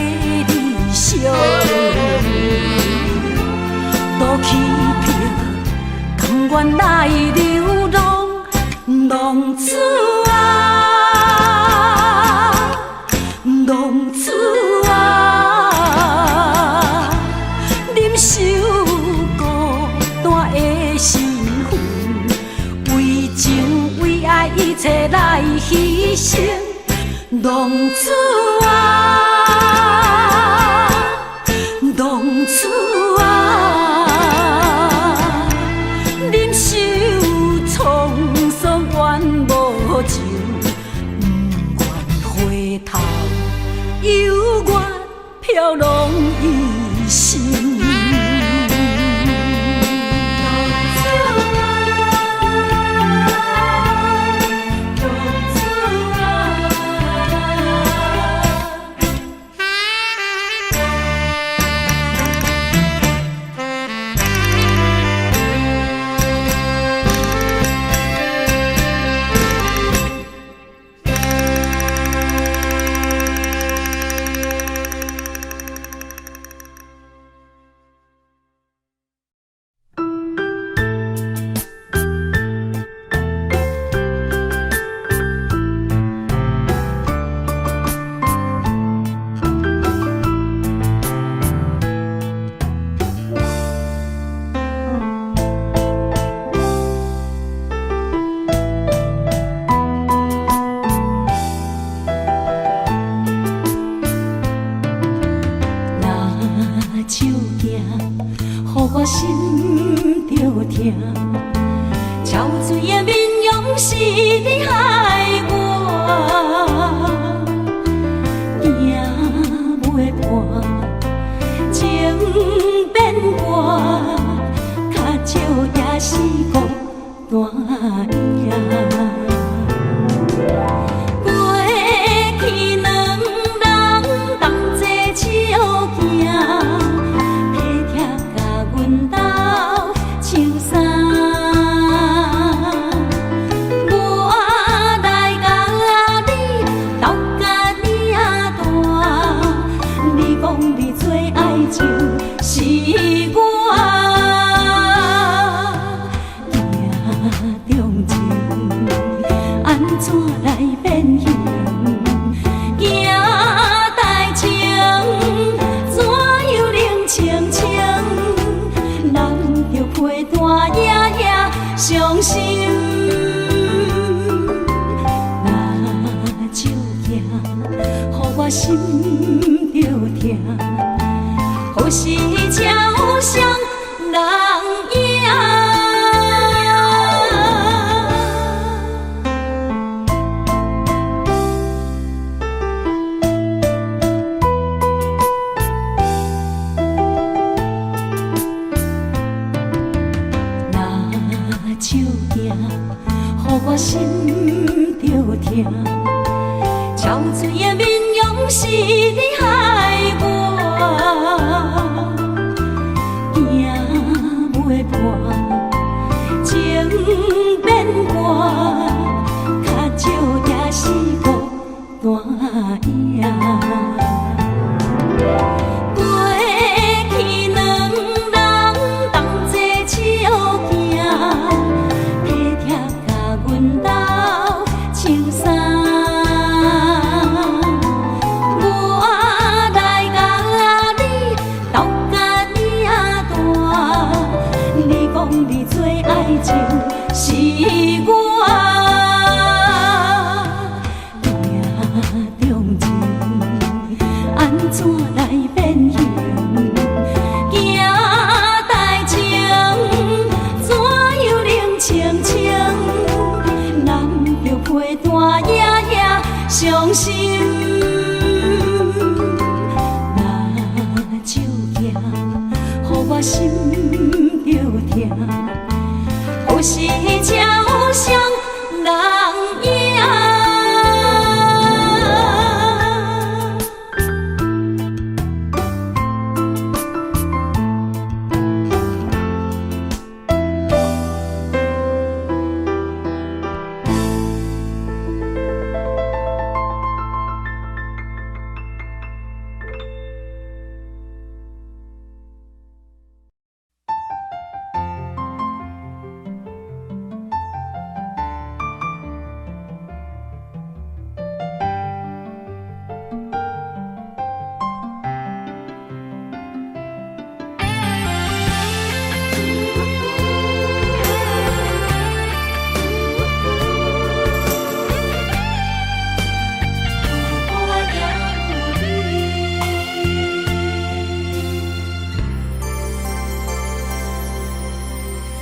理想，都欺騙，甘願來流浪，浪子啊，浪子啊，忍受孤單的身份，為情為愛一切來犧牲。浪子啊，浪子啊，忍受滄桑怨無情，毋願回頭，猶願飄浪一生。浪子啊，浪子啊。著疼。憔悴的面容是你害我，行袂破，情变卦，較少也是孤單影。過去兩人同齊笑行，體貼共阮鬥穿衫。我來共你鬥甲爾大，你講你最愛就是我。命中情，按怎來變形？行大情，怎樣冷清清？攬著被單，夜夜傷心。目睭鏡，予我心著疼，有時才有雙人影。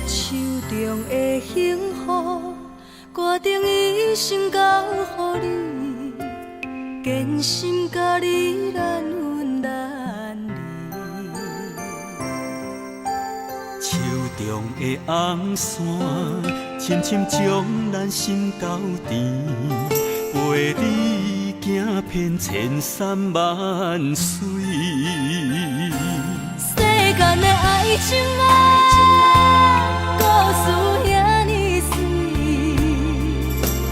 手中的幸福，決定一生交予你，堅心佮你難分難離。手中的紅線，深深將咱心交纏，陪你行遍千山萬水。世間的愛情啊，故事遐爾媠，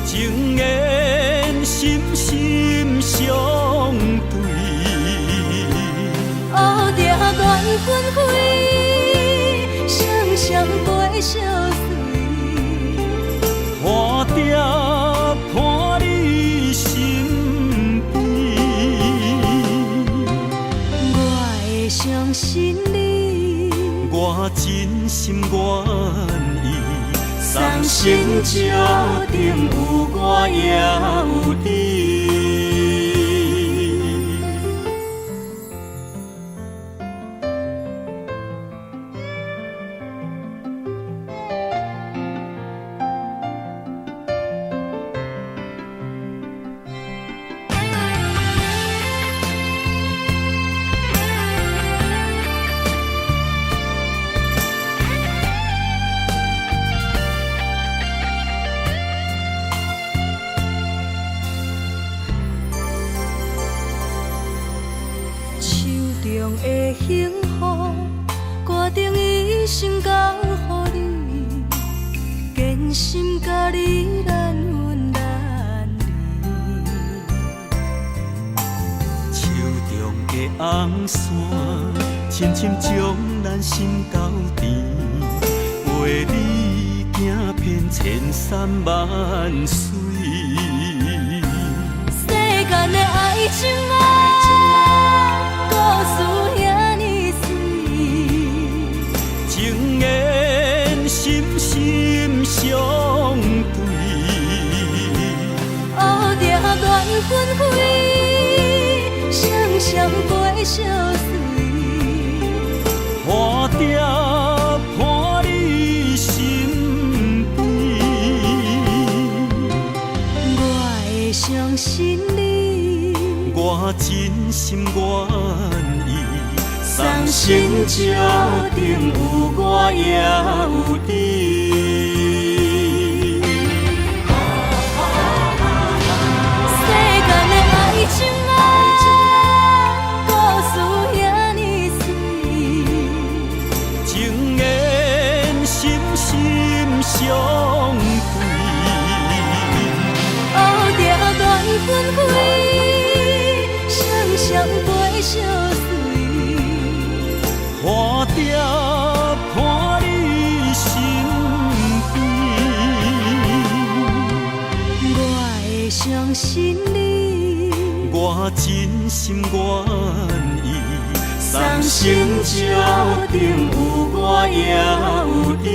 情緣心心相對。烏蝶願紛飛，雙雙飞相隨。花蝶伴你身邊，我會相信你，我真心願意，送生石頂有我也有你。手中的幸福，決定一生交予你，堅心佮你難分難離。手中的紅線，深深將咱心交纏，陪你行遍千山萬水。世間的愛情啊，故事遐爾媠，情緣心心相對。烏蝶願紛飛，雙雙飛相隨。花蝶伴你身邊，我會相信你，我真心願意，送生石頂有我也有你。相隨。花蝶伴你身邊。我會相信你，我真心願意，三生石頂有我也有你。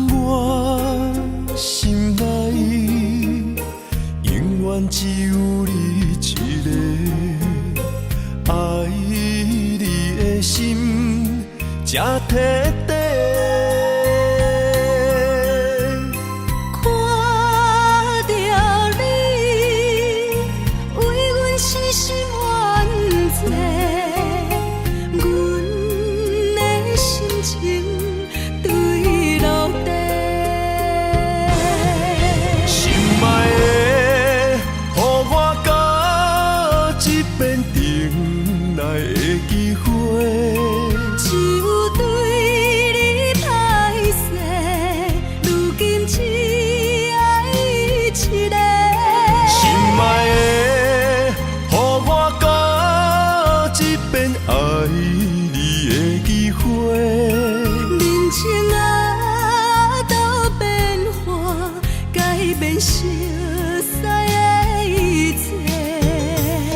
我心內永遠只有你一个，愛你的心這徹底。看著你為阮死心願坐，阮的心情對落地。心愛的，予我甲這變轉來的機會。只有對你歹勢，如今只愛一個。心愛的，予我甲這變愛你的機會。人情啊，都變化，改變熟似的一切。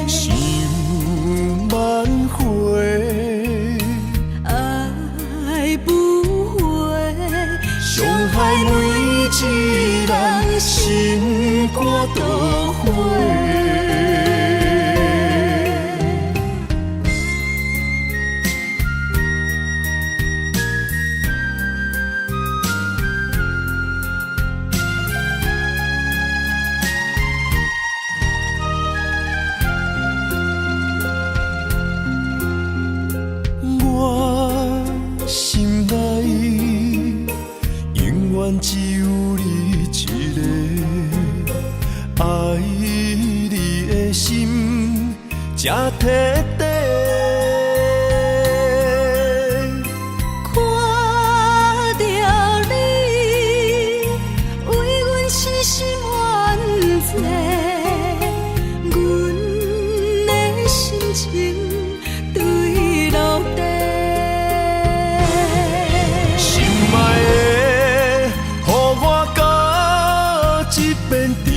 想萬回，愛不回，傷害每一人心肝倒火。我心內永遠只有你一個，愛你的心這徹底。看著你為阮死心願坐，阮的心情對落地。心愛的，予我甲這變轉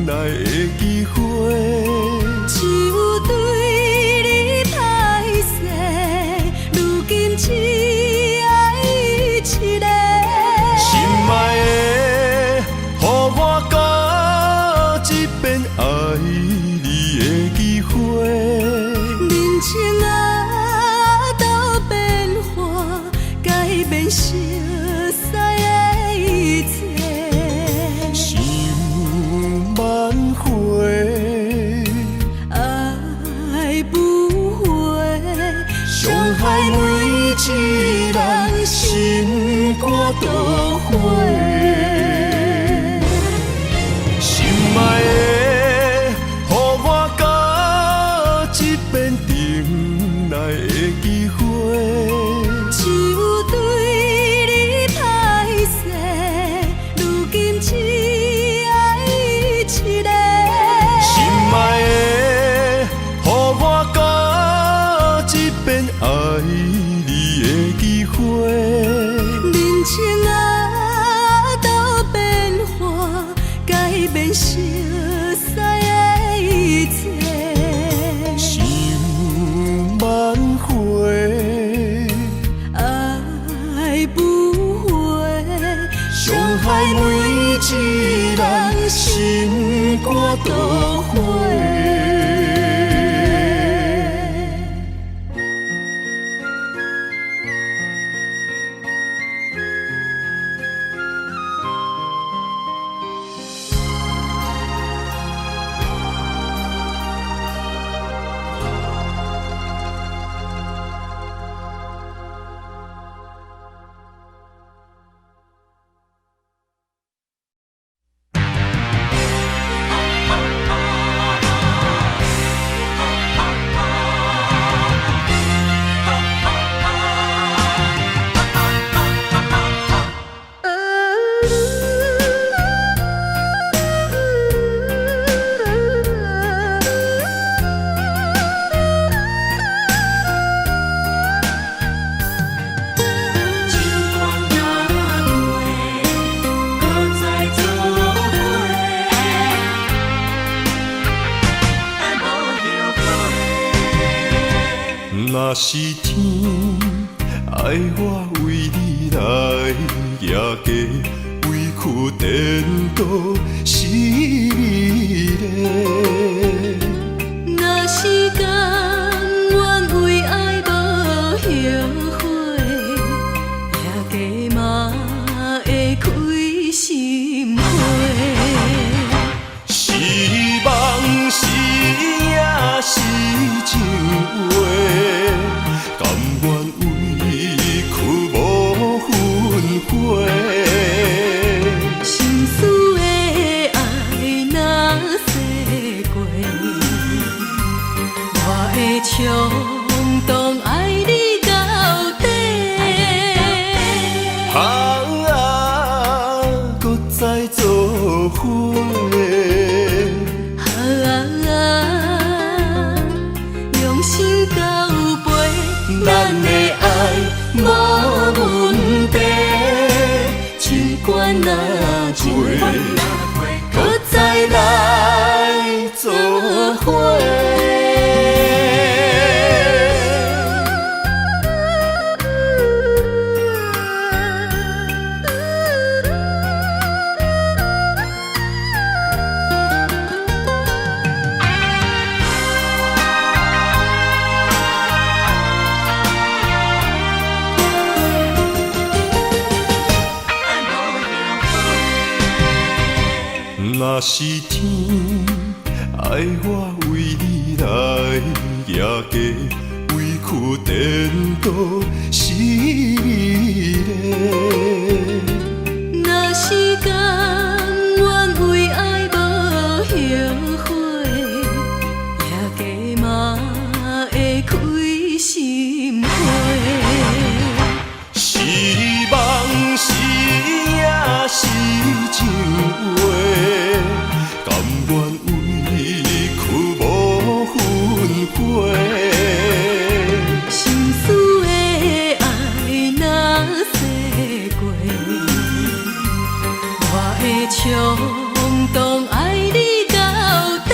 來的機會。只有對你歹勢，如今只愛一個。心愛的，予我甲這變愛你的機會。人情啊，都變化，改變熟似的一切。想萬回，愛不回，傷害每一人心肝倒火。心愛的，予我甲這變轉來的機會。只有對你歹勢，如今只愛一個。心愛的，予我甲這變愛你的機會。人情啊，來不回，傷害每一人心肝倒火。若是天愛我為你來舉家，委屈顛倒是美麗。若是甘願為愛無後悔，举家嘛會開心花。是夢是影是情話，甘願委屈無分回。心事的愛若說過，我會衝動愛你到底。啊，閣再做伙。啊，用心交陪，咱的愛無問題，情懸若過，閣再來做伙。若是天愛我為你來舉家，委屈顛倒是美麗。若是甘願為愛無後悔，举家嘛會開心花。是夢是影是情話，甘願委屈無分回。心事的愛若說過，我會衝動愛你到底。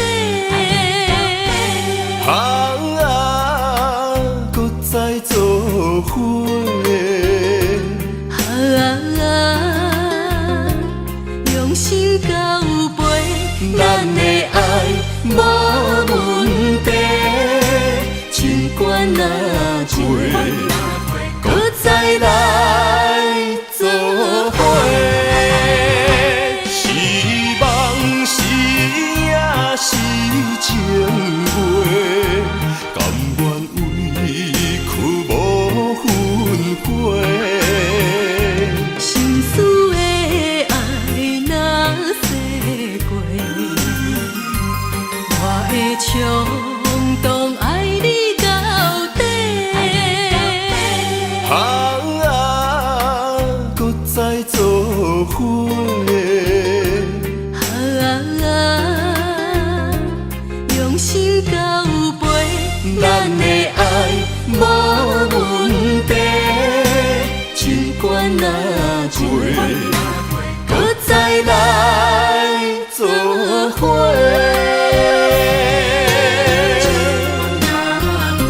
啊，閣再做伙。啊，用心交陪，咱的愛無問題，情懸若過，閣再來做伙。是夢是影是情話，甘願委屈無分回。心事的愛若說過，我會衝動愛你到底。啊，閣再做伙。啊，用心交陪，咱的愛無問題，情懸若過，閣再來做伙。情懸若過，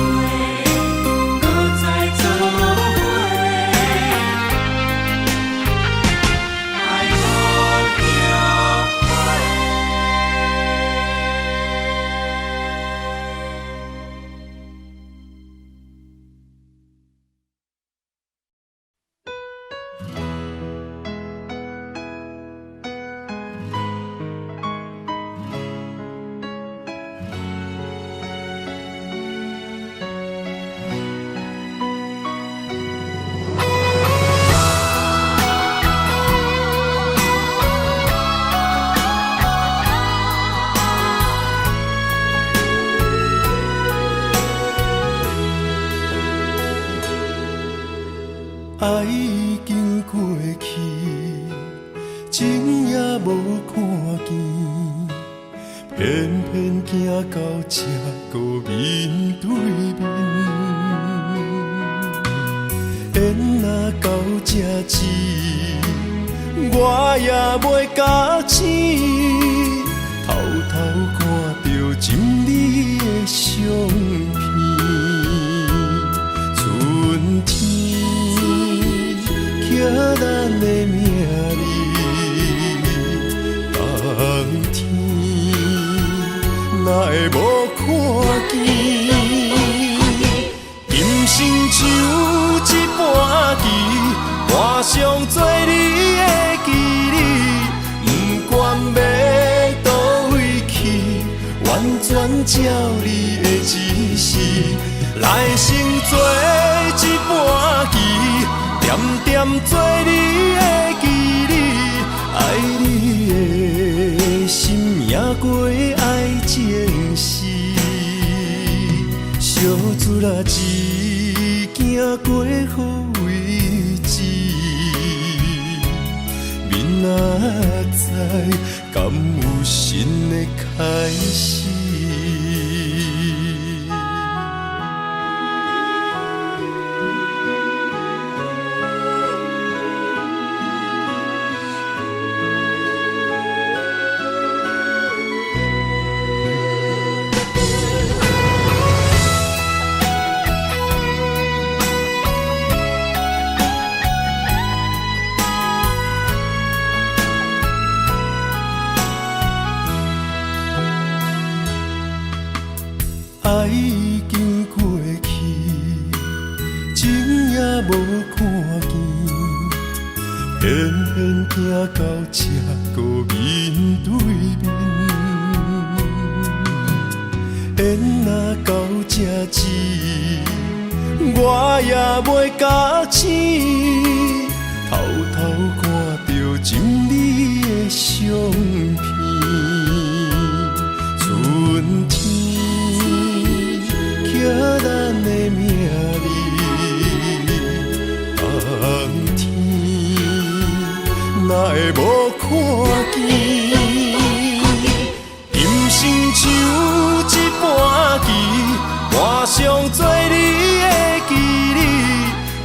閣再做伙。愛已經過去，情也無看見，偏偏行到這閣面對面。緣若到這止，我也袂咬醒，偷偷看著真美的相片，春天刻咱的名字，冬天哪會無看見？今生像一盤棋，盤上做你的棋子，不管欲佗位去，完全照你的指示。來生做一盤棋，恬恬做你的棋子，愛你的心贏過愛情時，相思啊只行過好位置，明仔載敢有新的開始？愛已經過去，情也無看見，偏偏行到這閣面對面。緣若到這止，我也袂咬醒，偷偷看著真美的相片，春天刻咱的名字，冬天哪會無看見？今生像一盤棋，盤上做你的棋子，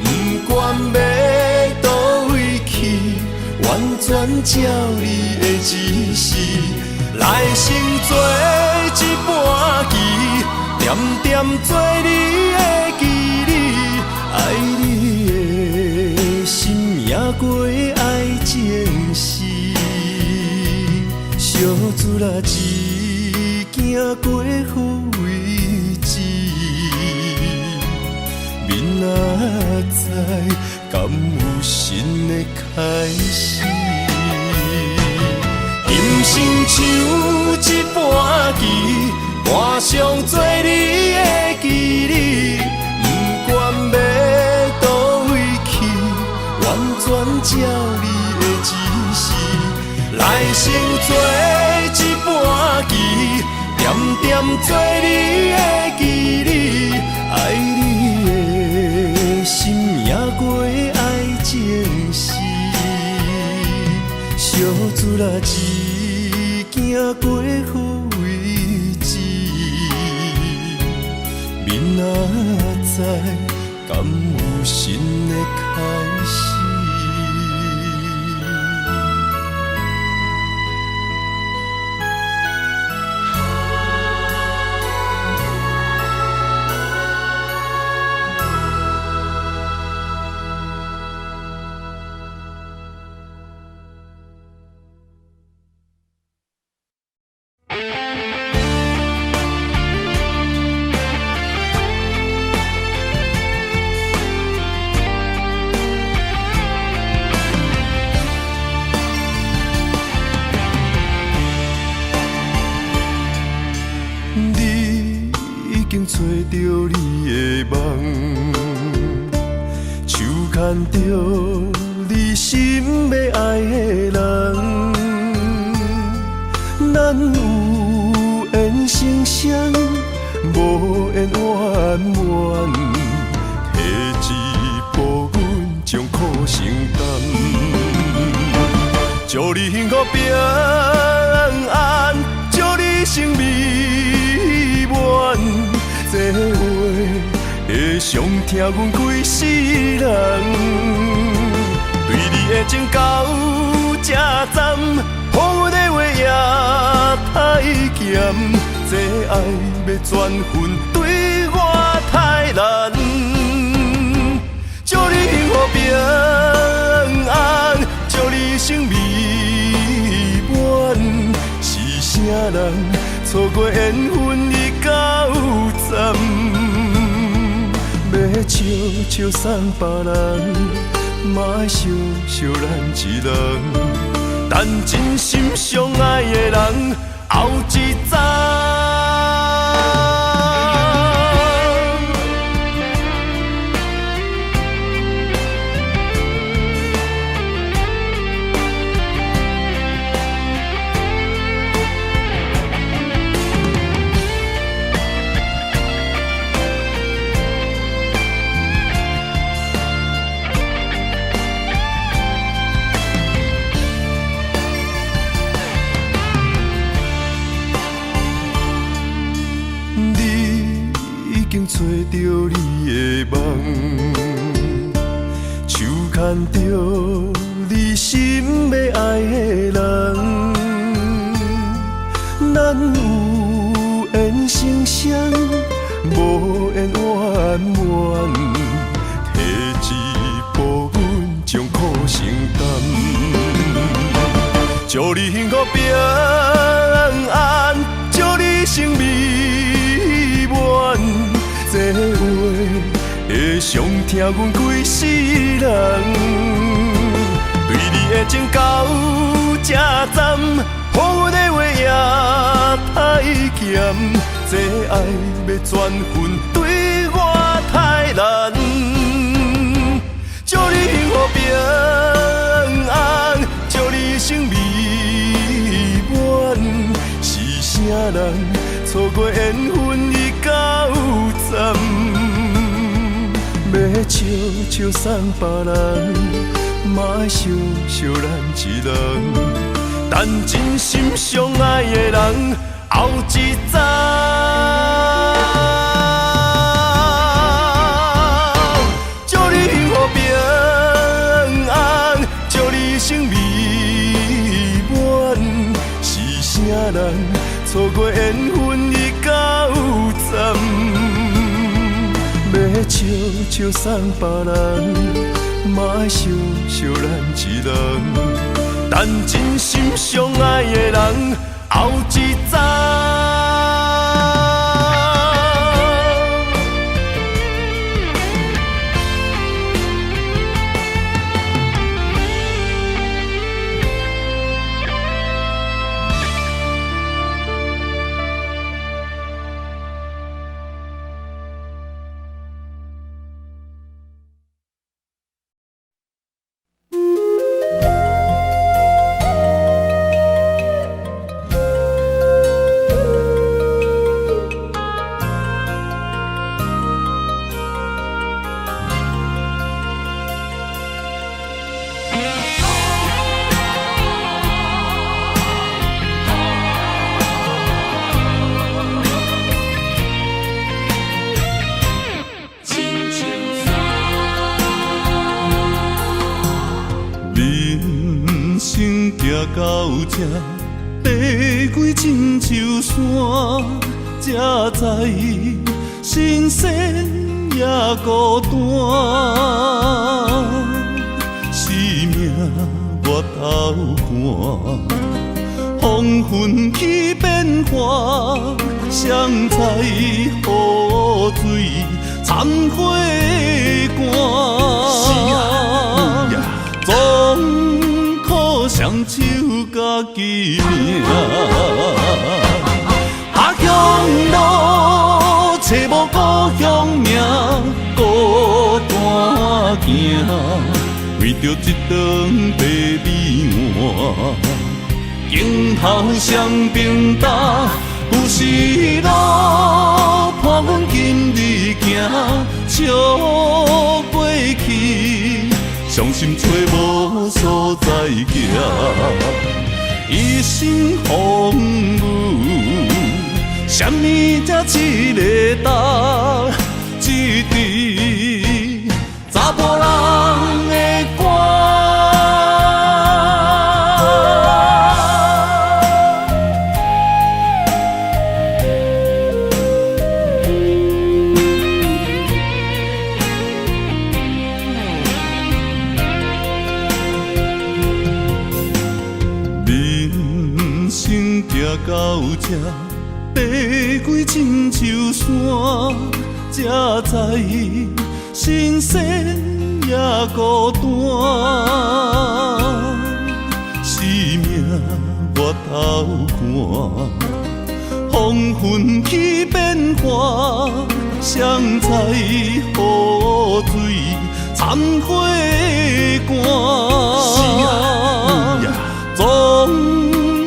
不管欲佗位去，完全照你的指示。來生做一盤棋，恬恬做你的棋子，愛你的心贏過愛情時，相思啊只行過好位置，明仔載敢有新的開始？今生像一盤棋，盤上做你的棋子，不管欲佗位去，完全照你的指示。來生做一盤棋，恬恬做你的棋子，愛你的心贏過愛情時，相思啊只行過好位置，明仔載敢有新的開始？你已經揣著你的夢，手牽著你心欲愛的人，咱有緣成雙，無緣圓滿。提一步，阮將承擔。祝你幸福平安，祝你生美滿。這話會傷疼阮規世人。對你的情到這站，予阮的話也太鹹。這愛欲轉分對我太難。祝你幸福平安，祝你生美滿。是啥人錯過緣分已到站？欲笑笑送別人，嘛愛惜惜咱一人。等真心相愛的人後一站。找著你的夢，手牽著你心欲愛的人，咱有緣成雙，無緣圓滿，退一步阮將苦承擔。祝你幸福平安，祝你生美滿。這話會傷疼阮規世人。對你的情到這站，予阮的話也太鹹。這愛欲轉分對我太難。祝你幸福平安，祝你生美滿。是啥人錯過緣分已到站？欲笑笑送別人，嘛愛惜惜咱一人。等真心相愛的人後一站。祝你幸福平安，祝你生美滿。是啥人錯過緣分已到站？欲笑笑送別人，嘛愛惜惜咱一人。等真心相愛的人後一站。到這，爬過親像山，才知神仙也孤單。生命我斗看，風雲起變化，誰知雨水掺火寒。總苦雙手家己命，他鄉路找無故鄉名，孤單行，為著一頓白米碗，鏡頭雙平担，有時路伴阮今日行，笑過去，傷心揣無所在行，一身風雨，啥物才一个担，一支查埔人的歌。人生行到這，爬過親像山，才知神仙也孤單。生命我头看，風雲起變化，誰知雨水摻火乾。總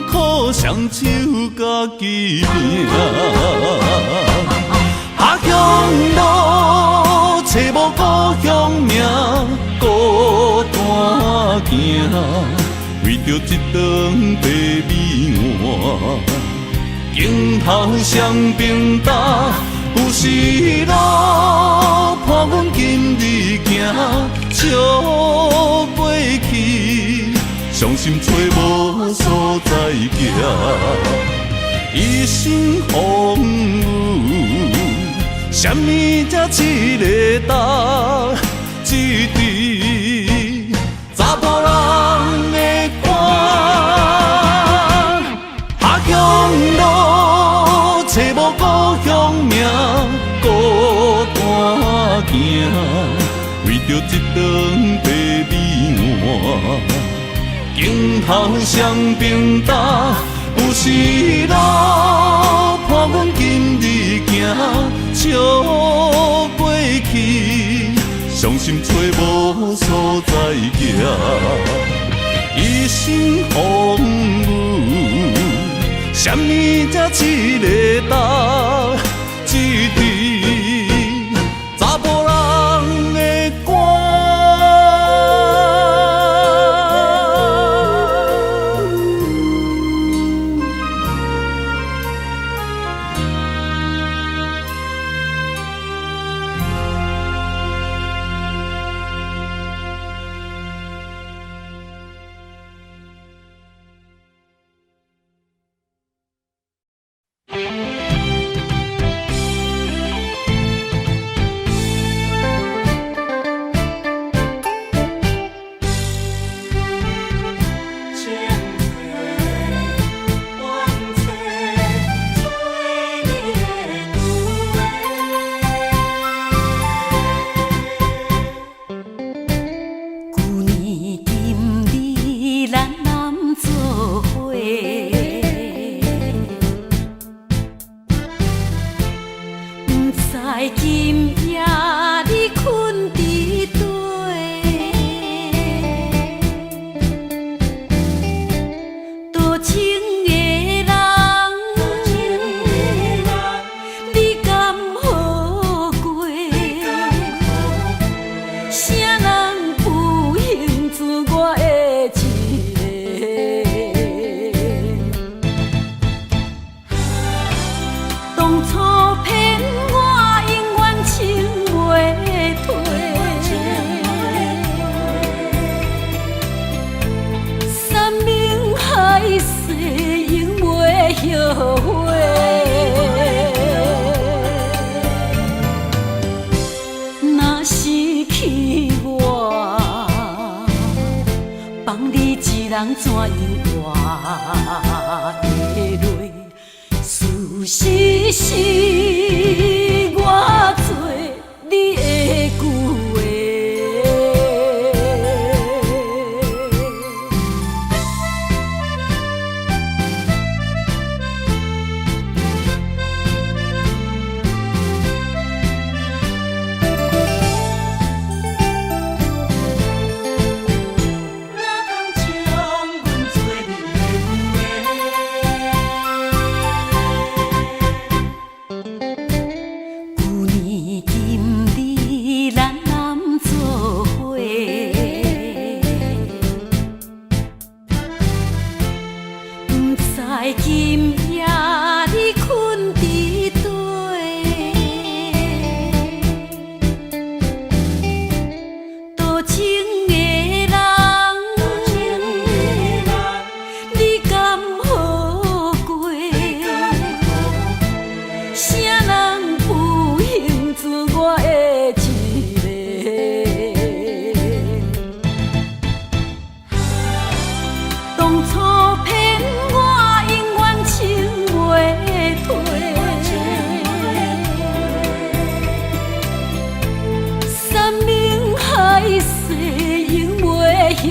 可雙手家己拼。他鄉路，揣無故鄉名，孤單行，為著一頓白米碗，鏡頭雙平擔，有時路伴阮今日行，笑過去，傷心揣無所在行，一身風雨，啥物才一个担，一支查埔人的歌。他鄉路，揣無故鄉名，孤單行，為著一頓白米碗，鏡頭雙平擔，有時路伴阮今日行，笑過去，傷心揣無所在行，一身風雨，啥物才一个担，一支查埔人的歌。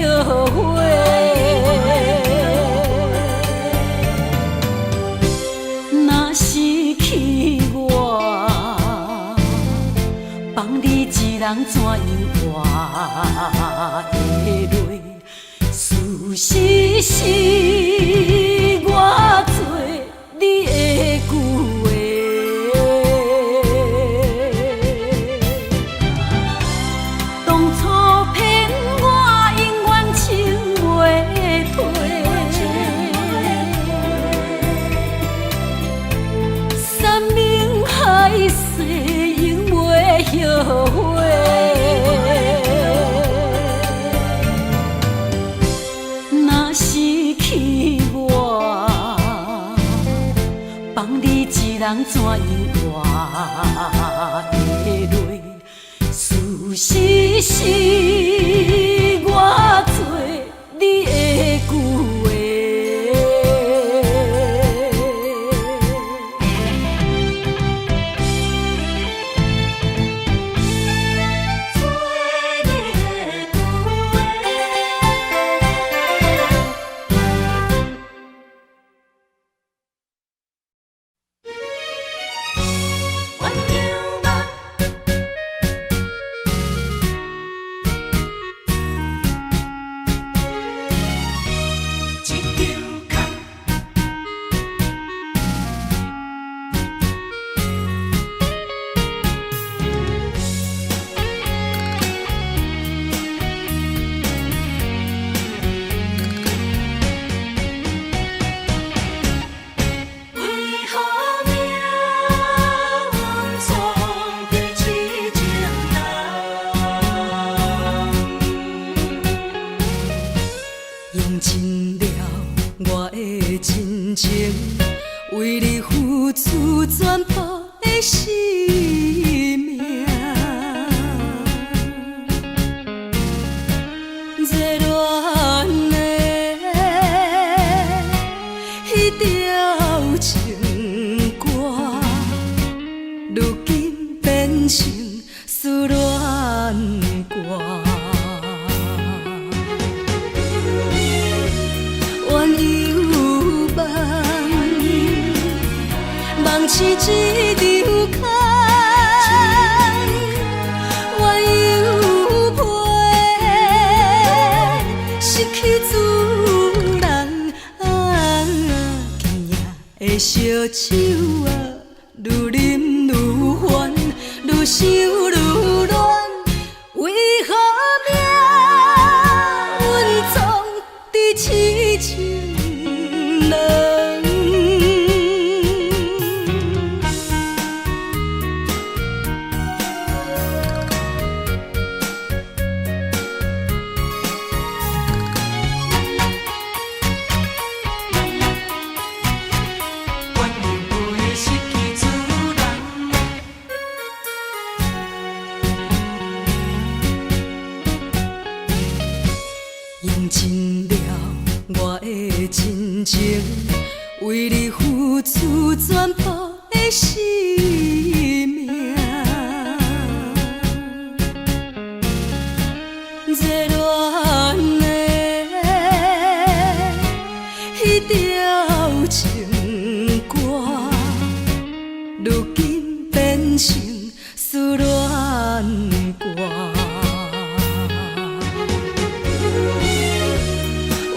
後悔。若失去我，放你一人怎樣活會落？事實是我做你的旧的。當初騙我永遠穿袂脫，山盟海誓永袂後悔。若失去我，放你一人怎樣活會落？事實是我做你的舊的。鸳鸯夢。一張空。為何命運總佇痴情人？用盡了我的真情，為你付出全部的生命。熱戀的彼條情歌，如今變成思戀歌。鸳鸯夢，夢醒一場空。鸳鸯陪，失去主人。啊，今夜的燒酒啊，愈啉愈煩，愈想愈亂。為何命運總佇痴情人？鸳鸯陪失去主人。用盡了我的真情，為你付出全部的生命。熱戀的彼條情歌，如今變成思戀歌。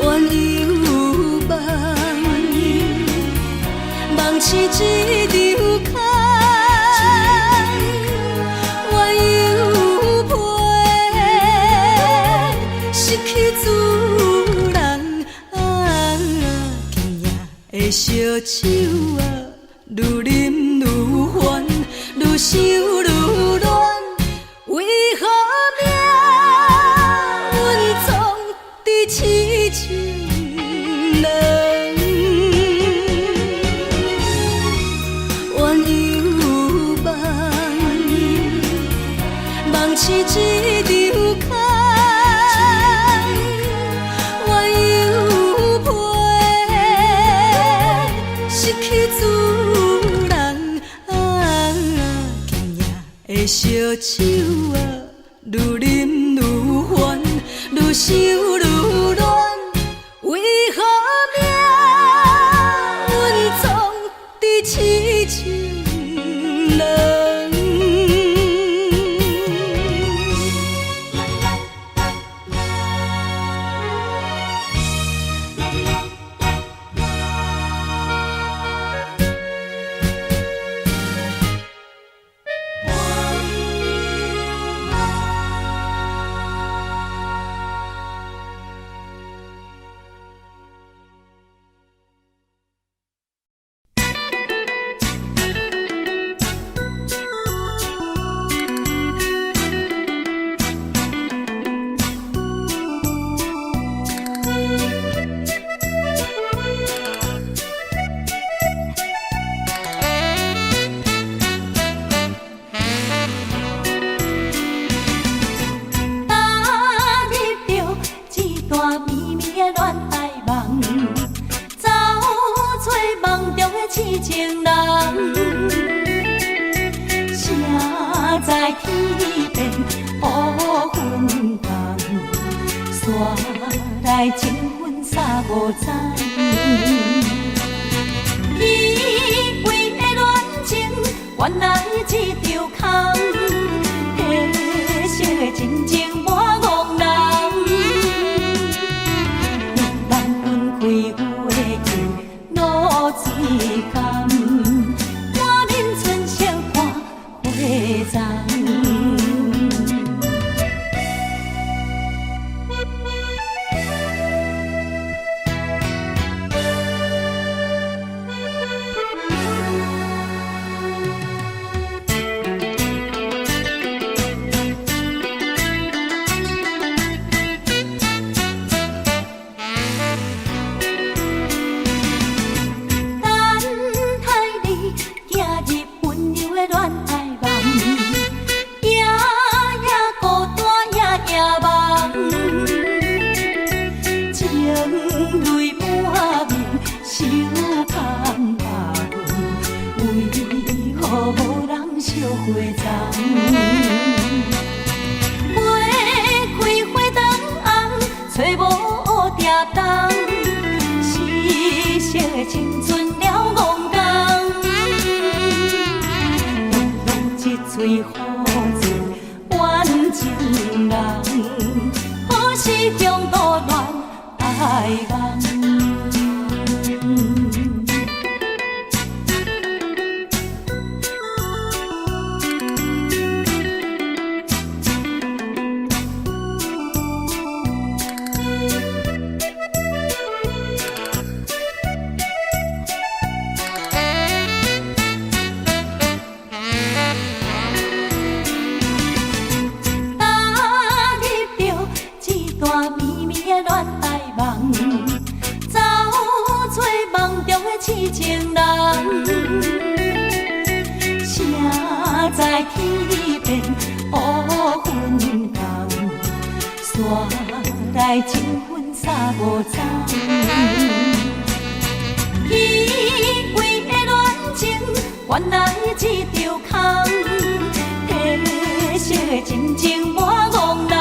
鸳鸯夢，夢醒一場空。鸳鸯陪，失去主人。啊，今夜的燒酒啊，愈啉愈煩，愈想愈亂。為何命運總佇痴情人？鸳鸯夢，夢醒一場空。鸳鸯陪，失去主人。啊，今夜的燒酒啊，愈啉愈煩，愈想想愈恋，為何命運總佇痴情人？踏入著這段绵綿的戀愛夢，走做夢中的痴情人。誰知天變烏雲重，煞來情分三五層。以為的戀情，原來這場空。白色的真情滿戇人，一万分開有的情露水干，滿面春色看花残。等待你行入溫柔的戀愛夢，夜夜孤單夜夜夢，情淚滿面受空放，為何無人相陪葬？花開花當紅，找無定當。失色的青春了戇工，濃濃一嘴苦水冤情人，何時中度戀愛夢？踏入著這段綿綿的戀愛夢，走做夢中的痴情人。誰知天變烏雲重，煞來情分三五層。以為的戀情，原來這場空。白色的真情滿戇人，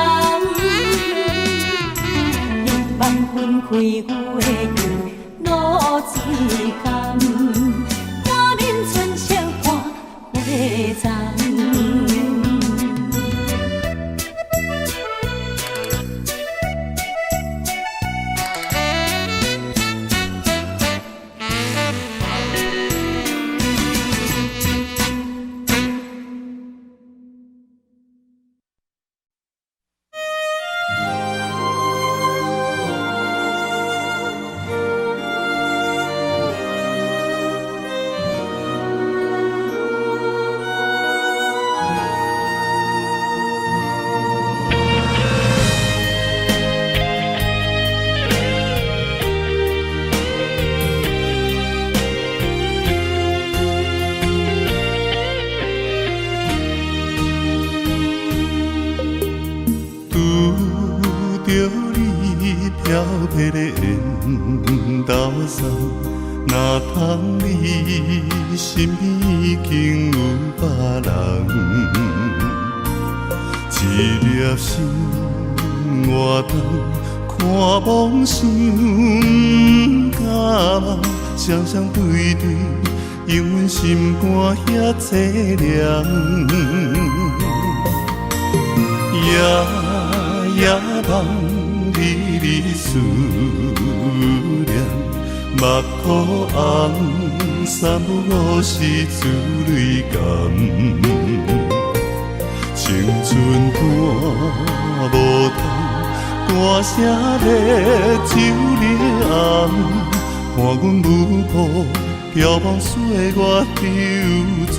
一萬分開有的情露水干，滿面春色看花殘。拄著你飄飄的緣投送，哪通你身邊已經有別人？一粒心偌重，看梦想毋敢梦，双双对对，用阮心肝遐凄凉。夜夜梦离离思念，目眶红，三不五时珠泪干。青春伴无通，歌声咧酒里暗，看阮舞步飘茫岁月流转。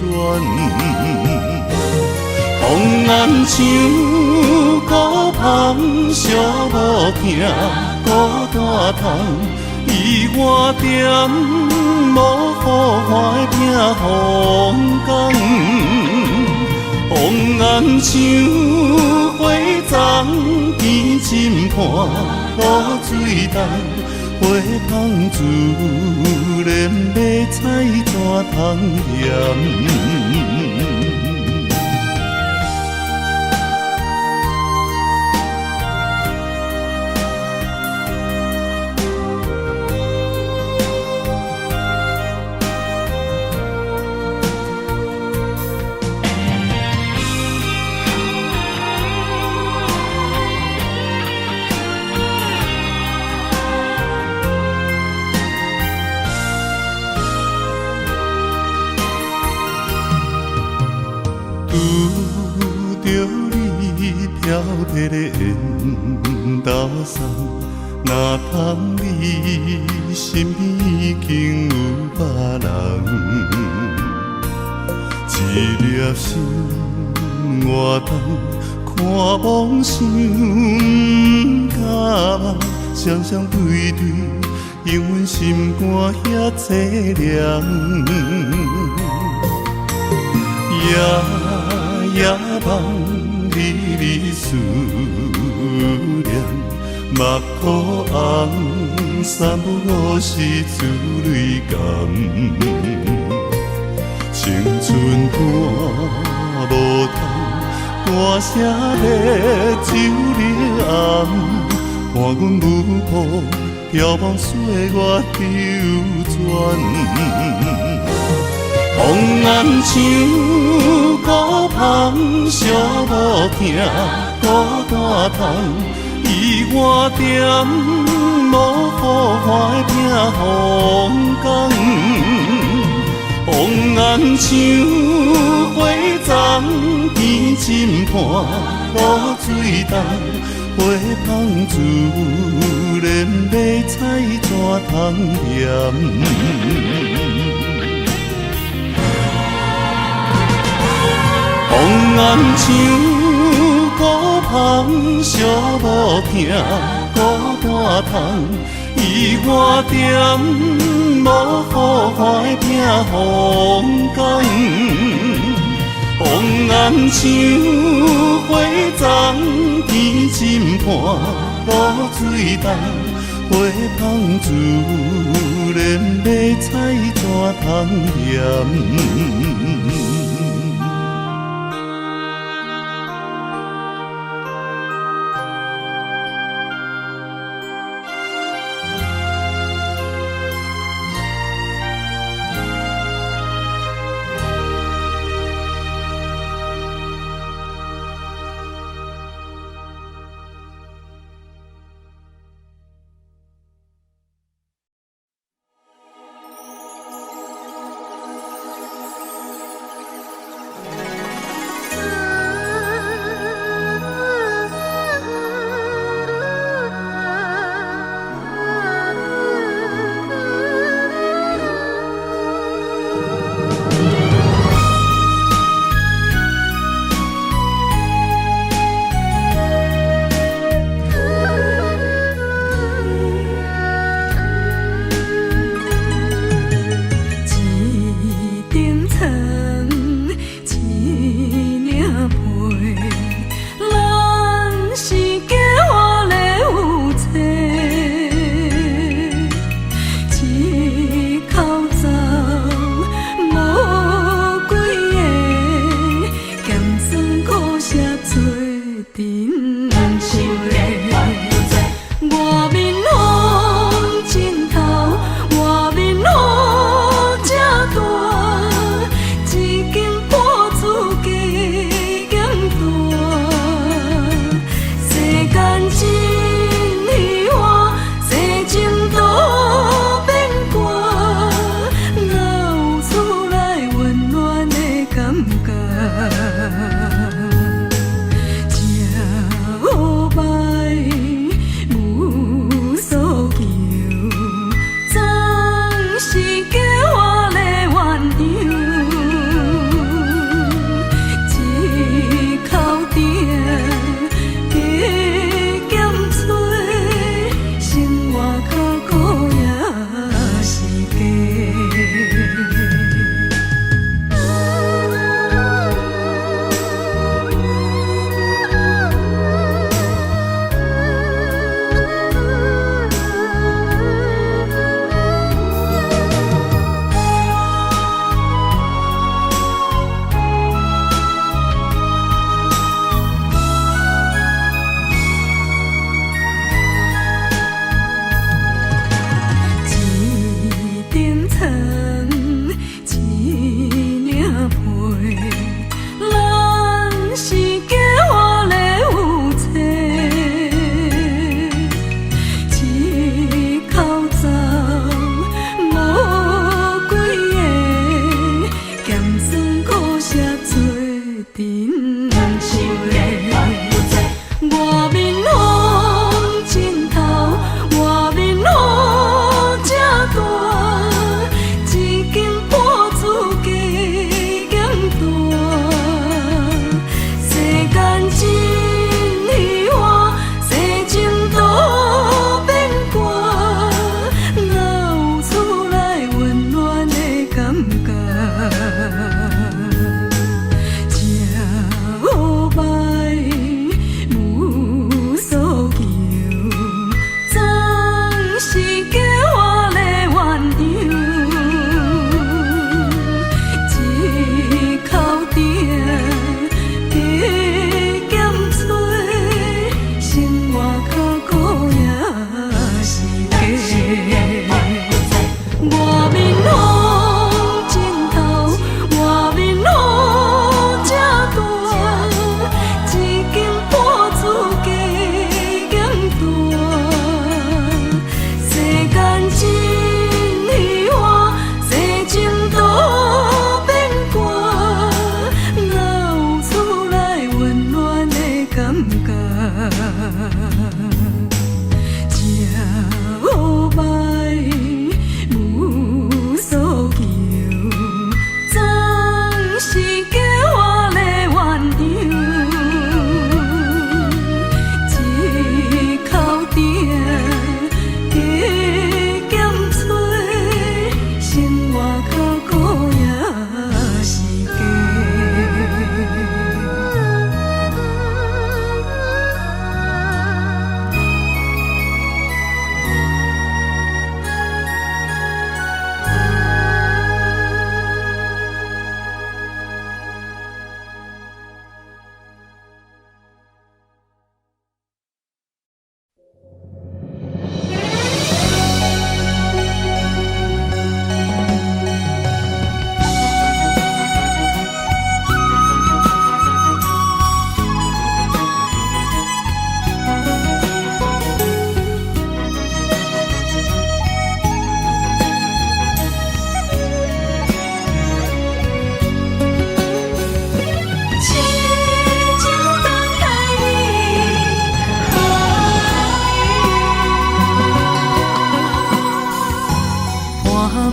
风暗像孤芳，寂寞疼，孤单痛，伊偌点，无予看的拼风光。风暗像火丛，天深伴露水重，花香自然欲采怎通嫌？拄著你飘飘的缘投送，哪通你身边已经有别人？一粒心偌重，看梦想毋敢梦，双双对对，用阮心肝遐凄凉。夜夜梦离离思念，目眶红，三不五时珠泪干。青春伴无通，歌声咧酒里暗，看阮舞步飘茫岁月流转。风暗像孤芳，寂寞疼，孤单痛，伊偌点，无予看的拼风光。风暗像火丛，天深伴露水重，花香自然欲采怎通嫌？风暗像孤芳，寂寞疼，孤单痛，伊偌点，无予看的拼风光。风暗像火丛，天深伴露水重，花香自然欲采怎通嫌？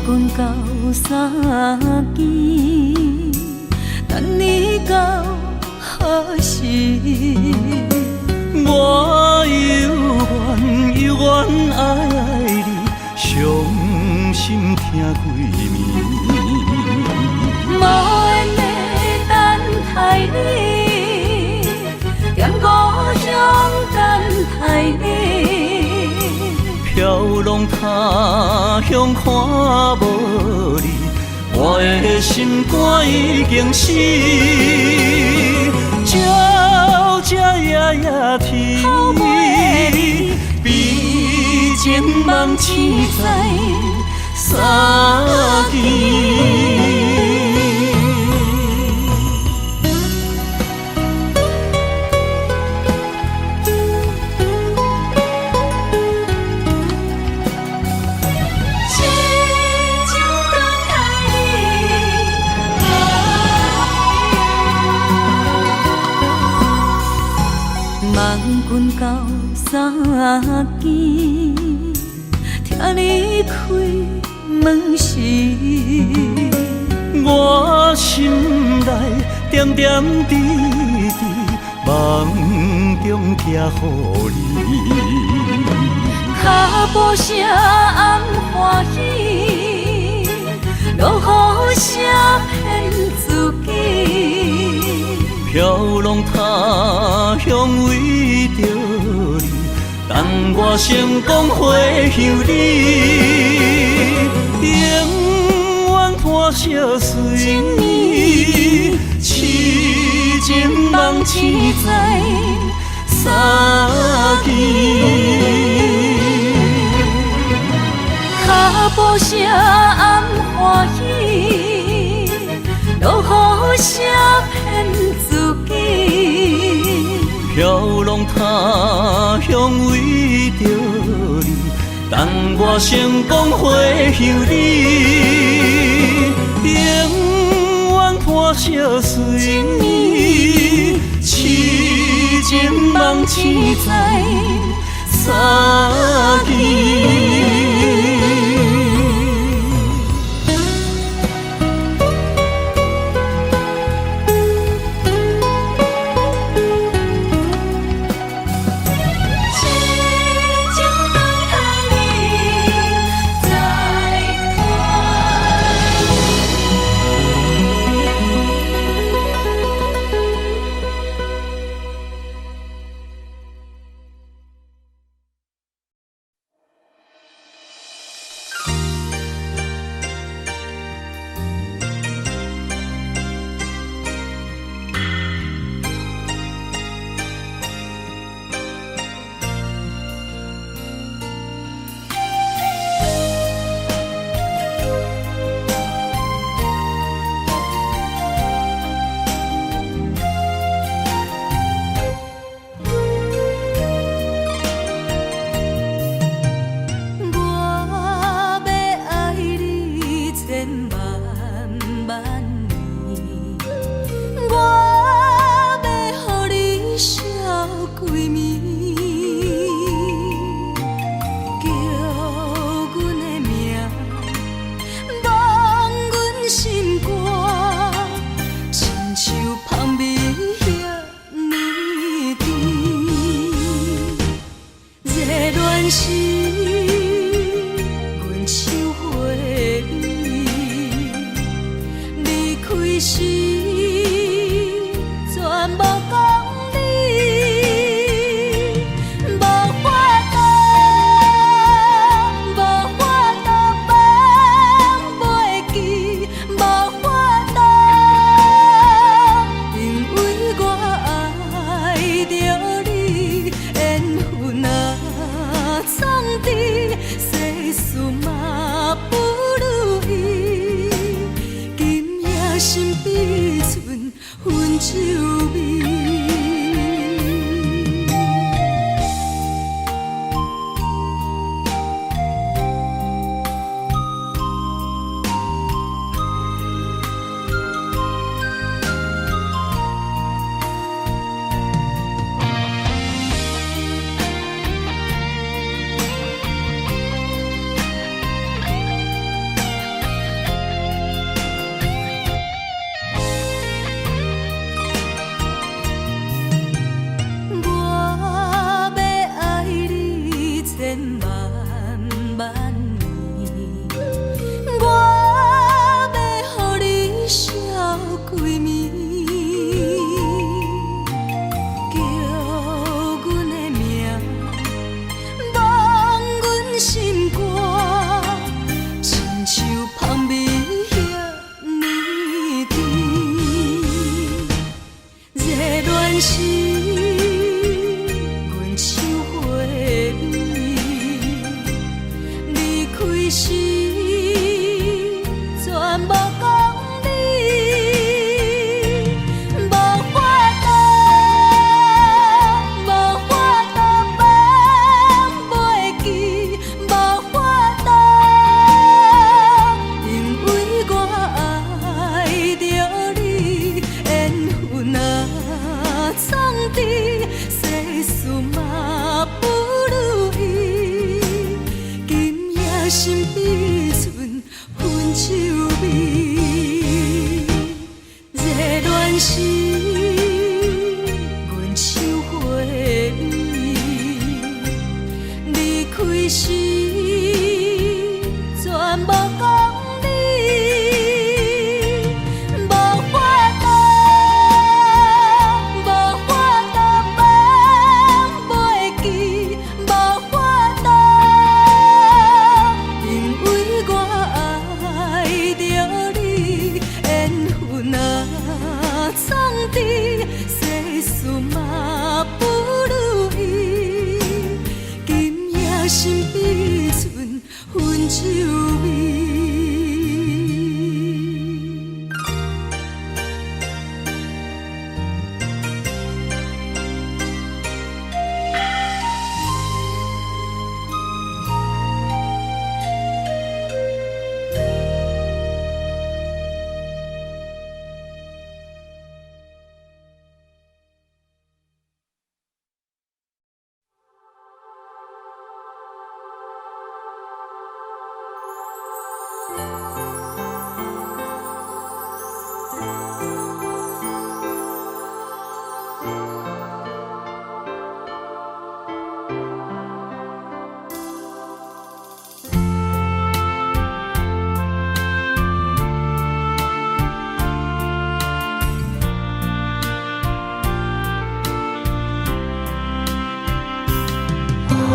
軍到三更，等你到何時？我猶原猶原愛愛你，傷心聽規暝。無緣的等待你，踮故鄉等待你。飄浪他鄉看無你，我的心肝已經死。朝朝夜夜天，悲情夢醒在三更。痴情等待你。梦睏到三更，聽你開門時，我心內點點滴滴，夢中寄予你。跤步聲暗歡喜，落雨聲騙自己。飄浪他鄉為著你，等我成功回向你，永遠伴相隨。痴情夢醒在三更。跤步聲暗歡喜，落雨聲騙自己。飄浪他鄉為著你，等我成功回向你，永遠伴相隨。痴情夢醒在三更。痴情等待你再团圆。萬年。我欲予你痟規暝，叫阮的名，梦阮心肝，親像蜂蜜遐爾甜。熱戀時，阮手花美；離開時，全無講理。無法度，無法度放袂記，無法度，因為我愛著你，緣分啊，創治，世事嘛不如意，今夜心彼剩分手味。熱戀時，阮手花美；離開時，全無講理。無法度，無法度放袂記，無法度，因為我愛著你，緣分啊，創治，世事嘛不如意，今夜心彼剩分手味。我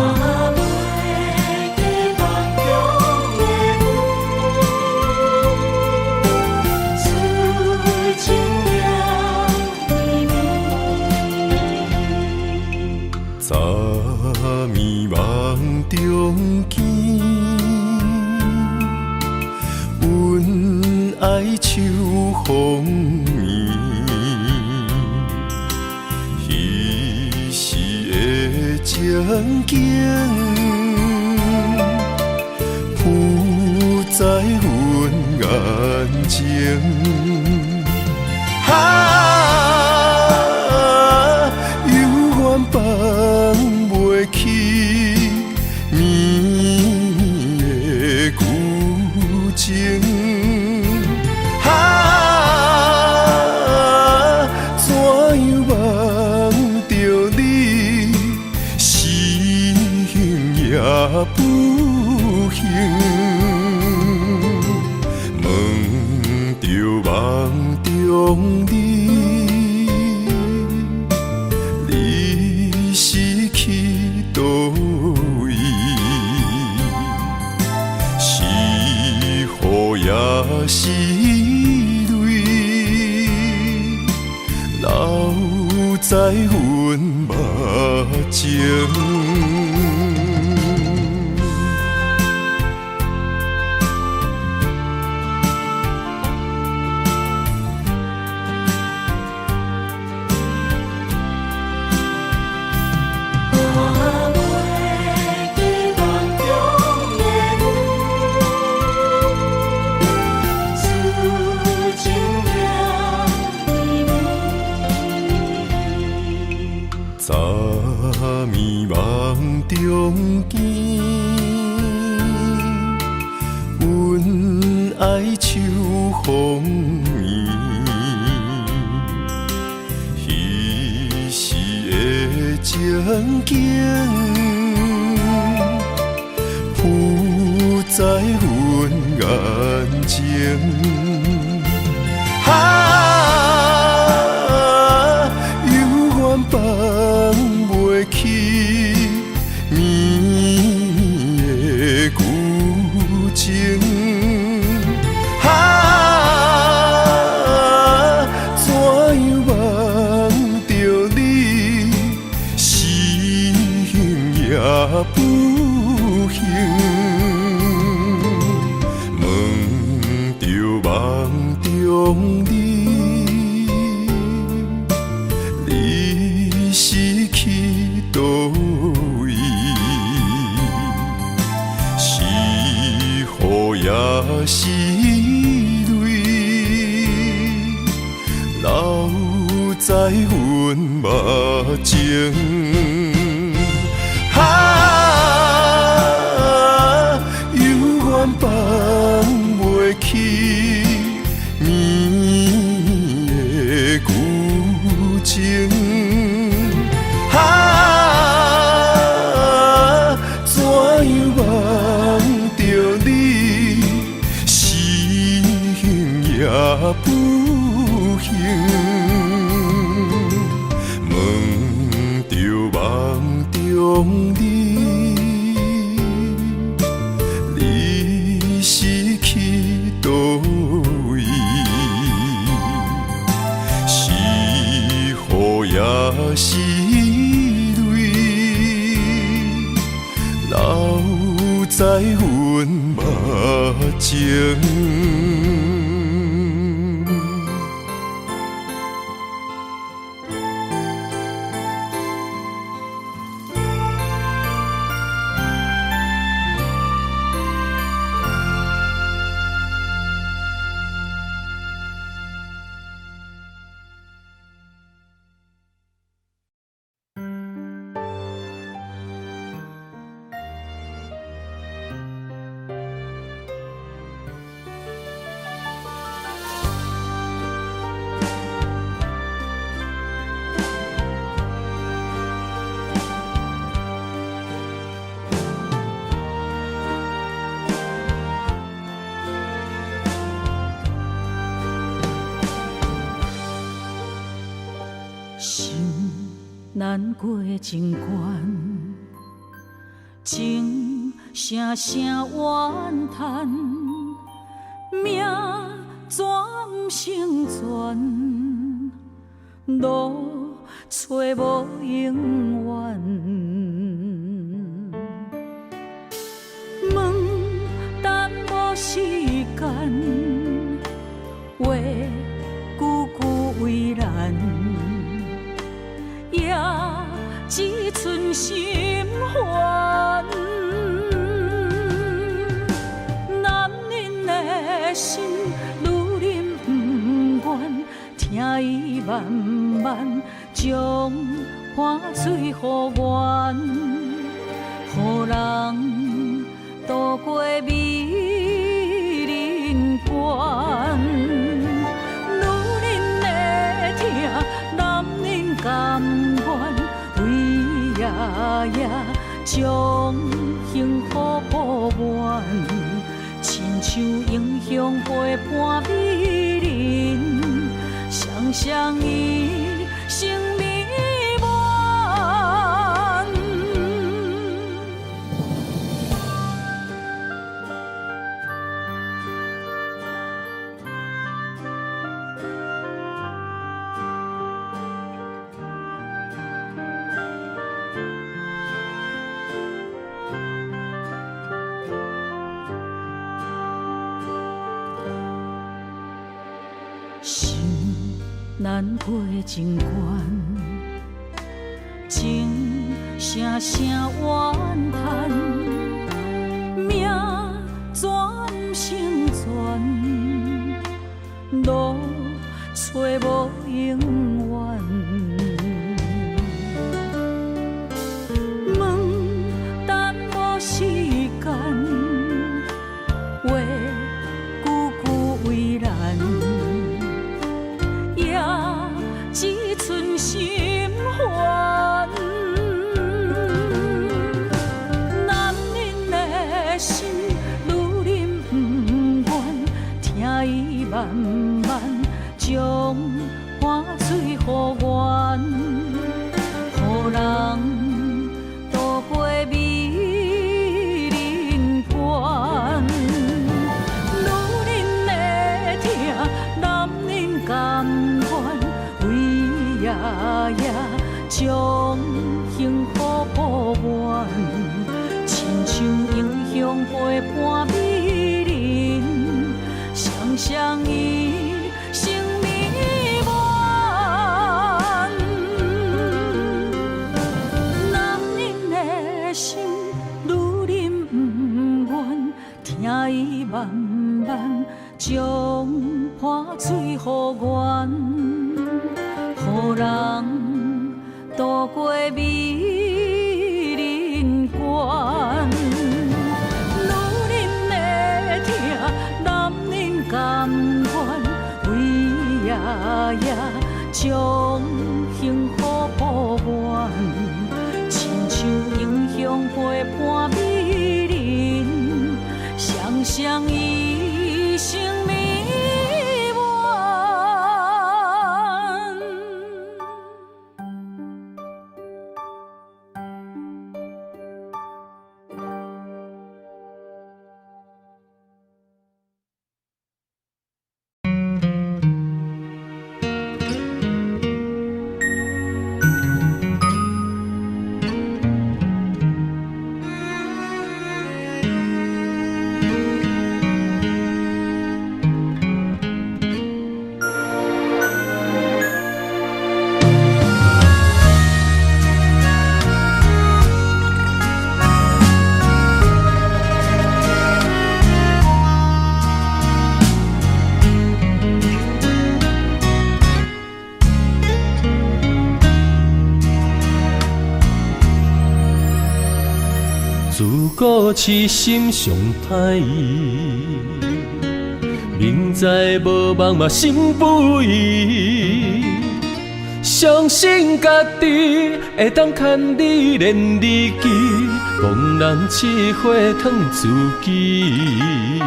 袂記夢中的阮，思情念绵绵。昨暝夢中見，阮愛秋風眠，彼時的情景，浮在阮眼前。啊，猶原放袂去绵绵的舊情。啊，怎樣夢著你，是幸也不幸。夢著夢中你，你是去佗位？是雨也是淚，留在阮目前。我袂記夢中的阮，思情念綿綿。昨暝夢中見，阮愛秋風眠，彼時的情景，浮在阮眼前。啊，犹原放袂去绵绵的旧情。啊，怎样梦著你，是幸也不幸。梦著梦中你，你是去佗位？是雨也是泪，留在阮目前。啊，犹原放袂去绵绵的旧情。啊，怎样梦著你，是幸也不幸。梦著梦中你，你是去佗位？是雨也是泪，留在阮目前。心难过情悬，情声声怨叹，命怎毋成全？路找无永远。问等无时间，话句句为难。也只剩心烦。男人的心，女人不愿，听伊慢慢将汗水予怨，予人渡过美人关。女人的疼，男人甘愿，为爷爷将幸福补满，亲像英雄陪伴美人，双双一生美满。心难过情悬，情声声怨叹，命怎毋成全？路找无永远。问等无时间，话句句为难。也只剩心烦。男人的心，女慢慢將破碎予願，予人渡過美人關。女人的疼，男人甘願，為爺爺將幸福補滿，親像英雄陪伴美人，雙雙一生美滿。男人的心，女人毋願，疼伊慢慢將破碎予願，予人渡過美人關。女人的疼，男人甘願，為爺爺將幸福補滿，親像英雄陪伴美人，雙雙一生美滿。自古痴心上歹，明知无梦嘛心不移，相信家己會當牽你連日記，戇人試火烫自己。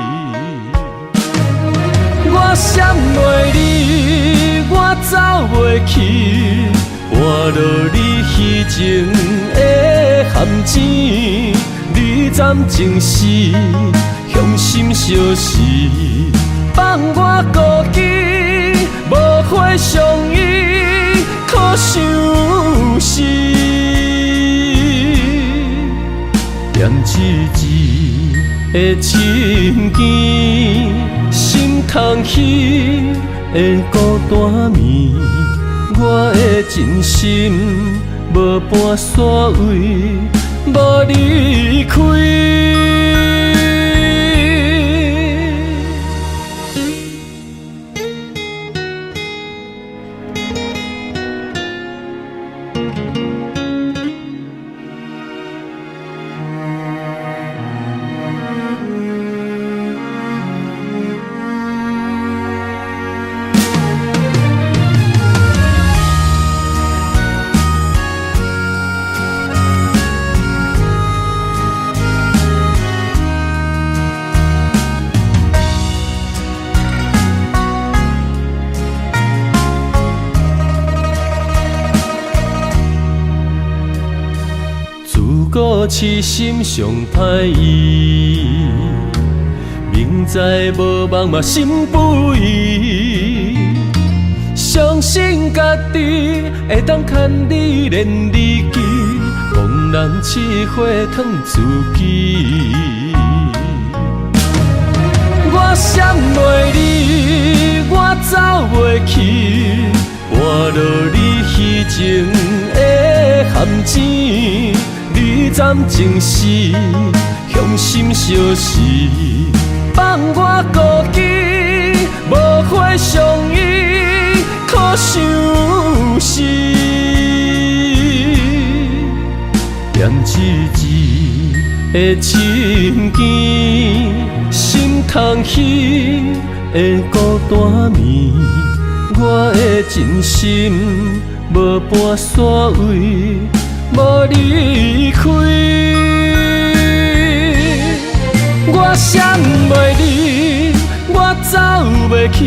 我閃袂你，我走袂去，活落你虚情的陷阱。你怎情死，雄心相惜，放我孤枝，无花相依，可相思。踮痴痴的深更，心空虚的孤单暝，我的真心无半煞位。无离开。自古痴心上歹医，明知无梦嘛心不移，相信家己會當牽你連日記，戇人試火燙自己。我閃袂你，我走袂去，活落你虚情的陷阱。你怎情死，雄心相惜，放我孤枝，无花相依，可相思。踮痴痴的深更，心空虚的孤单暝，我的真心無半煞位。無離開，我閃袂你，我走袂去，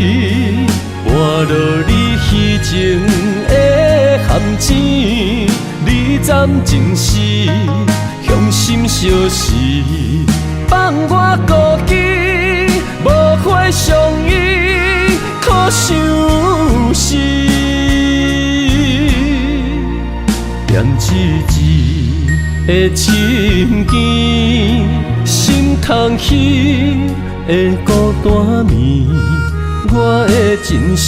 跋落你虚情的陷阱，你怎真是雄心相惜，放我孤枝，无花相依，可相思。踮痴痴的深更，心空虚的孤单暝，我的真心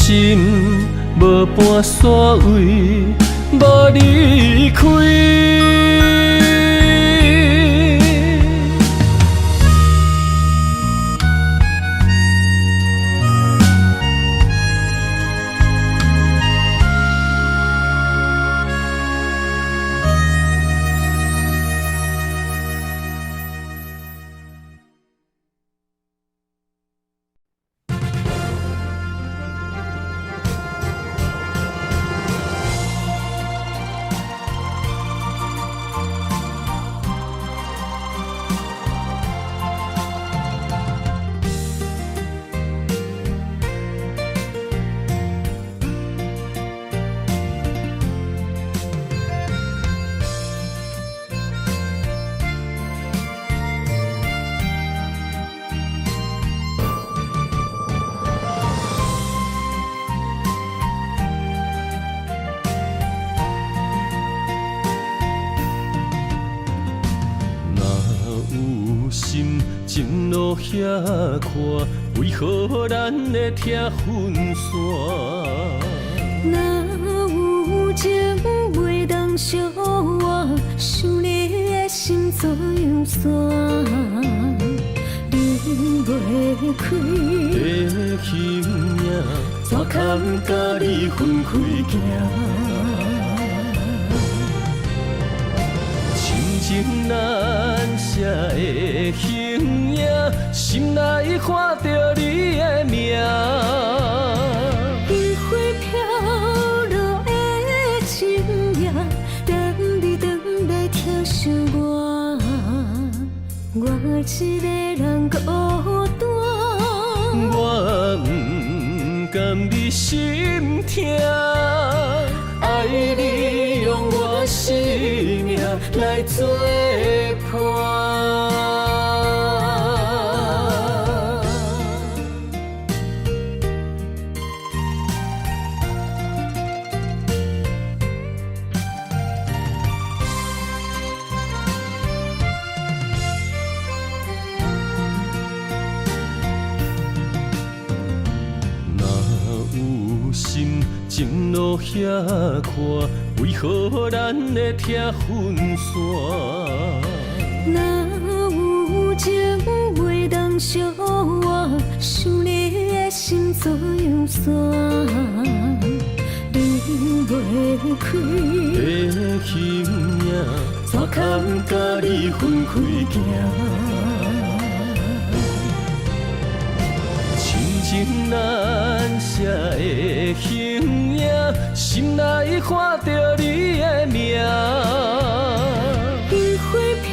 无伴煞位，无离开。情路遐宽，为何咱会疼分散？若有情袂当相活，想你的心怎样散？离袂开的形影，怎堪佮你分开行？深情难舍的形影，心内看著你的名。樱花飘落的深夜，等你转来疼惜我，我一个人孤单。我不甘你心痛，爱你用我生命来作伴。若有心情路遐宽，为何咱会疼分散？若有情袂当相活，想你的心怎样散？离袂开的形影，怎堪佮你分开行？深情难舍的形影，心内看著你的名。樱花飘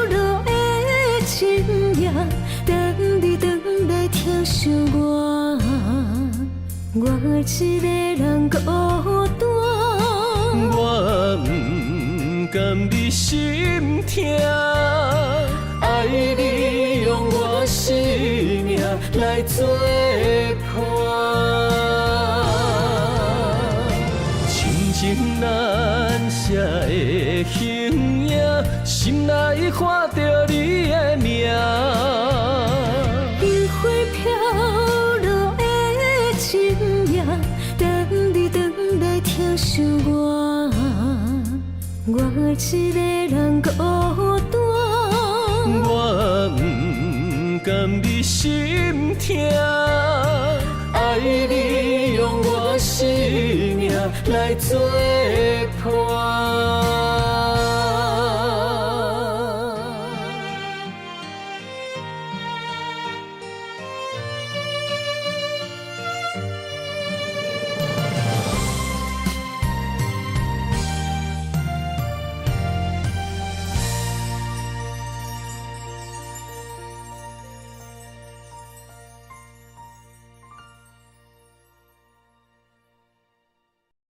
落的深夜，等你转来疼惜我，我一个人孤单。我不甘你心痛，爱你用我生命来作伴。深情难舍的形影，心内看著你的名。樱花飘落的深夜，等你转来疼惜我，我一个人孤单。我不甘你心痛，爱你用我生命来作伴。